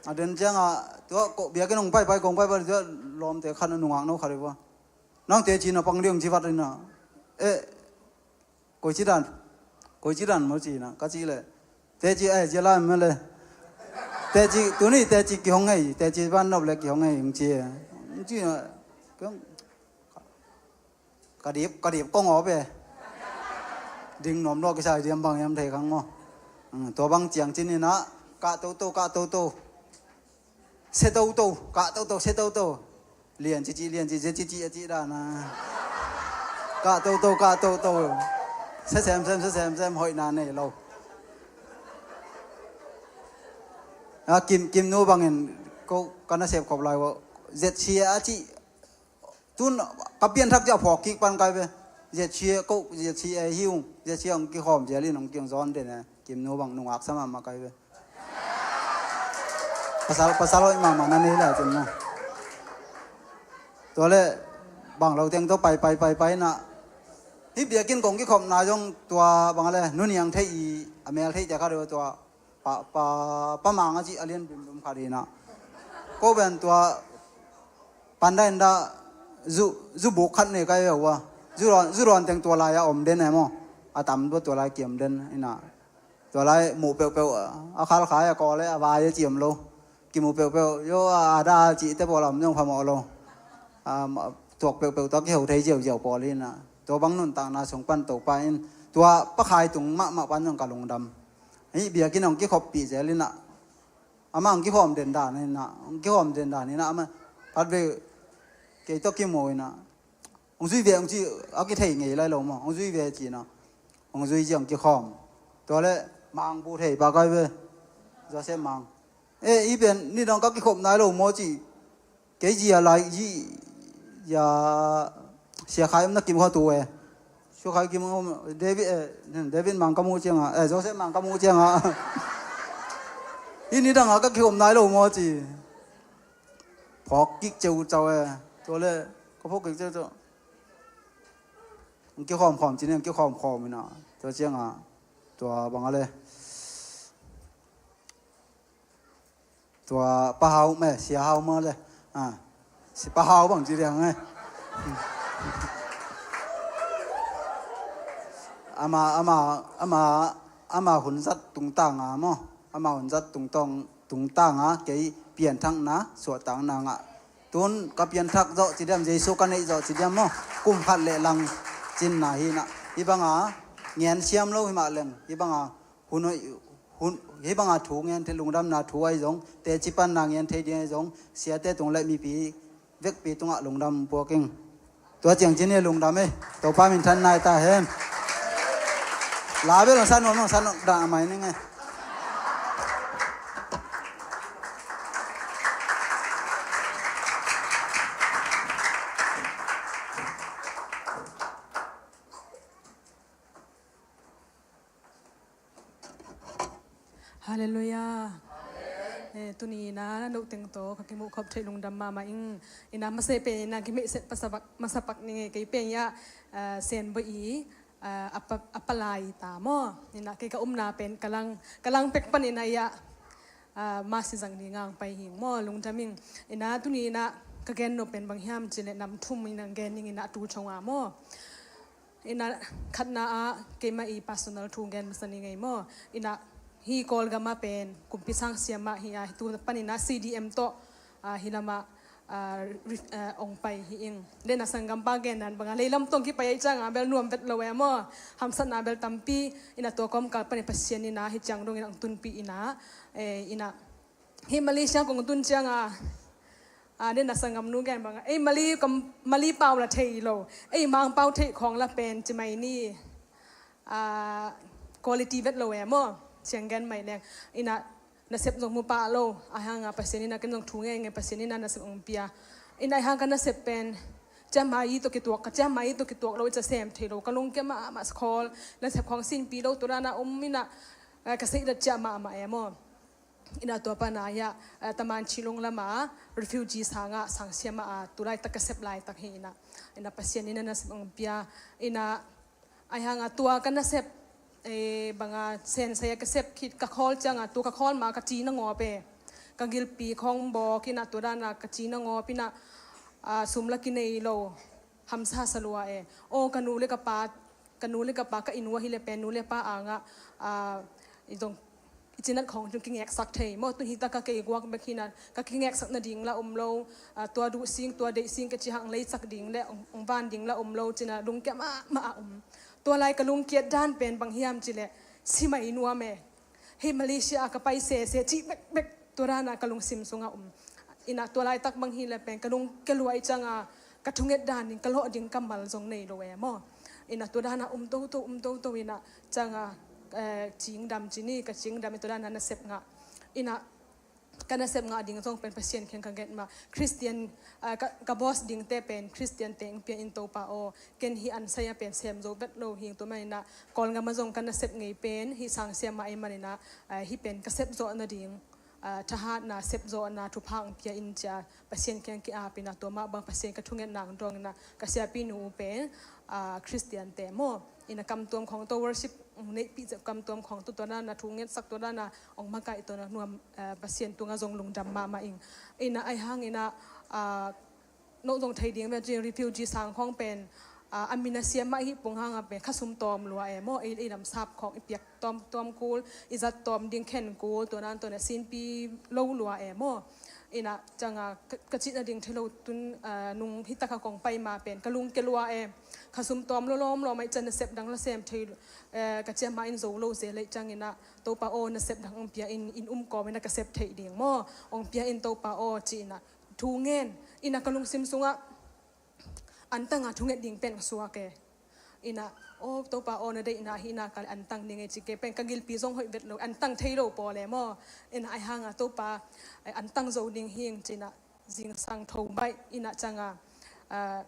A den cianga tua ko biakin hong paipai kong paipai tua lawmte khat a nungak no khat iva nangte cina pang ding ci vat ina. E koi ci dan koi ci dan mo cina ka ci le teci ai zia lai mele teci tuni teci kihong ngei teci van nop le kihong ngei hong ci e. Hong ci na ka dip ka dip kong aw pe ding nuam lua kisai diam bang yam thei khang maw. Tua bang ciang cin inah kah toto kah toto se toto kah toto se toto lian cici lian cici cici a ci dana kah toto kah toto se sem sem se sem sem hoihna nei lo. A kim kim nu bangin ko ka nasep khop lai ko zet sia a ci Tun ka pianthak ciah phawk kik pan kai ve. Zia chia ko zia chia hi ung zia chia ung kikhawm zia lin ung kiang zawn den e. Kimnu bang nungak sama ma kai ve. Pasal pasal hoih mama na nei lai cin na. Tua le bang lo teng to pai pai pai pai na. Hi biakin kong kikhawm na zong tua bang le nuniang thei i a mel thei tia kha deu tua pa pa pa mang a ci a lian bim bim khat hi na. Ko ben tua Panda inda zu zu buk khat nei kai ve ua zu rawn zu rawn teng tua lai a om den e maw. A tam tua tua lai kiam den ina tua lai muh peuhpeuh a khal khai a kaw le a vai a ciam lo kimu peuhpeuh yo a da cihte pawl a om zong phamawh lo. Tuak peuhpeuh tua kiho thei ziauziau pawl ina tua bang nuntakna sung pan Topa in tua pakhai tung mahmah pan zong ka lungdam. Hih biakinn hong kikhoppi zel ina amah hong kikhawm den dan ina hong kikhawm den dan ina amah khat ve kei tawh kimu ina hong zui ve hong ci a kithei ngei lai lo maw hong zui ve ci ina hong zui ci hong kikhawm. Tua le Mang bu thei pa kai ve Joseph Mang e i pen nidang ka kikhop nai lo maw ci. Kei zia lai zi ya sia khai om na kim kha tu e. Sia khai kim om David eh David mang ka mu cianga eh Joseph mang ka mu cianga. Hi nidang a ka kikhop nai lo maw ci. Phawk kik ceu cau e. Tua le ka phawk kik ceu cau. Ang kikhawm khawm cin ang kikhawm khawm ina. Tua cianga Tua bang a le. Tua Pa Hau meh, Sia Hau mah le. Ah, si Pa Hau bang ci diang eh. Ama, ama, ama, ama hun zat tungtang a maw. Ama hun zat tungtang, tungtang a kei pianthakna suahtakna ngah. Tun ka pianthak zawh ci diam, Jesu ka neih zawh ci diam maw. Kum khat le lang cinna hi na. Hih banga ngen siam lo hi mah leng, hih banga hun hoih, hun, hih banga thu ngen thei, lungdamna thu ahi zong, teci panna ngen thei ding ahi zong, siate tung le mipi vekpi tungah lungdam puak ing. Tua ciang cin hi lungdam eh. Topa minthanna hi ta hen. La bel hong sa nuam, hong sa nuam dah mai ning eh. Halleluiah. Eh, tuni ina no teng tawh ka kimuh khop theih lungdam mahmah ing. Ina masa pen ina kimeih set pasa pak, masa pak ning eh, kei pen ia, ah, Senboi i, ah, a pa, a palai ta maw. Ina kei ka umna pen Kalang, Kalang pek pan ina ia, ah, masi zang ni ngang pai hing maw, lungdam ing. Ina tuni ina ka gen no pen bang hiam cih leh nam thum ina gen ning ina a tu thong a maw. Ina khatna ah keimah i personal thu gen masa ni ngei maw. Ina hi Kawlgam ah pen kumpi sang siam mah hi a, hi tu pan ina C D M tawh, ah, hi lamah, ah, ri-, ah, ong pai hi ing. Dena sanggam pa gen nan banga leilam tawh kipai ai cianga bel nuam vet lo e maw. Hamsatna bel tampi ina tua kawmkal pan i Pasian ina hi ciang dong ina ong tunpih ina, eh, ina hi Malaysia kong tun cianga, ah, dena sanggamnu gen banga ei Malay kam, Malay pau la thei lo, ei Mang pau thei khawng la pen ci mai ni. Ah, quality vet lo e maw. Ciang gen mai leng ina nasep zong mu pah lo. Ahi hanga Pasian ina ken zong thu ngei ngei Pasian ina nasep ong pia. Ina ahi hang ka nasep pen ciamai tawh kituak, ka ciamai tawh kituak lo i ca sem thei lo. Ka lungkia mahmah, khawl nasep khawng sinpi lo, tua dana um ina, eh, ka seidat ciah mahmah e maw. Ina tua pana ia, eh, Taman Chilong lama refugee sanga sang siama a tu laitak ka sep laitak hi ina. Ina Pasian ina nasep ong pia ina. Ahi hanga tua ka nasep, eh, banga sensei a ka sep khit ka khawl cianga tu ka khawl ma ka ci na ngawp e. Ka gilpi khawng bawk ina tua dana ka ci na ngawp ina, ah, sum la kinei lo. Hamsa sa lua e. Aw, ka nu le ka pa, ka nu le ka pa ka inn uh ahi le pen nu le pa anga, ah, i zong i cinat khawng cun kingeksak thei maw. Tun hi taka kei guak bek hi na ka kingeksak nading la um lo, ah, tua duh sing, tua deih sing ka ci hang leisak ding le ong, ong van ding la um lo cina lungkia mahmah a um. Tua lai ka lungkiat dan pen bang hiam ci le si mai nuam e. Hei Malaysia a ka pai sese cih bekbek tua dana ka lungsim sunga um. Ina tua laitak bang hi le pen ka lungkia lua i cianga ka thunget dan ding ka lawh ding ka mal zong nei lo e maw. Ina tua dana um toto, um toto ina cianga, eh, cingdam ci ni, ka cingdam i tua dana nasep ngah. Ina ka nasep ngah ding zong pen Pasian kiang ka nget mah. Christian, ah, ka, ka boss dingte pen Christian teng pia in Topa aw. Ken hi an saya pen sem zo vet lo hing tua manina Kawlgama zong ka nasep ngei pen hi sang siama ei manina, ah, hi pen ka sep zawh nading, ah, thahatna, sep zawhna thupha ang pia in cia Pasian kiang ki-ap ina tua mah bang Pasian ka thungetna ang dawng ina ka siapi nu pen, ah, Christian te maw. Ina kamtuam khawng tawh worship, mm, neihpih zep kamtuam khawng tawh tua dana thu ngetsak tua dana ong makaih tua na nuam, eh, Pasian tunga zong lungdam mahmah ing. Ina ahi hang ina, ah, no zong thei ding ve cin refugee sang khawng pen, ah, a min a siam mah hi pung hanga pen khasum tawm lua e maw, ei, ei lam sap khawng i piak tawm, tawm kul, i zat tawm ding khen kul, tua nan tua na sinpi lo lua e maw. Ina cianga ka, ka cihna ding thei lo tun, ah, nung hi taka kong pai ma pen ka lungkia lua e. Khasum tawm lo lawm lawm ai cian nasep dang la sem thei, eh, ka ciama in zo lo zel ei ciangina Topa aw nasep dang ong pia in, in um kawm ina ka sep theih ding maw. Ong pia in Topa aw ci ina thu ngen ina ka lungsim sunga antanga thunget ding pen suak e. Ina aw Topa aw na deihna hi ina ka le antang ding e ci ke pen ka gilpi zong hoih vet lo, antang thei lo pawl e maw. Ina ahi hanga Topa, eh, antang zo ding hing cina zingsang tho baih ina cianga, ah,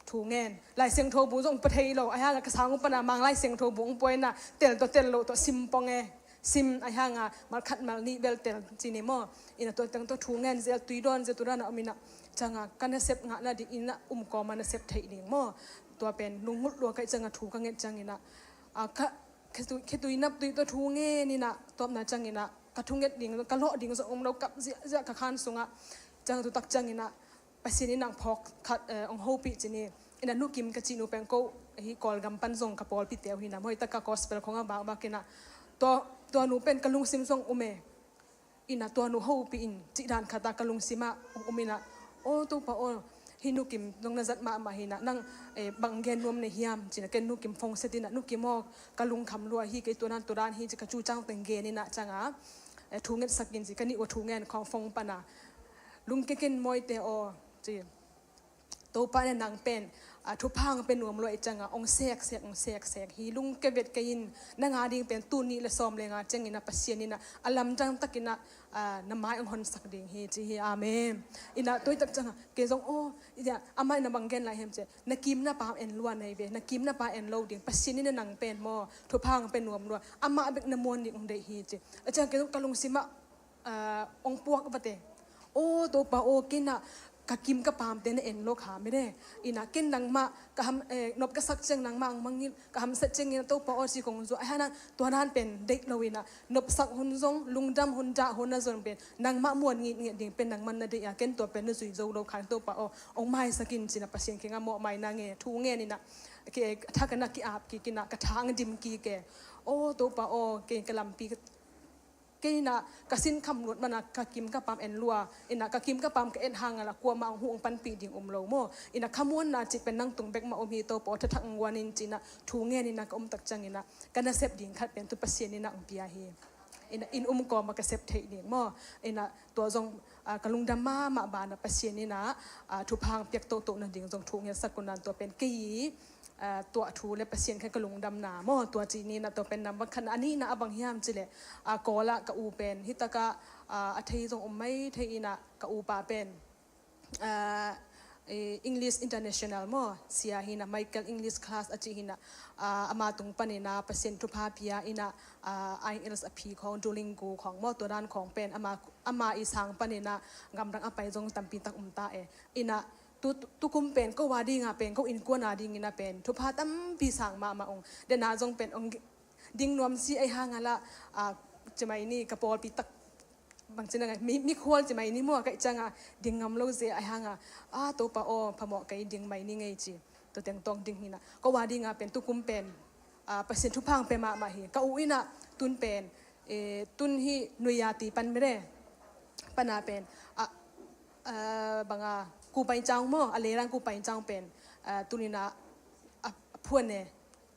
thu ngen. Lai Siangtho bu zong pua thei lo ahi hanga ka sang uh pana Mang Lai Siangtho bu ong pua ina tel tawh tel lo tawh sim pong e. Sim ahi hanga mal khat mal nih bel tel cini maw. Ina tua teng tawh thu ngen zel, tui dawn zel, tu dana um ina cianga ka nasep ngah nading ina um kawma nasep theih ding maw. Tua pen lungngulh lua ka i cianga thu ka nget ciangina, ah, ka khetui, khetui nap tui tawh thu ngen inah, tawpna cianginah ka thunget ding, ka lawh ding zong om lo, kap ziahziah ka khan sungah. Ciang tu tak cianginah Pasian in nang phawk khat, eh, ong hopih ci ni. Inah Nu Kim ka cih nu pen ko hi Kawlgam pan zong ka pawlpite uh hinah, hoih taka gospel khong a vakvak inah. Tua, tua nu pen ka lungsim zong um e. Inah tua nu hopih in cih dan khata ka lungsimah ong um inah, aw Topa aw, hi Nu Kim zong na zat mahmah hinah, nang, eh, bang gen nuam na hiam cinah ken Nu Kim phone set inah, Nu Kim aw, ka lungkham lua hi, kei tuanan tuadan hi ci, ka cu ciang teng gen inah cianga, eh, thu ngetsak in ci, ka nih ua thu ngen khawng phone pana, lungke ken mawite aw ci. Topa in nang pen, ah, thupha ong pe nuam lua i cianga ong seksek, ong seksek hi, lungke vet kei in, nang a ding pen tuni le sawm le nga ciangin a Pasian inah a lamdang takinah, ah, na mai ong honsak ding hi ci hi. Amen. Inah tuitak cianga kei zong aw, inah amah inah bang gen lai hiam ci, na kimna pa en lua nei ve, na kimna pa en lo ding, Pasian inah nang pen maw thupha ong pe nuam lua, amah bek na muan ding ong deih hi ci. A ciang kei zong ka lungsimah ah, ong puak vate. Aw Topa aw, kei inah ka kim ka pamte na en lo kha mede. Inah ken nangmah ka ham, eh, nop ka sak ciang nangmah ang mangngilh, ka hamsat ciangin Topa aw ci kong zuak. Ai hanah tua dan pen deih lo inah nopsak hun zong, lungdam hun, dah hun a zong pen nangmah muan ngitnget ding pen nangmah na deih a, ken tua pen na zui zo lo kha Topa aw, ong maisak in cinah Pasian kiangah mawhmaina nge thu ngen inah, ke, thak inah ki-ap kik inah ka thang dim kik e. Aw Topa aw, kei ka lampi kei inah ka sinkham luat mana ka kim ka pam en lua, inah ka kim ka pam ka et hanga lah kuamah ong huh ong panpih ding um lo maw. Inah khamuanna cih pen nang tung bek mah om hi Topa aw, thathak ong guan in cinah thu ngen inah ka um tak cianginah ka nasep ding khat pen tu Pasian inah ong pia hi. Inah inn um kawma ka sep theih ding maw. Inah tua zong, ah, ka lungdam mahmah banah Pasian inah, ah, thupha ong piak tohtoh nading zong thu ngetsak un nan tua pen kei i ah, tuah thu le Pasian kha ka lungdamna maw, tua ci ni inah tua pen number khatna. A nihna a bang hiam cileh, ah, Kawlah ka u pen hitakah, ah, a thei zong om mai thei inah ka upa pen, ah, eh, English International maw, sia hinah Michael English Class a ci hinah, ah, ama tung paninah Pasian thupha pia inah, ah, IELTS a phi khawng, Duolingo khawng maw, tua dan khawng pen ama, ama i sang paninah gamdang a pai zong tampi tak um ta e. Inah tu, tu, tukum pen ko a dinga pen, ko innkuana dingina pen thupha tampi sang mahmah ung. Dena zong pen ong ding nuam si ai hanga lah, ah, ci mai ni ka pawlpi tak bang cina ngai, mi, mikhual ci mai ni maw, ka i cianga ding ngam lo ze ai hanga, ah, Topa aw, phamawh kei, ding mai ni ngei ci. Tua teng tawng ding hinah. Ko a dinga pen tukum pen, ah, Pasian thupha ong pe mahmah hi. Ka u inah tun pen, eh, tun hi Nuyati pan mede. Pana pen, ah, ah, banga Kupai Cang maw, a leran Kupai Cang pen, ah, tuninah a, a phuan e.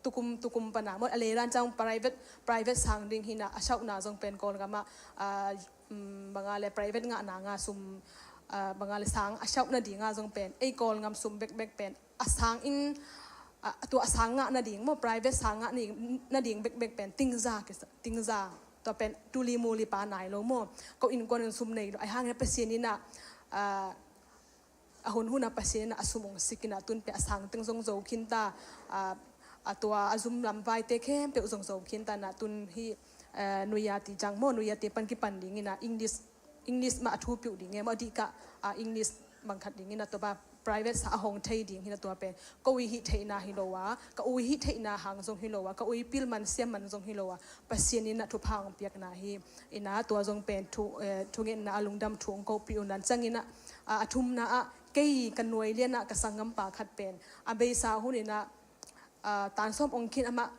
Tukum, tukum pana maw, a leran ciang private, private sang ding hinah a siauhna zong pen Kawlgamah, ah, mm, banga le private ngahna nga sum, ah, banga le sang a siauh nadinga zong pen ei Kawlgam sum bekbek pen a sang in, ah, tua a sang ngah nading maw, private sang ngah nading, nading bekbek pen tingza kisa, tingza. Tua pen tuli muli pa nai lo maw. Ko innkuan in sum nei lo ai hang hi Pasian inah, ah, a hun huna Pasian inah a sum ong sik inah tun pen a sang teng zong zo khin ta, ah, a tua a zum lam vaite khempeuh zong zo khin ta inah tun hi, eh, Nuyati ciang maw, Nuyati pan kipan ding inah English, English mah a thupiuh ding e maw, a dihkah, ah, English bang khat ding inah tua ba private sa a hong thei ding hinah tua pen. Ko i hih theihna hi lo a, ka u i hih theihna hang zong hi lo a, ka u i pil man siam man zong hi lo a, Pasian inah thupha ong piakna hi. Inah tua zong pen thu, eh, thungetna a lungdam thu ong kopih un nan cianginah, ah, a thumna ah kei ka nuai lianah ka sanggampa khat pen a beisa hun inah, ah, tan sawm ong khin amah,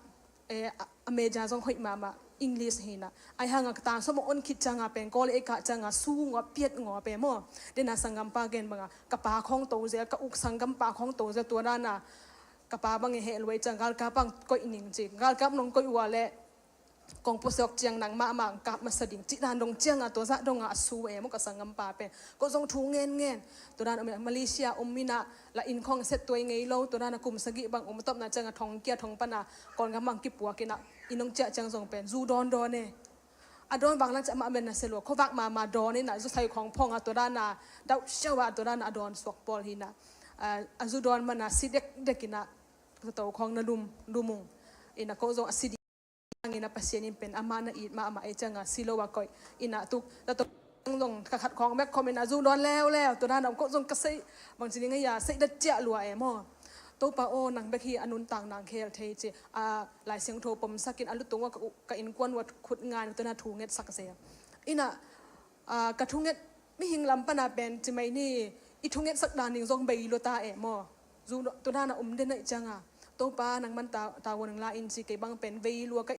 eh, a, a meja zong hoih mahmah English hinah. Ai hanga ka tan sawm ong on khit cianga pen Kawl ei kah cianga su ngawh piat ngawh pe maw. Dena sanggampa gen banga ka pa khawng to zel, ka uk sanggampa khawng to zel, tua dana ka pa bang i heh luai ciang galkap bang koih ning ci. Galkap nong koih ua le kong puasawk ciang nang mahmah ang kap masa ding cih dan dong cianga tua zah donga a su e maw ka sanggampa pen. Ko zong thu ngen ngen. Tua dan om Malaysia om inah la inn khawng set tuai ngei lo, tua dana kum sagih bang om tawpna cianga thong kia thong pana Kawlgam bang kipuak inah inn ong ciah ciang zong pen zu dawn dawn e. A dawn bang lang ciah mah men na se lua, khuavak mama dawn inah zu sai khawng phonga tua dana dauh siau a tua dana a dawn suak pawl hinah. Ah, a zu dawn mana si dekdek inah zato khawng na lum, lum ung. Inah ko zong a si ding inah Pasian in pen amah na it mahmah ei cianga si lo a koih. Inah tu zato zong ka khat khawng bek khawm inah zu dawn leuleu tua dana ko zong ka sei bang ci ding a ia sei dat ciah lua e maw. Topa aw, nang bek hi a nuntak nang khel thei ci. A, Lai Siangtho pomsakin a lutung ua ka, ka innkuan ua khut ngan tuna thu ngetsak zel. Ina, a, ka thunget mihing lam pana pen ci mai ni, i thungetsak dan ding zong bei lua ta e maw. Zu tuna na um den aih cianga, Topa nang man ta, ta ua nang la in ci kei bang pen bei lua ka